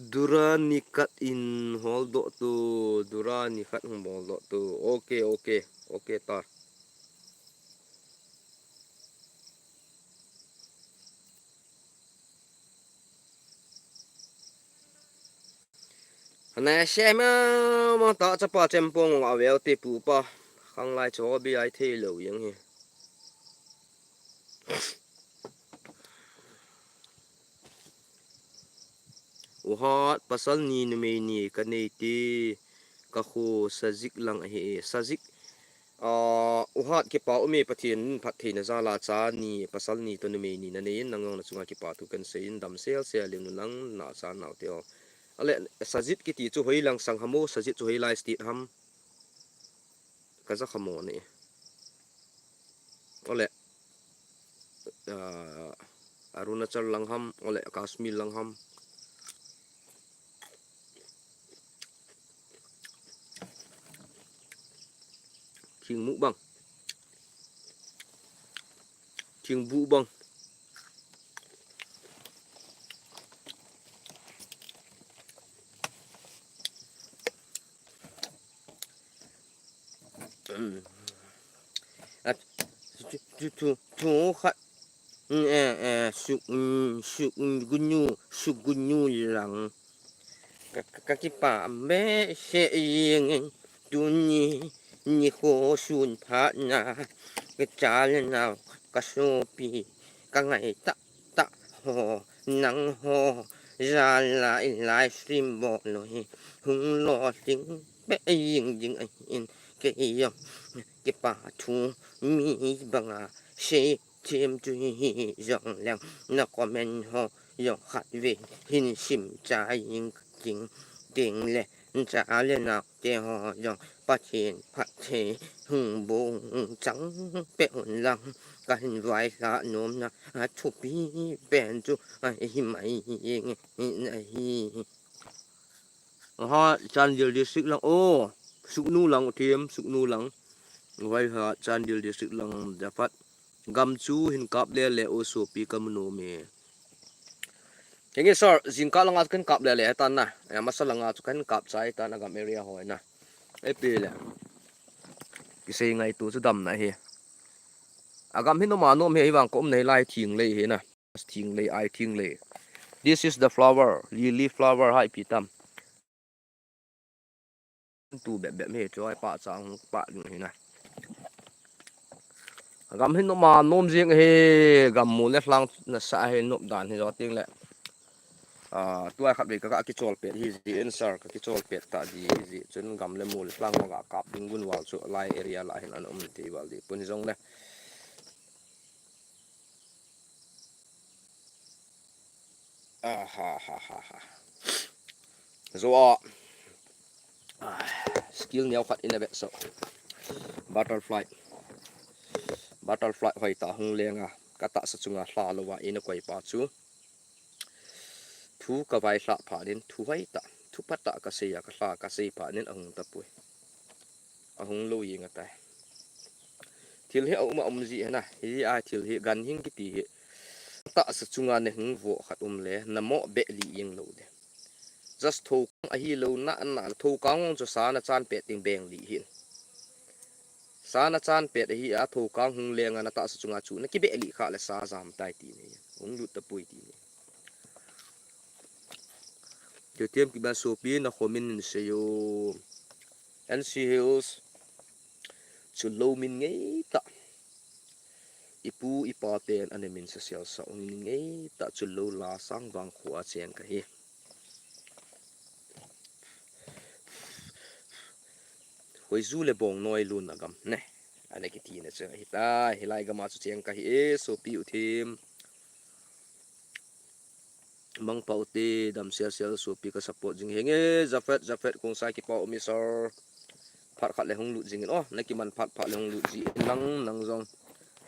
Durani khat in hol doh tu, Durani khat hung bol doh tu. Ok, ok, ok ta. Naisem mong mong ta chapa chempong a veu te pu pa. Khanglai chu hobby ahi thei lou jeng hi. U Hat, pasal ni numei ni kanei te, kakho Sajik lang ahi e. Sajik, ah, U Hat kipa um e, Pathen phattheina jal a cha ni, pasal ni toh numei ni nanei in, nang jong nachunga kipa thu kahin sei in, dam sel sel in, nang nacha nau te o. Ale, Sajik kiti chu hoilang sang ham o, Sajik chu hoilai state ham. Kaja kha mo ni. Ole, ah, Arunachal lang ham, ole, Kashmir lang ham. Thingmukbang. Thingbuhbang. Thu, thu, thu khat. Eh, eh, suk, mm, suk, mm, gunu, suk gunu lang. Ka, ka, kakipah behseh jeng e, tuni nikho sun phat na, kacha le nao, kasopi, kangai tah tah ho, nangho jal a i live stream bol u hi hung lolhing beh jing ding ahin, kei jong kipa thu mi banga sei them chu hi jong leng, na comment ho jong khat vei hin sim chai jing ding, ding le, cha le nao te ho jong Pathen phatthei hung bung chang peh un lang, kahin vaihla nomna a thupi pen chu ahi mai jeng in ahi. Aha, Chandel District lang, o, Sugnu lang, U Them, Sugnu lang. Vaiha, Chandel District lang, Jafet. Gam chu hin kap le le o sopi kamu nom e. Henge sir, jingkah langa chu kahin kap le le tan na. Eh, masa langa chu kahin kap chai tan a gam area ho na. Epi le. Kisei ngaito chu damna ahi. Agam hi noma nom hi, hivang ka umna hi lai thing lei hi na. Thing lei, ai thing lei. This is the flower, lily flower, hai pi tam. Tu bep bep hi chu ai pa chang pa ding hi na. Gam hi noma nom jing hi, gam mu le lhang nasa hi nop dan hi jo ting le. Ah, tua khat vei ka, ka kichol pet hi ji in sir, ka kichol pet ta di hi ji. Chun gam le mu le lhang ka kap ding gun val chu lai area la hin an um ti val di pun jong le. Ah, ha, ha, ha, ha. Zo a. Ah, skill neo khat in a vet so. Butterfly. Butterfly hoi ta hung lenga. Ka tahsa chunga hla lou a in a koi pa chu. Thu ka vai hla pha din thu hoi ta. Thu pha ta ka sei a ka hla ka sei pha din a hung ta pui. A hung lou ying a tai. Thil hi a um a um ji hena. Hi a thil hi gan hing kiti hi. Tahsa chunga ne hung vo khat um le na mo be li ying lou de. Just tho kang a hi lou na na tho kang chu sa na chan pet ting beng li hin. Sa na chan pet a hi a tho kang hung lenga na tahsa chunga chu na ki be li kha le sa jam tai ti ni. Hung lut ta pui ti ni. Kei tiam ki ban sopi na khomin in se yo. N C Hills. Chu lo min ngei ta. Ipu ipa ten ane min sa sial sa ung min ngei ta chu lo la sang vang khu a cheng ka hi. Hoi zu le bong noi lun na gam ne. Ane ki ti na chu hi ta hi lai gam a chu cheng ka hi e sopi u thim. Mangpau te dam sial sial sopi ka support jing henge. Jafet, Jafet, kong sai kipa umi sir. Phat khat le hung lut jing in. Oh, na kiman phat phat le hung lut ji. Nang, nang jong.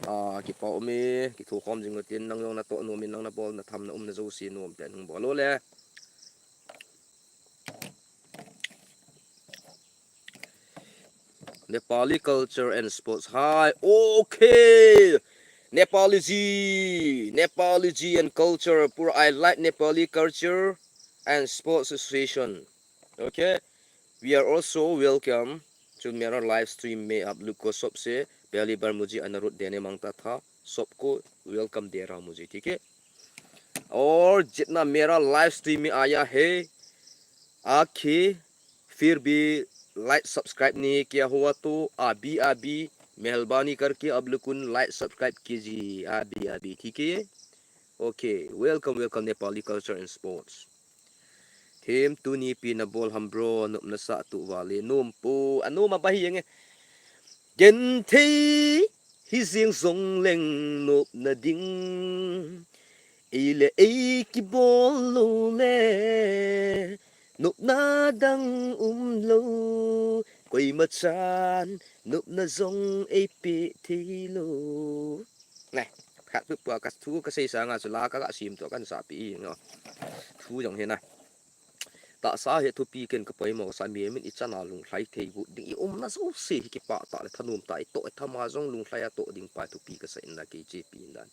Ah, kipa umi, kithu khom jing utin, nang jong na to nom in, nang na bol, na tham na um na jo si nom ten hung bol le. Nepali culture and sports. Hi, okay. Nepali ji, Nepali ji and culture. Pura, I like Nepali culture and sports association. Okay. We are also welcome to मेरा live stream में आप लोग को सबसे पहली बार मुझे अनुरोध देने मांगता था, सबको welcome दे रहा हूँ मुझे, ठीक है? और जितना मेरा live stream में आया है, आके फिर भी like subscribe नहीं किया हुआ तो अभी अभी मेहरबानी करके आप लोग को like subscribe कीजिए अभी अभी, ठीक है? Okay, welcome, welcome Nepali culture and sports. Thim tuni pi na bol ham bro, nop na sa tu vale, nom pu, a nom a ba hi nge. Gen thei hi jing jong leng nop na ding. Ei le ei ki bol lo le. Nop na dang um lo. Koima chan nop na jong ei pe thei lo. Nai, khat pu pua ka thu ka sei sanga chu la ka ga sim to kan sa pi ngo. Thu jong hi na. Tahsa hi thupi ken ka poimo sa mi min i chana lunglhai thei gu ding i umna jouse hi kipah tah le thanom tah i toh i thama jong lunglhai a toh ding pa thupi ka sa in la kei che pi in dan.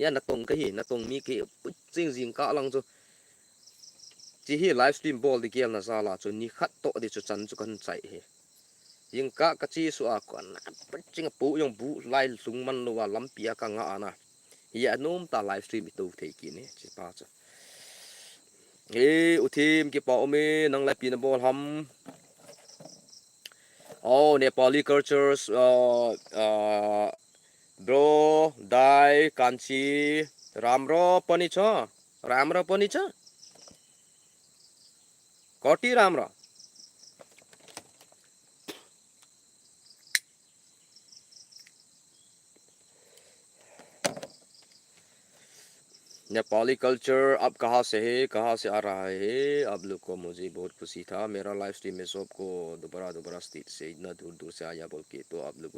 Ya na tong ka hi, na tong mi kei pu ching jing ka lang chu. Chi hi live stream bol di gel na jala chu ni khat toh di chu chan chu kan chai hi. Jingkah ka che su a kon a, ching a pu jong bu lai lhung man lo a lampi a ka nga ana. Hi a nom ta live stream i to thei ki ni, chi pa chu. He, u thim kipa um e, nang lai pi na bol ham. Oh, Nepali cultures, uh, uh, bro, dai, kanchi, ramro, pani cha, ramro, pani cha. Koti ramro. Nepali culture आप कहाँ से है, कहाँ से आ रहा है, आप लोग को मुझे बहुत खुशी था। मेरा लाइव स्ट्रीम में सबको दोबारा दोबारा स्टेट से इतना दूर दूर से आया बोल के, तो आप लोग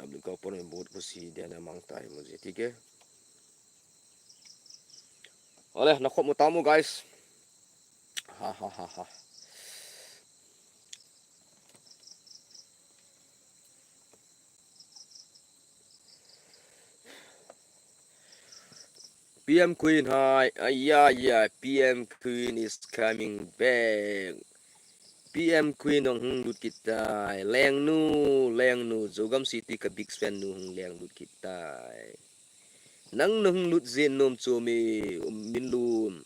आप लोग का ऊपर में बहुत खुशी देना मांगता है मुझे, ठीक है? Ole, na khop mo tamo, guys. Ha ha ha ha. P M Queen, hi. Ah, yeah, yeah. P M Queen is coming back. P M Queen hung lut kit tai. Lengnu, Lengnu. Zogam City ka big fan nu hung leng lut kit tai. Nang na hung lut jin nom chu mi, um, min lum.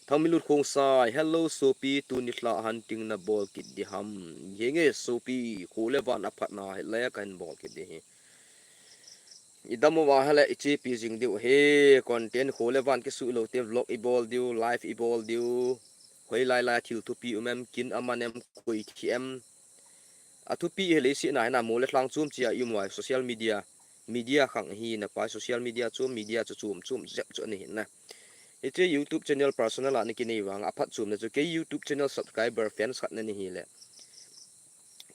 Thang min lut khong sai. Hello, sopi, tuni hla hunting na bol kit di ham. Henge, sopi, kho le van a phat na, hi le kan bol kit di hi. I dam uva hale i chepi jing diu hi, content kho le van kisu lo te vlog i bol diu, live i bol diu. Hoi lai lai thil thupi um em, kin aman em, koi thi em. A thupi hi le si na hi na mo le thlang chum chia i um uva social media. Media khang hi na pa social media chum, media chu chum chum jep chu ani hin na. Hiche YouTube channel personal a nakinei vang a phatchomna chu kei YouTube channel subscriber fans khat nani hile.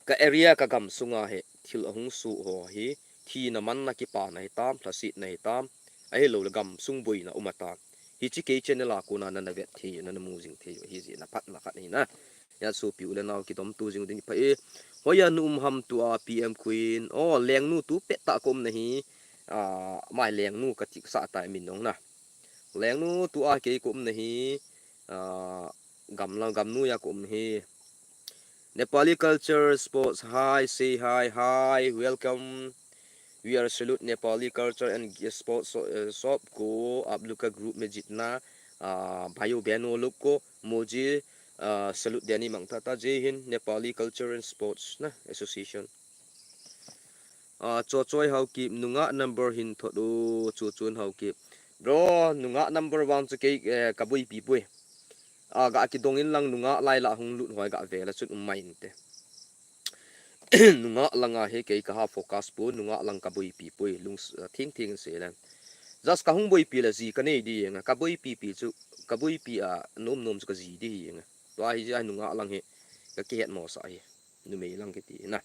Ka area ka gam sunga hi thil ahung soh ho hi thina manna kipana hitam, lhasetna hitam, ahilouleh gam sung boina um atam. Hiche kei channel a kona nana vet thei, nana mu jing thei, hijeh in aphatna khat ahi na. Hia sopi u le nao kidom tu jing ding pha e. Hoiya na um ham tua P M Queen. O, Lengnu tu pet tah ka um nahi. A, mai Lengnu kati sah tai min nong na. Lengnu tua kei ka um nahi. A, gamlang gamnu ya ka um nahi. Nepali culture sports, hi, say hi, hi, welcome. We are salute Nepali culture and sports so, uh, shop ko aap log ka group mein jitna, uh, bhaiyo behno log ko mujhe, uh, salute dene mangta tha. Jai Hind. Nepali Culture and Sports na association. Uh, Chochoi Haokip, nungah number hin thot o, Chochon Haokip. Bro, nungah number vang chu kei, eh, ka boipi poi. A, ga kidong in lang nungah lai la hung lut hoi ga vela chun um mai inte. Nungah langa hi kei ka ha focus poi, nungah lang ka boipi poi, lung, ah, thing thing in sei leng. Just ka hung boipi la ji ka nei ding, ka boipi pi chu, ka boipi a nom nom chu ka ji ding hi nga. Tua hi ji a nungah lang hi ka kihet mo sa hi. Numei lang kiti na.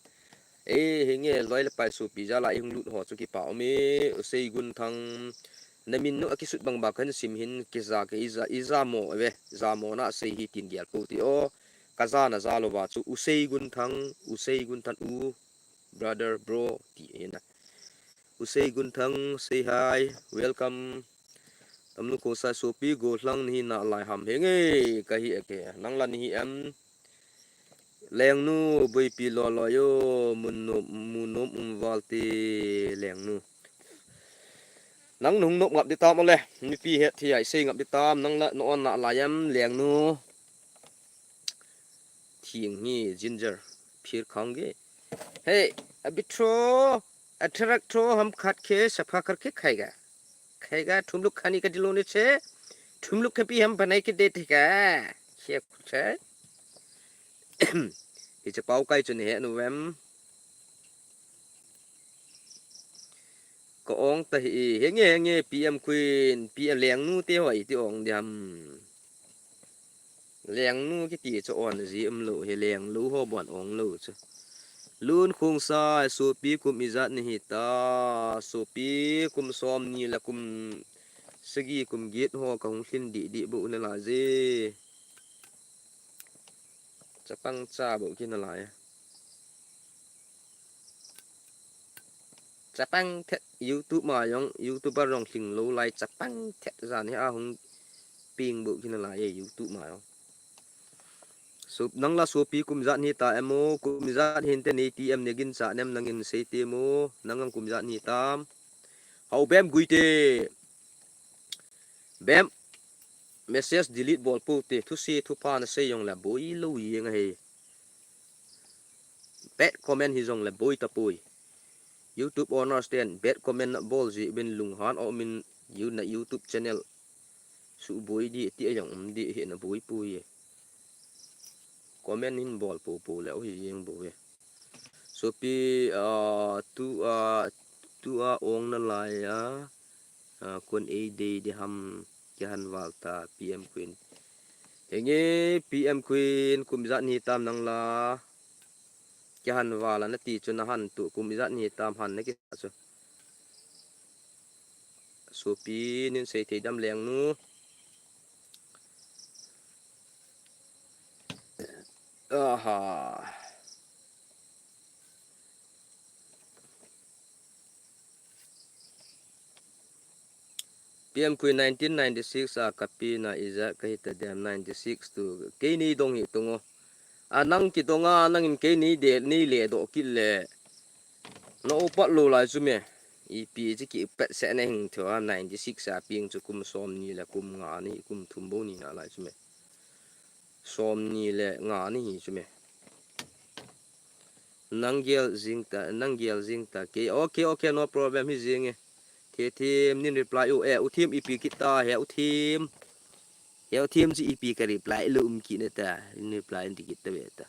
E, hinge loi le pai sopi jal a i hung lut ho chu kipa um e, u Seigunthang. Na min nu a kisut bang bang kan sim hin kija ke ija, ija mo ve, ja mo na sei hi tin gel po ti o. Ka ja na ja lo va chu u Seigunthang, u Seigunthang u brother bro ti hi na. U Seigunthang, say hi, welcome. Tamnu ko sa sopi go hlang ni na lai ham hinge ka hi ake. Nang la ni hi em. Lengnu, boipi lolo yo, mun nom, mun nom um val te, Lengnu. Nang nung nop ngap di tam ole, mipi het thi ai sei ngap di tam, nang la, no on na la yam, Lengnu. Thing hi, ginger, phir khang ge. Hey, abitro, atrak tro, ham khat ke, sapha kar ke khai ga. Khai ga, thum luk khani ka dilo ni che, thum luk ke pi ham banai ke de thi ga. Che, che. Hiche pau kai chu ni he nu vem. Ka ong ta hi, henge, henge, P M Queen, P M Lengnu te hoi ti ong di ham. Lengnu kiti chu on ji um lo, he Lengnu ho bon ong lo chu. Lun Khongsa, sopi kum ijat ni hi ta, sopi kum som ni la kum sagi kum get ho ka hung lhin di di bu na la je. Chapang cha bo kina lai. Chapang thet YouTube ma jong, YouTuber jong hling lo lai chapang thet jan hi a hung ping bo kina lai e YouTube ma jong. So, nang la sopi kum ijat ni ta em o, kum ijat hin te nei ti em ne gin cha nem nang in sei ti mo, nang ang kum ijat ni tam. Hau bem gui te. Bem. Message delete bol po te, thu si thu pa na sei jong la boi lo yeng a he. Bad comment hi jong la boi ta poi. YouTube owners ten bad comment na bol ji bin lunghan o min you na YouTube channel. Su boi di ti a jong um di he na boi poi ye. Comment hin bol po po le o hi yeng bo ye. Sopi, ah, tu, ah, tu a ong na lai a, ah, kun ei dei di ham kihan val ta P M Queen. Henge P M Queen kum ijat ni tam nang la. Kihan val a na ti chu na han tu kum ijat ni tam han na ki chu. Sopi nin sei thei dam Lengnu. Aha. P M Queen nineteen ninety-six a ka pi na ija ka hita dem ninety-six tu. Kei ni dong hi tungo. A nang kidong a nang in kei ni de ni le do kit le. Na upat lo lai chu me. Ipi chi ki pet se na hing thua ninety-six a ping chu kum som ni le kum nga ni kum thum bo ni na lai chu me. Som ni le nga ni hi chu me. Nang gel jing ta, nang gel jing ta. Kei, okay, okay, no problem hi jing e. Thethim nin reply u e, u thim ipi kit ta, he u thim. He u thim chi ipi ka reply lo um kit na ta. Nin reply in ti kit ta ve ta.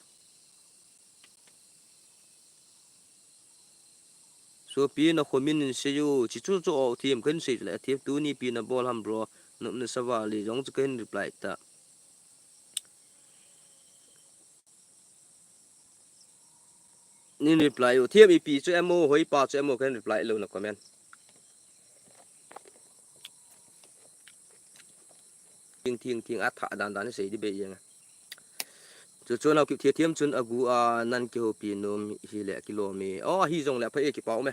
Sopi na comment in sei u, chi chu chu o thim kan sei le thim tuni pi na bol ham bro. Nop ni sa vali jong chu kahin reply ta. Nin reply u. Thiam ipi chu emo, hoipa chu emo, kahin reply lou na comment. Thing thing thing a thah dan dan sei di be yang. Chu chu nau kip thia thiam chun agu a nan kihoupi nom hile kilom e. O, ahi jongle pha e, kipa um e.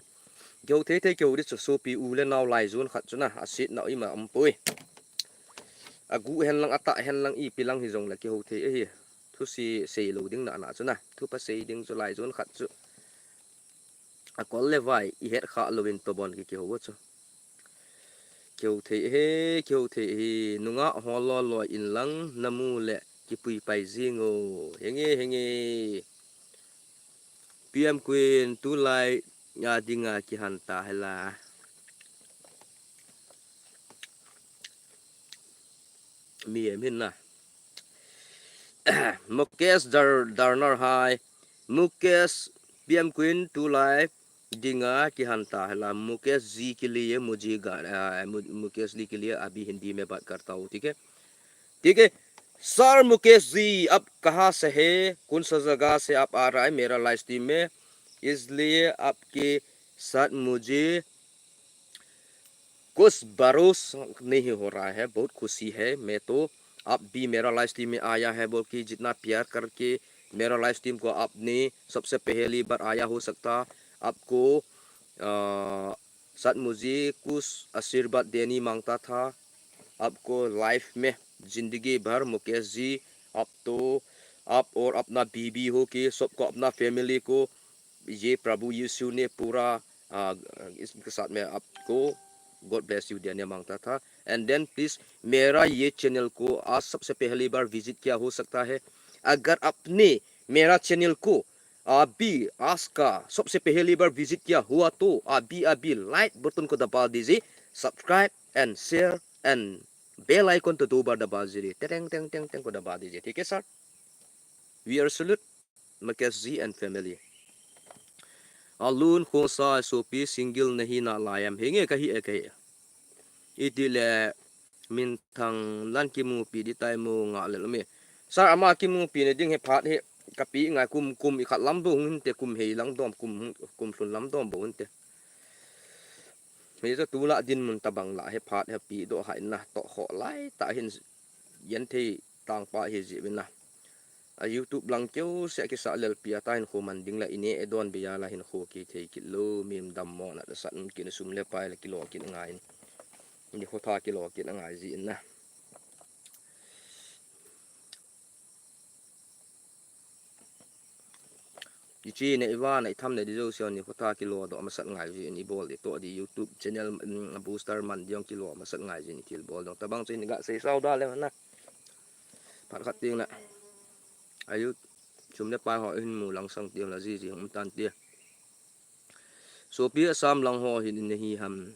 Kihou thei thei kihou di chu, sopi u le nau lai jun khat chu na, asit na ima um poi. Agu hen lang, atah hen lang, ipi lang hi jongle kihou thei ahi. Thu si sei lou ding na na chu na. Thu pa sei ding chu lai jun khat chu. Akol le vai ihet kha louvin tobang ki kihou chu. Kihou thei e, kihou thei e, nungah ho loi loi in lang namu le kipui pai jing o. Henge, henge. P M Queen, tulai a dinga kihan ta hela. Mi em hin na. Mukesh Dar-, Darnar hai. Mukesh, P M Queen, tulai dinga kihan ta hela. Mukesh ji ke liye mujhe ga-, ah, Mu-, Mukesh ji ke liye abhi Hindi mein baat karta hu, theek hai? ठीक है। सर मुकेश जी, आप कहाँ से है? कौन सा जगह से आप आ रहा है मेरा लाइव स्ट्रीम में? इसलिए आपके साथ मुझे कुछ भरोसा नहीं हो रहा है, बहुत खुशी है मैं तो। आप भी मेरा लाइव स्ट्रीम में आया है बोल के जितना प्यार करके मेरा लाइव स्ट्रीम को आपने सबसे पहली बार आया हो सकता, आपको, अ, साथ मुझे कुछ आशीर्वाद देने मांगता था। आपको लाइफ में जिंदगी भर मुकेश जी, आप तो, आप और अपना बीबी हो के सबको, अपना फैमिली को ये प्रभु यीशु ने पूरा, आ, इसके साथ में आपको God bless you देने मांगता था। And then please मेरा ये चैनल को आज सबसे पहली बार विजिट किया हो सकता है। अगर आपने मेरा चैनल को अभी आज का सबसे पहली बार विजिट किया हुआ तो अभी अभी लाइक बटन को दबा दीजिए, subscribe and share and bell icon तो दो बार दबा दीजिए, टेंग टेंग टेंग टेंग को दबा दीजिए, ठीक है sir? We are salute Mukesh ji and family. Alun Khosai, sopi single nahi na lai em? Henge, kahi e, kahi e. Iti le minthang lan kimupi di tai mo nga le lumi. Sir, ama kimupi na ding hi phat hi kapi ngai, kum, kum ikhat lam bou hung hinte, kum hei lang dom, kum, kum lhun lam dom bou hinte. Hei chu tulai dinmun tabang la hi phat hi pi doh hai na, toh kho lai ta hin, yen thei tang pa hi ji vin na. A YouTube lang keu se kisa lel pi a ta hin kho man ding la, ine e don be ya la hin kho ki thei kit lou, mim dam mo na ta sat ki na, sum le pai la kilo kit ngai. Ni kho tha kilo kit ngai ji in na. Ichi ne iva na itham ne di jo sio ni kho tha kilo doh masat ngai ji in, ibol di to di YouTube channel, mm, booster man di ong kilo masat ngai ji in, thil bol dong tabang chu in ga sei sau da le na. Phat khat ting na. Ayu, sum le pai ho hin mu lang sang ti la ji ji hung tan ti. Sopi Assam lang ho hin in hi ham.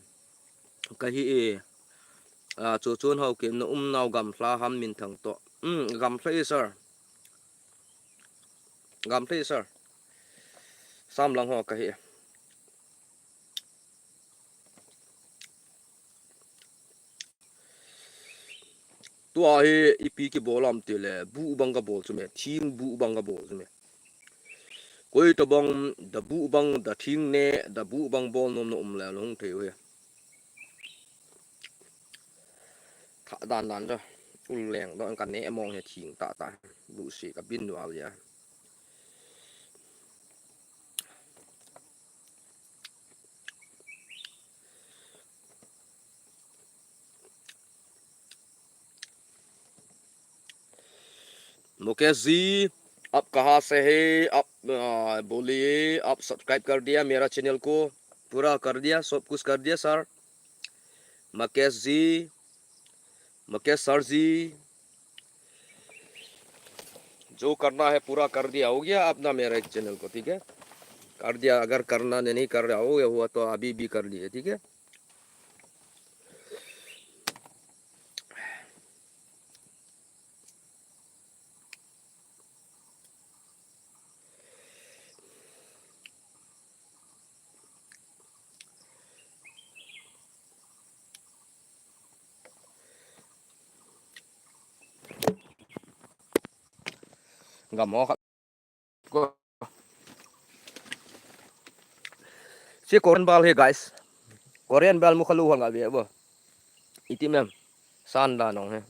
Kahi e. A, chu chun hau ke na um nau gamla ham minthang to. Um, gamla e sir. Gamla e sir. Assam lang ho kahi e. Tua hi ipi kibol am ti le, bu bang kabol chu me, thing bu bang kabol chu me. Koi tabang, da bu bang, da thing ne, da bu bang bol nom na um le, long thei u hi. Tha dan dan cho, ul leng don ka ne mong he thing ta ta, bu si ka bin nu a lia. Mukesh ji, आप कहाँ से है? आप, आ, बोलिए, आप सब्सक्राइब कर दिया मेरा चैनल को? पूरा कर दिया, सब कुछ कर दिया सर। मुकेश जी, मुकेश सर जी, जो करना है पूरा कर दिया, हो गया अपना मेरा एक चैनल को, ठीक है? कर दिया, अगर करना नहीं कर रहा हो या हुआ तो अभी भी कर लिए, ठीक है? Gam ho khat. Ko. Hiche Korean bal hi, guys. Korean bal mu kha lou hon ga ve vo. Iti mem. San da nong he.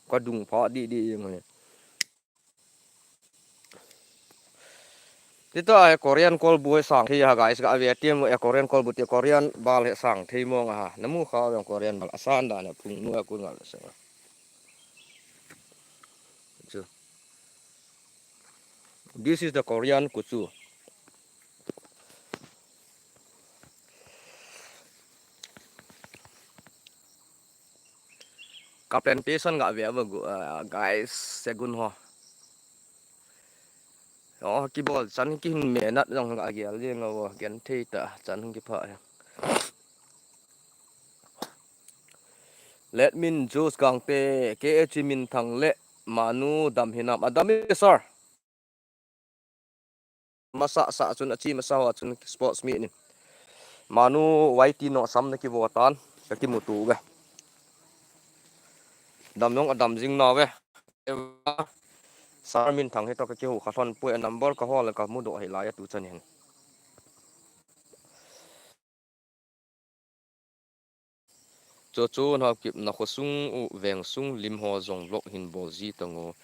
Ka dung pha di di jeng he. Tita, eh, Korean kolbu hi sang thei ha, guys, ka ve ti mo, eh, Korean kolbu ti Korean bal hi sang thei mong a ha. Na mu kha ve Korean bal asan da ne phung nu a kun ngal se. Chu. This is the Korean kuchu. Ka plantation ga ve ava gu, ah, guys, segun ho. Oh, kibol chan kihin menat jong ga gel jeng ava, gen thei ta chan kipha. Let min Josh Gangte, K H Min Thang le Manu dam hinam, adam e sir. Masa sa chun, achi masa ho chun sports meet ni. Manu Y T no sam na kivo tan, ka kimutu ve. Dam jong adam jing na ve. Sir Min Thang hi to ka kihu kha lhon pui, a number ka hol ka mudoh hi lai a tu chan hin. Cho cho na kip na khosung u veng sung lim ho jong vlog hin bol ji tang u.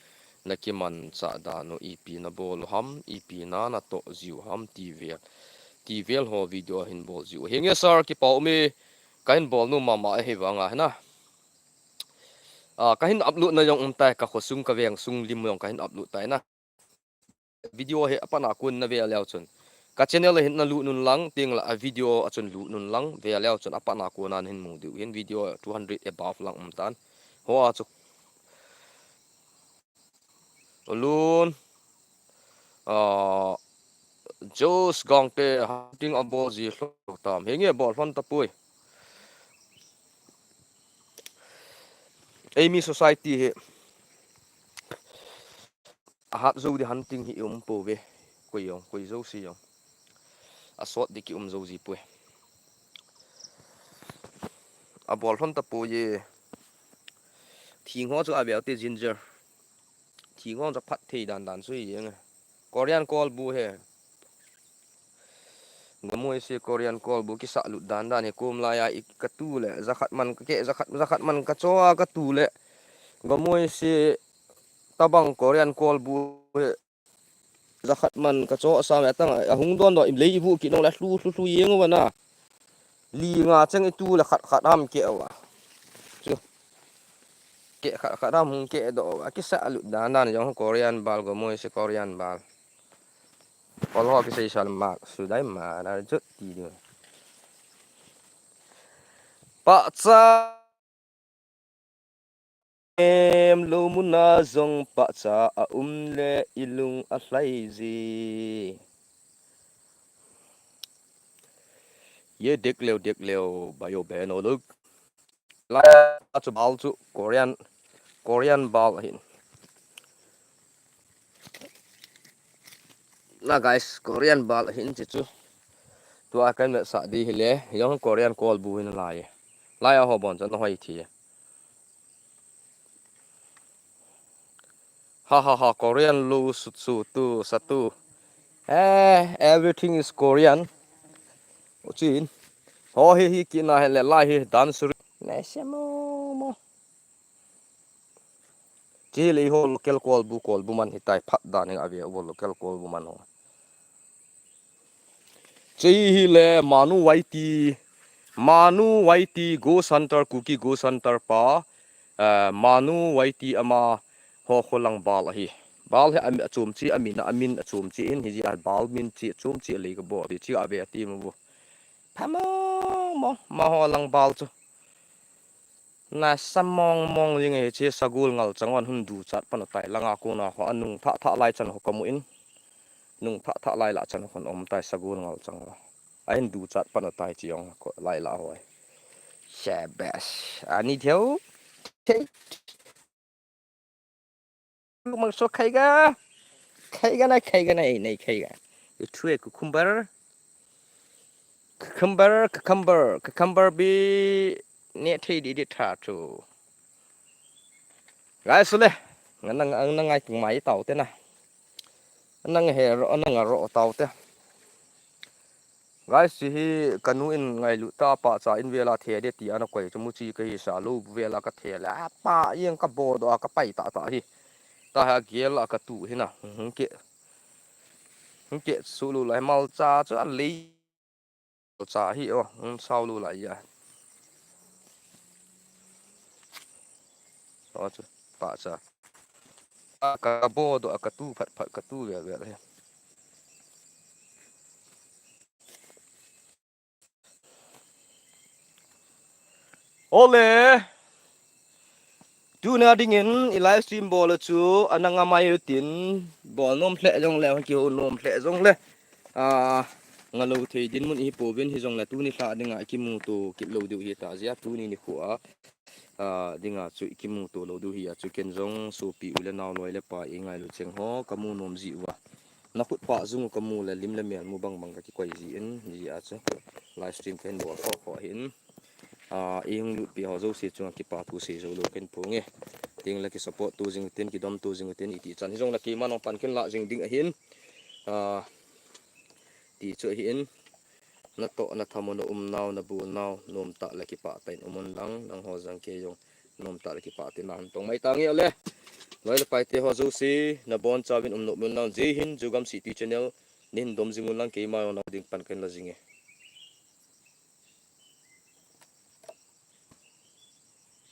Na kiman cha dan u ipi na bol u ham, ipi na na to jiu ham ti vel. Ti vel ho video hin bol jiu. Henge sir, kipa um e, ka hin bol nom mama ahi vang a hina. Ah, ka hin upload na jong um tai, ka khosung ka veng sung lim jong ka hin upload tai na. Video hi apat na kon na ve leu chun. Ka channel a hin na lut un lang, ting la a video a chun lut un lang, ve leu chun apat na kon a hin mu diu. Hin video two hundred above lang um tan. Ho a chu. Lun. Ah, Josh Gangte hunting a bol ji lhon tam. Henge bol lhon ta pui. Eimi society hi. A hat jou di hunting hi um pou ve. Koi jong, koi jou si jong. A sot di ki um jou ji pui. A bol lhon ta pui e. Thing ho chu a ve te ginger. Thing ho chu phat thei dan dan sui jeng e. Korean kolbu he. Gamoi se Korean kolbu kisa lut dan dan he kum lai a i ka tu le. Jakhat man ka ke, jakhat, jakhat man ka cho a ka tu le. Gamoi se tabang Korean kolbu he. Jakhat man ka cho sa me tang a hung don do im lei i bu ki nong la hlu hlu hlu jeng u va na. Li nga chang i tu le khat khat ham ke u va. Chu. Ke khat khat ham hung ke do u va. Kisa lut dan dan jong Korean bal Gamoi se Korean bal. Kol ho kisei sal mak su dai ma na jut ti du. Pahcha em lou mun a jong pahcha a um le i lung a lhai ji. Ye dek leu, dek leu, ba yo be no look. Lai a chu bal chu Korean, Korean bal ahin. Na guys, Korean bal ahin chi chu. Tua kan me sa di hi le, jong Korean kolbu hin lai. Lai a ho bon chan hoi thi. Ha ha ha, Korean lu su su tu sa tu. Eh, everything is Korean. Uchin. Ho hi hi ki na he le lai hi dan suri. Na se mo mo. Chi le ho local kolbu kolbu man hi tai phat dan a ve ho local kolbu man ho. Chi hi le Manu Y T, Manu Y T Ghost Hunter, Kuki Ghost Hunter pa, eh, Manu Y T ama ho kholang bal ahi. Bal hi a chom chi, a min, a min a chom chi in hi ji a bal min chi, chom chi lei ka bo, ti chi a ve ti mo. Pha mong mong, ma ho lang bal chu. Na sa mong mong jing e, che sagol ngal chang on hun du chat pan tai langa kona ho anung tha tha lai chan ho ka mu in. Nung tha tha lai la chan ho om tai sagol ngal chang ho. A hin du chat pan tai chi ong ko lai la hoi. Shabash. Ani theo. Thei. Mang so khai ga. Khai ga na, khai ga na, nei khai ga. You try cucumber. Cucumber, cucumber, cucumber bi ne thei di di tha chu. Guys, le. Nang, nang, nang ngai tung mai tau te na. Nang he ro, nang ro tau te. Guys, si hi kanu in ngailut ta, pahcha in vela the de ti ana koi chu mu chi ka hi sa lu vela ka the le. A pa yang ka bo do a ka pai ta ta hi. Ta ha gel a ka tu hi na. Hung ke. Hung ke su lu lai mal cha chu a lei. Cha hi o, hung sau lu lai ya. O chu, pahcha. A ka bo do a ka tu phat phat ka tu vel vel hi. Ole. Tuna dingin i live stream bol chu ana ngamai u tin bol nom hle jong le, hung kihou nom hle jong le. A, nga lo thei din mun i hi pouvin hi jong le tuni lha dinga i kimu to kit lo diu hi ta jia tuni nikho a. A, dinga chu i kimu to lo diu hi a chu ken jong sopi u le nao loi le pai i ngailu cheng ho ka mu nom ji uva. Na khut pah jung u ka mu le lim le mel mu bang bang ka kikoi ji in ji a chu live stream ka hin bol kho kho hin. A, i hung lut pi ho jouse chunga kipa thu sei jou lou ken phung e. Ting le ki support tu jing u tin, ki dom tu jing u tin, i ti chan hi jong le keima nong pan ken la jing ding ahin. A, ti chu ahin. Na to, na tham u, na um nau, na bu nau, nom ta le kipa ta in um un lang, nang ho jang kei jong nom ta le kipa ta in la hung tong mai ta nge le. Loi le pai te ho jouse, na bon chauvin um nom un lang, Jai Hind, Jogam City Channel, nin dom jing un lang keima jong nang ding pan ken la jing e.